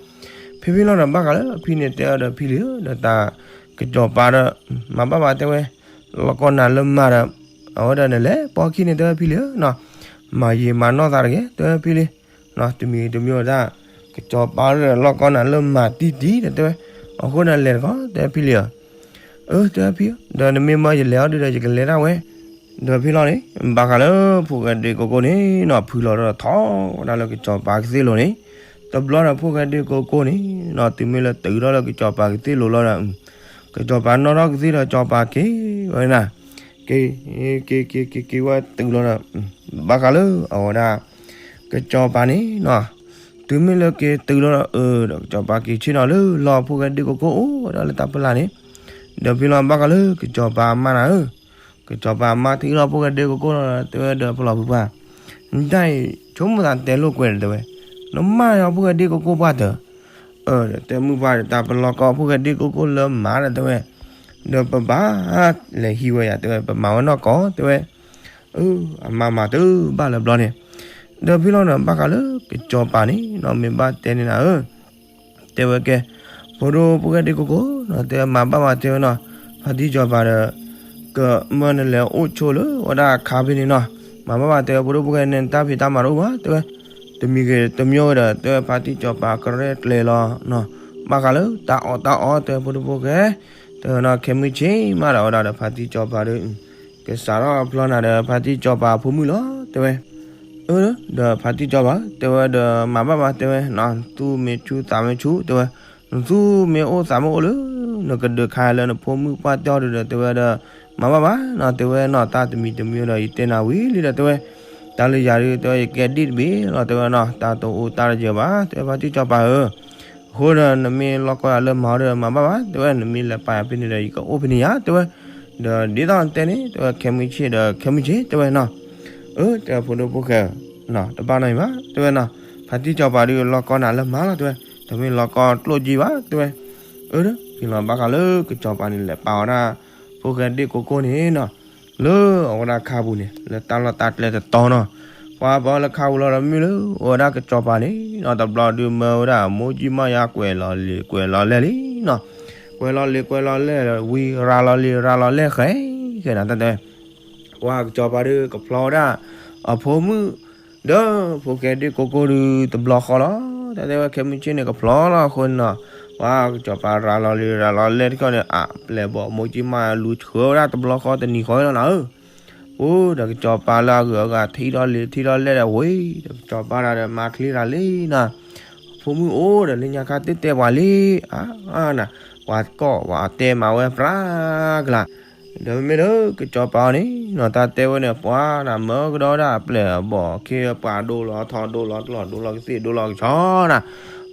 ဖံဖံလီၤဒီးဘၣ်ဃးလၢဖံန့ၣ်တဲအီၤဒီးဖံလံၤဧၢ ဒီးတၢ် ကစီၤပၤဒီး မၤဘၣ်ဘၣ်တဲဝဲ, လီၤကီနၤလၢမၤဒီး အဝဲဒၣ်နလဲၤပိာ်ခံန့ၣ်တဲဝဲဖံလံၤဧၢနီၤ, မၤယံာ်မၤနီၢ်သးတဂ့ၤ တဲဝဲဖံလံၤ, တမံၤတမံၤဝဲဒၣ် ကစီၤပၤဒီးလီၤကီနၤလၢမၤတံၢ်တံၢ်ဒီးတဲဝဲ, အဃိန့ၣ်လဲၤတခီ တဲဝဲဖံလံၤဧၢ, အၢ တဲဝဲဖံဧၢ, ဒီးနမ့ၢ်မၢယလဲၤအီၤဒုဒီး ယကလဲၤဒၣ်ဝဲ, ဒီးဖံလီၤန့ၣ် ဘၣ်ဃးလၢဖိၣ်ဃဲဒ့ၣ်ကိကိၢ်န့ၣ်နီၤ ဖုလီၤဒီးထီၣ်ဝဲဒၣ်လၢကစီၤပၤကသ့ၣ်လိၤန့ၣ်, တဘျီဒီးဖိၣ်ဃဲဒ့ၣ်ကိကိၢ်န့ၣ်နီၤ တုၤမ့ၢ်လၢတုၤထီၣ်လၢကစီၤပၤကသ့ၣ်လိၤလီၤဒီး ကစီၤပၤနီၣ်ထီၣ်ကသ့ၣ်ဒီးကစီၤပၤက့ၤဝဲနၤ, က့ၤ က့ၤ က့ၤ က့ၤ က့ၤဝဲတုၤလီၤဒီး ဘၣ်ဃးလၢအဝဲဒၣ် ကစီၤပၤန့ၣ်နီၤ, တုၤမ့ၢ်လၢက့ၤတုၤလီၤဒီး အၢ ဒီးကစီၤပၤက့ၤဆ့ၣ်နီၤလၢလီၢ်ဖိၣ်ဃဲဒ့ၣ်ကိကိၢ်အိၣ်ဝဲဒၣ်လၢတၢ်ဖီလာ်န့ၣ်, ဒီးဖံလီၤဘၣ်ဃးလၢကစီၤပၤအမါနၤဧၢ, ကစီၤပၤအမါထံၣ်လီၤဖိၣ်ဃဲဒ့ၣ်ကိကိၢ်လီၤ တဲဝဲဒီးဖီလီၤဖုပှၢ်, နတၢ်အံၤ ဆိကမိၣ်သးတဲလိာ်ကွဲဒီးတဲဝဲ, နမါယီၤဖိၣ်ဃဲဒ့ၣ်ကိကိၢ်ပှၢ်တၢၢ် အၢ တဲမုၢ်ပှၢ်ဒီးတၢ်ပလီၤကီဖိၣ်ဃဲဒ့ၣ်ကိကိၢ်လၢမၤဒီးတဲဝဲ, ဒီးပဘၣ်လဲၤဟံးဝဲယၤ တဲဝဲ ပမၤဝဲနီၢ်ကီၢ် တဲဝဲ, အၢ အမါမၤတဘၣ်လၢၤဘျီန့ၣ်, ဒီးဖံလီၤနီၤ ဘၣ်ဃးလၢကစီၤပၤန့ၣ်နီၤ မ့ၢ်ဘၣ်တဲန့ၢ်နၤဧၢ တဲဝဲကဲ, ဖိဒိၣ်ဖိၣ်ဃဲဒ့ၣ်ကိကိၢ်နီၤ တဲမၤဘၣ်ဘၣ်တဲဝဲနီၤ, ဖါတံၢ်စီၤပၤဒီး ကမၢနလဲၤအိၣ်ဆိလၢဝဲဒၣ်အခါဖဲန့ၣ်နီၤ, မၤဘၣ်ဘၣ်တဲဝဲဖိဒိၣ်ဖိၣ်ဃဲန့ၣ် တၢ်ဖံးတၢ်မၤတအိၣ်ဘၣ် တဲဝဲ, တမံၤဂ့ၤတမံၤဝဲဒီး တဲဝဲဖါတံၢ်စီၤပၤကရဲၣ်ကျဲၤလီၤနီၤ, ဘၣ်ဃးလၢတၢ်အီၣ်တၢ်အီတဲဖိဒိၣ်ဖိၣ်ဃဲ, တဲဝဲနီၤ ခဲမုၢ်ဆ့ၣ်မးဒီးဝဲဒၣ်ဒီး ဖါတံၢ်စီၤပၤဒီး ကစးထီၣ်ဖျီနၤဒီးဖါတံၢ်စီၤပၤအဖိမုၣ်လီၤ တဲဝဲ, အၢ ဒီးဖါတံၢ်စီၤပၤ တဲဝဲဒီးမၤဘၣ်ဘၣ်တဲဝဲနီၤ သူၣ်မ့ၢ်ဆူၣ်သးမ့ၢ်ဆူၣ် တဲဝဲ, နသူၣ်မ့ၢ်အိၣ်သးမ့ၢ်အိၣ်လၢ နကဒုးခါလၢနဖိမုၣ်ပှၢ်တီၢ်ဒုဒီး တဲဝဲဒီး မၤဘၣ်ဘၣ်နီၤ တဲဝဲနီၤ တၢ်တမံၤတမံၤဒီး ယတဲနၤဝံၤလံဒီး တဲဝဲ, တၢ်လၢယၤဒု တဲဝဲ ယကဲဒ်တဘ့ၣ်လီၤ တဲဝဲနီၤ တၢ်တအိၣ်တၢ်တယၢၤဘၣ် တဲဝဲဖါတံၢ်စီၤပၤဧၢ အဃိဒီးနမ့ၢ်လီၤကီယၤလၢမၤအီၤဒီး မၤဘၣ်ဘၣ် တဲဝဲ နမ့ၢ်လဲၤပာ်ယၤဖဲန့ၣ်ဒီး ယကအိၣ်ဖဲန့ၣ်ယၤ တဲဝဲ, ဒီးဒ်သိးနတဲန့ၣ် တဲဝဲ ခဲမုၢ်ဆ့ၣ်ဒီး ခဲမုၢ်ဆ့ၣ် တဲဝဲနီၤ, အၢ တဲဝဲဖိဒိၣ်ဖိၣ်ဃဲ တဘၣ်နီတမံၤဘၣ် တဲဝဲနီၤ, ဖါတံၢ်စီၤပၤဒုလီၤကီနၤလၢမၤလီၤ တဲဝဲ, တမ့ၢ်လီၤကီကျိၣ်ကၠံဘၣ် တဲဝဲ, အၢ ဖံလီၤဘၣ်ဃးလၢကစီၤပၤန့ၣ် လဲၤပာ်ဝဲဒၣ် ဖိၣ်ဃဲဒ့ၣ်ကိကိၢ်န့ၣ်နီၤ လၢအဝဲဒၣ်ခါပူၤန့ၣ် လၢတၢ်လီၢ်တၢ်ကျဲတတီၤနီၤ, ပှၤပှၤလၢခါပူၤလီၤဒီးမ့ၢ်လၢ အဝဲဒၣ်ကစီၤပၤန့ၣ်နီၤ တဘျီဒုမၢဝဲဒၣ် မိၢ်ကၠံမီၢ်ယါကွဲးလီၤလံၤကွဲးလီၤလဲၢ်လံနီၤ, ကွဲးလီၤလံၤကွဲးလီၤလဲၢ်ဝံၤ ရၤလီၤလံၤရၤလီၤလဲၢ်ဃဲ ဃဲနၤတၢ်တဲ ပှၤကစီၤပၤဒုကဖျီဝဲဒၣ် အဖိမုၣ် ဒီးဖိၣ်ဃဲဒ့ၣ်ကိကိၢ်ဒုတဘျီဃီလီၤ, တၢ်တဲဝဲခဲမုၢ်ဆ့ၣ်န့ၣ် ကဖျီလီၤအဃိန့ၣ်နီၤ, ပှၤကစီၤပၤရၤလီၤလံၤရၤလီၤလဲၢ်တခီန့ၣ် အပျဲၢ်ဘီၣ်မိၢ်ကၠံမီၢ်ယါလူၤဆှၢဝဲဒၣ်တဘျီဃီတနံၤဃီလီၤနၤဧၢ အိၣ်ဒီးကစီၤပၤလၢအဂုၤအဂၤထံၣ်ထီၣ်လံၤထံၣ်ထီၣ်လဲၢ်ဒီးဝံၤ ဒီးကစီၤပၤတၢ်ဒီးမၤချ့တၢ်လံနီၤ, ဖိမုၣ်အိၣ်ဒီးလၢညါခါတတဲပှၤလံ, အါနၤ, ပှၤကီၢ်ပှၤတဲမၤဝဲပြးကလာ်, ဒီးမ့မ့ၢ်လၢကစီၤပၤအီၤန့ၣ်နီၤ တၢ်တဲဝဲန့ၣ် ပှၤနၤမၢကဒီးဒၣ်အပျဲၢ်အဘီၣ်ခ့ပှၤဒိလီၤထီဒိလီၤကျီၢ်ဒိလီၤကသ့ၣ်ဒိလီၤကဆီနၤ,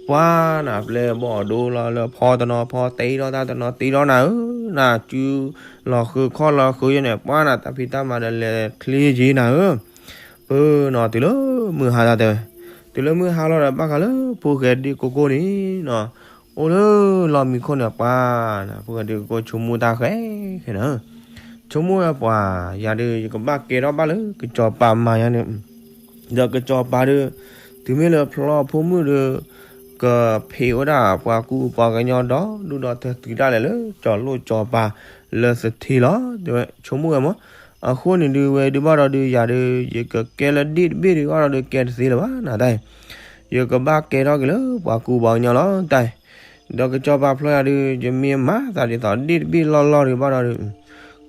ပှၤနၤပျဲၢ်ဘီၣ်ဒိလီၤလၢဖီတနီၤဖီတ့ထီၣ်တၢ်တနီၤတ့ထီၣ်နၤဧၢ, နၤစုလီၤဃုခီၣ်လီၤဃုယဲန့ၣ် ပှၤနၤတၢ်ဖံးတၢ်မၤဒီးလဲၤချ့ယံၤနၤဧၢ, ပနီၤတုၤလၢ တုၤလၢမုၢ်ဟါတၢ်တဲဝဲ, တုၤလၢမုၢ်ဟါလီၤဒီး ဘၣ်ဃးလၢဖိၣ်ဃဲဒ့ၣ်ကိကိၢ်န့ၣ်နီၤ, အိၣ်လၢလီၢ်မံခိၣ်န့ၣ်ပှၤ, ဖိၣ်ဃဲဒ့ၣ်ကိကိၢ်ဆိကမိၣ်တၢ်ဃဲဃဲနီၤ, ဆိကမိၣ်ဝဲပှၤ, ယၤဒုး ယကဘၣ်ကဲထီၣ်ဘၣ်လၢကစီၤပၤမၤညါန့ၣ်, ဒီးကစီၤပၤဒုး, တုၤမ့ၢ်လၢဖျီအဖိမုၣ်ဒီး, ကဖံးဝဲဒၣ်ပှၤကူပှၤကညီဒီး ဒုၣ်ဒီးထၢသုးဒၣ်လဲာ်လၢကၠီၤလိၣ်ကၠီၤပၤလၢသထ့လီၤ တဲဝဲ, ဆိကမိၣ်ဝဲမး, အဃိန့ၣ်ဒုးဝဲဒုးဘၣ်ဒီးဒုးယၤဒီး ယကကဲလၢဒ့ၣ်တဘ့ၣ်ဒုးဘၣ်ဒီးဒုးကဲတသ့လၢၤဘၣ်နၤတၢ်အံၤ, ယကဘၣ်ကဲထီၣ်က့ၤလၢပှၤကူပှၤကညီလီၤတၢ်အံၤ, ဒီးကစီၤပၤဖျီယၤဒုး ယမ့ၢ်မၤသးဒ်သိးဒ့ၣ်တဘ့ၣ်လီၢ်လီၢ်ဒုးဘၣ်ဒီးဒုး,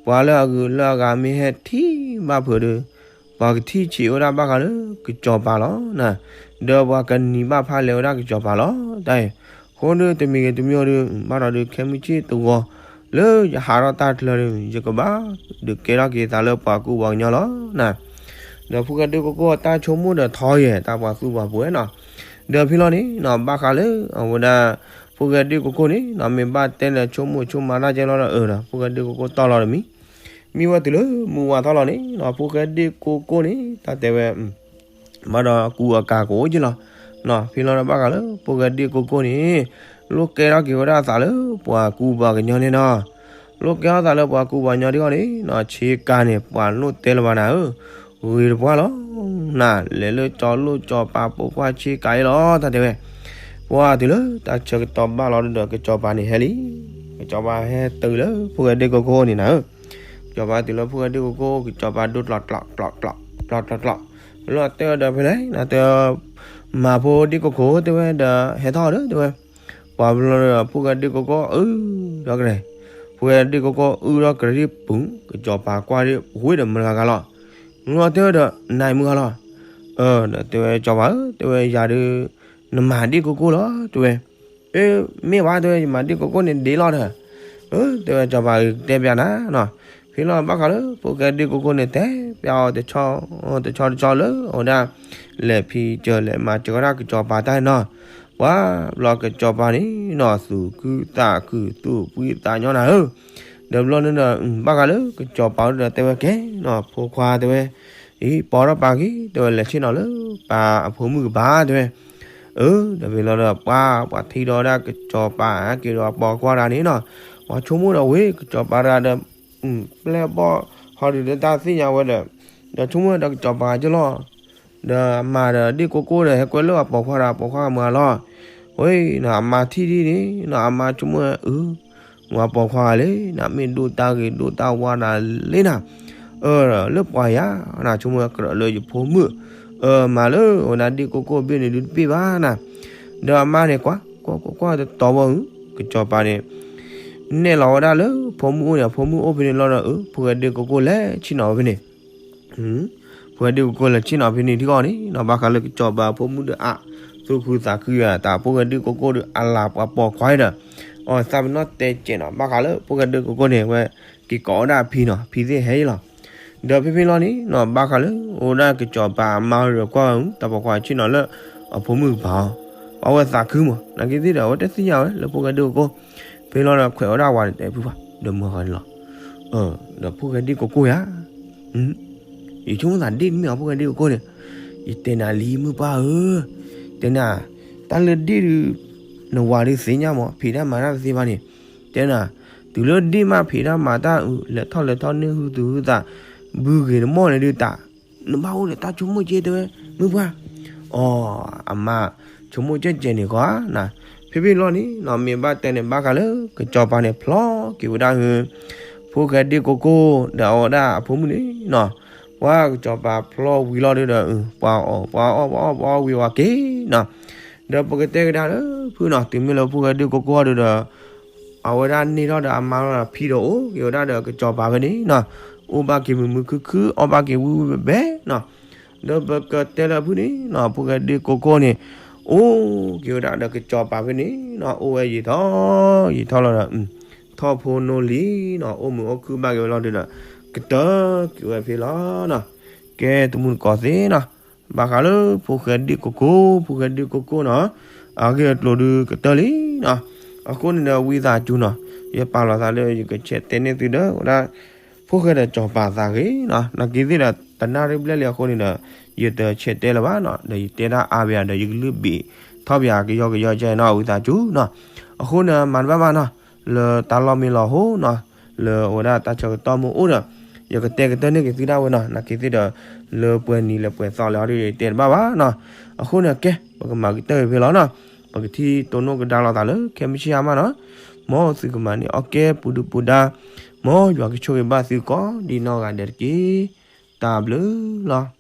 ပှၤလၢအဂုၤလၢအဂၤမ့ၢ်ဟဲထံၣ်ဘၣ်ဖုးဒီး, ပှၤကထံၣ်ဆံးဝဲဒၣ်ဘၣ်ဃးလၢကစီၤပၤလီၤနၤ, ဒီးပှၤကနံၤဘၣ်ဖးလဲၤဝဲဒၣ်ကစီၤပၤလီၤတၢ်အံၤ, အဃိဒုးတမံၤဂ့ၤတမံၤဂ့ၤဒုး ဘၣ်ဒီးဒုးခဲမုၢ်ဆ့ၣ်တဂီၤ, လၢယဟးထီၣ်တၢ်ချၢဒီး ယကဘၣ်ဒုးကဲထီၣ်က့ၤသးလၢပှၤကူပှၤကညီလီၤနၤ, ဒီးဖိၣ်ဃဲဒ့ၣ်ကိကိၢ်အတၢ်ဆိကမိၣ်ဒီးထီယဲၢ် တၢ်ပှၤသူၣ်ပှၤပှဲၤနီၤ, ဒီးဖဲလီၤန့ၣ်နီၤ ဘၣ်ဃးလၢအဝဲဒၣ် ဖိၣ်ဃဲဒ့ၣ်ကိကိၢ်န့ၣ်နီၤ မ့ၢ်ဘၣ်တဲလဲၤဆိကမိၣ်ဆိကမးတၢ်ကဲလီၤဒီးအၢဒီး ဖိၣ်ဃဲဒ့ၣ်ကိကိၢ်တီၢ်လီၤတမံၤ, မ့ၢ်ဝဲတုၤလၢမုၢ်ဝါထီၣ်လီၤန့ၣ်နီၤ ဖိၣ်ဃဲဒ့ၣ်ကိကိၢ်န့ၣ် တၢ်တဲဝဲ ဘၣ်ဒီးကူအကၤကအိၣ်က့လီၤ, ဖဲလီၤဒီးဘၣ်ဃးလၢဖိၣ်ဃဲဒ့ၣ်ကိကိၢ်န့ၣ် လိၣ်ကဲထီၣ်က့ၤဝဲဒၣ်အသးလၢပှၤကူပှၤကညီန့ၣ်နီၤ, လိၣ်ကဲထီၣ်သးလၢပှၤကူပှၤကညီဒ်အံၤန့ၣ်နီၤ ဆ့ကၤန့ၣ် ပှၤလိၣ်တဲလၢၤဘၣ်နၤဧၢ, ဂ့ၤတပှၢ်လီၤ, နၤလဲၤလၢကၠီၤလိၣ်ကၠီၤပၤပိာ်ခွါဆ့ကၤအံၤလီၤ တၢ်တဲဝဲ, ပှၤတုၤလၢတၢ်ဆၢကတီၢ်ဘၣ်လီၤဒီးကစီၤပၤန့ၣ်ဟဲလံ, ကစီၤပၤဟဲတုၤလၢဖိၣ်ဃဲဒ့ၣ်ကိကိၢ်န့ၣ်နၤဧၢ, ကစီၤပၤတုၤလၢဖိၣ်ဃဲဒ့ၣ်ကိကိၢ် ကစီၤပၤဒိကျီးကျီးကျီးကျီးကျီးကျီးကျီး, လီၤတဲဝဲဒီးဖဲလဲၣ်နၤတဲ မၤဖိဒ့ၣ်ကိကိၢ်တဲဝဲဒီး ဟဲထီၣ်ဒီးတဲဝဲ, ပှၤဘျီဒီးဖိၣ်ဃဲဒ့ၣ်ကိကိၢ်အုၣ်ထီၣ်ကရဲ, ဖိၣ်ဃဲဒ့ၣ်ကိကိၢ်အုၣ်ထီၣ်ကရဲဒ်ပူၤ ကစီၤပၤကွၢ်ဒ်ဝ့ၢ်ဒီးမုၢ်ဂၤဂၤလီၤ, လီၤတဲဝဲဒီးနၤမုၢ်ဂၤလီၤ, ဒီးတဲဝဲကစီၤပၤဧၢ တဲဝဲယၤဒီး နမၤဒ့ၣ်ကိကိၢ်လီၤ တဲဝဲ, အ့ မ့ၢ်ဘၣ်တဲဝဲ ယမၤဒ့ၣ်ကိကိၢ်န့ၣ်ဒ့လီၤဒီး, တဲဝဲကစီၤပၤဂ့ၤတဲပျးနၤနီၤ, ဖဲလီၤဘၣ်ဃးလၢဖိၣ်ဃဲဒ့ၣ်ကိကိၢ်န့ၣ် တဲပျးအီၤတဆီတဆီတဆီလၢအဝဲဒၣ် လဲၤဖံးစၢၤလဲၤမၤစၢၤဝဲဒၣ်ကစီၤပၤတၢ်နီၤ, ပှၤဘျီကစီၤပၤန့ၣ်နီၤ သူၣ်ခုသးခုသူၣ်ဖှံသးညီနၤဧၢ, ဒီးဘျီန့ၣ်ဒီး ဘၣ်ဃးလၢကစီၤပၤဒီးတဲဝဲကဲနီၤ ဖိခွါတဲဝဲ, အံၤပိာ်ထီၣ်ပာ်က့ၤ တဲဝဲလဲၤဆ့ၣ်နီၤလၢပၢ်အဖိမုၣ်ကပၤတဲဝဲ, အၢ ဒီးဖဲလီၤဒီးပှၤ ပှၤထံၣ်ဒီးဝဲဒၣ်ကစီၤပၤက့ၤဒီးအပိာ်ခွါတဂၤန့ၣ်နီၤ, ပှၤဆိကမိၣ်ဒီးဝဲ ကစီၤပၤတဂၤဒီး ပျဲၢ်ဘီၣ်ဟီဒုးဒီးတၢ်သ့ၣ်ညါဝဲဒီး, ဒီးဆိကမိၣ်ဒီးကစီၤပၤကလီၤ, ဒီးအမါဒီးဒ့ၣ်ကိကိၢ်ဒီး ဟဲကွဲလၢအပိာ်ခွါဒီးအပိာ်ခွါမုၢ်ဂၤလီၤ, ဝဲ အမါထံၣ်ဒ်န့ၣ်နီၤ အမါဆိကမိၣ်ဝဲအု မ့ၢ်အပိာ်ခွါဂၤလံ နမ့ၢ်ဒိၣ်တၢ်ဂ့ၤဒိၣ်တၢ်ဝါနၤလံနၤ, အၢ လၢပှၤယၤ နဆိကမိၣ်ဝဲကြၢးလၢယဖိမုၣ်, အၢ မၤလၢအဝဲဒၣ်ဒ့ၣ်ကိကိၢ်ဘ့ၣ်န့ၣ်ဒုးတပ့ၢ်ဘၣ်နၤ, ဒီးအမါန့ၣ်ကွၢ် ကွၢ်ကွၢ်ကွၢ်တတီၤဘၣ်အု ကစီၤပၤန့ၣ် နဲၣ်လီၤဝဲဒၣ်လၢဖိမုၣ်အိၣ်န့ၣ် အဖိမုၣ်အိၣ်ဖဲန့ၣ်လီၤဒီးအု ဖိၣ်ဃဲဒ့ၣ်ကိကိၢ်လဲၤဆ့ၣ်နီၤဝဲဖဲန့ၣ် ဖိၣ်ဃဲဒ့ၣ်ကိကိၢ်လဲၤဆ့ၣ်နီၤဖဲန့ၣ်ထံကီၢ်န့ၣ်နီၤ ဘၣ်ဃးလၢကစီၤပၤဖိမုၣ်ဒီးအသူၣ်ခုသးခုယၤ တၢ်ဖိၣ်ဃဲဒ့ၣ်ကိကိၢ်ဒီးအလၤပှၤပိာ်ခွါဒီး အီၣ်သးပနီၣ်တဲကဲးနီၤ ဘၣ်ဃးလၢဖိၣ်ဃဲဒ့ၣ်ကိကိၢ်န့ၣ် ဝဲက့ၤကိးဝဲဒၣ်အဖံနီၤ ဖံသ့ၣ်ဟဲယံၤလီၤ, ဒီးဖဲဖဲလီၤန့ၣ်နီၤ ဘၣ်ဃးလၢအိၣ်ဒၣ်ကစီၤပၤအမါဒီးကွၢ်အု တၢ်ပိာ်ခွါဆ့ၣ်နီၤလၢအဖိမုၣ်ကပၤအီၤ, အဝဲသးခုမး နာ်က့သ့ၣ်ဒီး အဝဲတသ့ၣ်ညါဝဲလၢဖိၣ်ဃဲဒ့ၣ်ကိကိၢ်, ဖဲလီၤဒီးခွဲးဝဲဒၣ်ဝၤန့ၣ် တဲဖုပှၤ ဒီးမုၢ်ဂၤန့ၣ်လီၤ ဒီးဖိၣ်ဃဲဒ့ၣ်ကိကိၢ်ယၤ, ယဆိကမိၣ်သးဒ့ၣ်တမ့ၢ်အဖိၣ်ဃဲဒ့ၣ်ကိကိၢ်န့ၣ်, ယတဲနၤလံမုၢ်ပှၢ်ဧၢ, တဲနၤ, တၢ်လၢဒ့ၣ်ဒုး, နဝၤဒုးသ့ၣ်ညါမး ဖံးတၢ်မၤတၢ်တသ့ဘၣ်န့ၣ်, တဲနၤ, တုၤလၢဒ့ၣ်မးဖံးတၢ်မၤတၢ်အု လဲၤထီၣ်လဲၤထီၣ်န့ၢ်ဟုသူၣ်ဟုသး, ဘုဂ့ၤတမီၢ်န့ၣ်ဒုးတၢ်, နဘၣ်အိၣ်ဒီးတၢ်ဆိကမိၣ်က့တဲဝဲ, မုၢ်ပှၢ် အီ, အမါ, ဆိကမိၣ်ကဲကဲးန့ၣ်ဂီၤနၤ, ဖဲဖဲလီၤန့ၣ်နီၤ မ့ၢ်ဘၣ်တဲန့ၣ် ဘၣ်ဃးလၢကစီၤပၤန့ၣ် ဖျီက့ၤဝဲဒၣ်ဟု, ဖိၣ်ဃဲဒ့ၣ်ကိကိၢ် ဒီးအဝဲဒၣ်အဖိမုၣ်န့ၣ်နီၤ, ပှၤကစီၤပၤဖျီဝံၤလီၤဒုးဒီး ပှၤအီၣ်ပှၤအီၣ်ပှၤအီၣ်ပှၤအီၣ်ဝံၤဝဲက့ၤနီၤ, ဒီးပကတဲကဒါလၢဖုနီၤ တုၤမ့ၢ်လၢဖိၣ်ဃဲဒ့ၣ်ကိကိၢ်ဒုးဒီး အဝဲဒၣ်န့ၢ်ထီၣ်ဒီးအမါလီၤဒီး ဖံဒီးအိၣ်က့ၤဝဲဒၣ်ဒီးကစီၤပၤဖဲန့ၣ်နီၤ, အိၣ်ဘၣ်က့ၤမုာ်မုာ်ခုၣ်ခုၣ် အီၣ်ဘၣ်က့ၤဝံၣ်ဝံၣ်ဘဲဘဲနီၤ, ဒီးပကတဲလၢဖုန့ၣ်နီၤ ဖိၣ်ဃဲဒ့ၣ်ကိကိၢ်န့ၣ် အိၣ်က့ၤဝဲဒၣ်ဒီးကစီၤပၤဖဲန့ၣ်နီၤ အိၣ်ဝဲယံာ်ထီၣ်ယံာ်ထီၣ်လီၤဒီး ထီၣ်ဖိနီၢ်လံနီၤ အိၣ်မုာ်အိၣ်ခုၣ်ဘၣ်က့ၤဝဲလီၤဒုးဒီး ကတၢၢ်က့ၤဝဲဖဲလီၤနီၤ, ကဲတမူတကိးသ့နီၤ, ဘၣ်ဃးလၢဖိၣ်ဃဲဒ့ၣ်ကိကိၢ် ဖိၣ်ဃဲဒ့ၣ်ကိကိၢ်နီၤ, အဂ့ၢ်အကျိၤဒုးကတၢၢ်လံနီၤ, အဃိန့ၣ်ဒီးဝံသးစူၤနီၤ, ယပာ်လီၤသးလၢယကဆဲးတဲန့ၢ်သုဒီးဝဲဒၣ် ဖိၣ်ဃဲဒီးစီၤပၤသးဂ့ၤနီၤ, နာ်က့သ့ၣ်ဒီး တနၣ်ရံၣ်ဘျဲၣ်လံအဃိန့ၣ်ဒီး ယတဆဲးတဲလၢၤဘၣ်နီၤ, ဒီးယတဲတၢ်အါဘၣ်ဒီး ယကလုၢ်ဘ့ၣ်ထီၣ်ဘၣ်ကယီကယီကဲနီၤ ဝံသးစူၤနီၤ. အဃိန့ၣ် မၤတဘၣ်ဘၣ်နီၤ, လၢတၢ်လီၢ်မ့ၢ်လီၤဟိနီၤ, လၢအဝဲဒၣ်တၢ်ဆၢကတီၢ်မ့ၢ်အိၣ်ဒီး ယကတဲကတၢၢ်န့ၢ်က့ၤသုဒၣ်ဝဲနီၤ, နာ်က့ၤသ့ၣ်ဒီး လၢပှဲၤနံၤလၢပှဲၤသီလၢဟီဒ်ယတဲတဘၣ်ဘၣ်နီၤ. အဃိန့ၣ် ကဲ ပကမၤကတၢၢ်ဖဲလီၤနီၤ, ပကထံၣ်တိၢ်နီၣ်ကဒါလိာ်သးလၢ ခဲမုၢ်ဆ့ၣ်ဟါမးနီၤ. မ်သုကမၤန့ၢ်အီၣ်ကဲပူၤဒုပူၤဒါ, မ်ယွၤကဆိၣ်ဂ့ၤဘၣ်သုကိးဒ်နီၢ်ဂၤဒဲးတက့ၢ်. တၢ်ဘျုးလီၤ.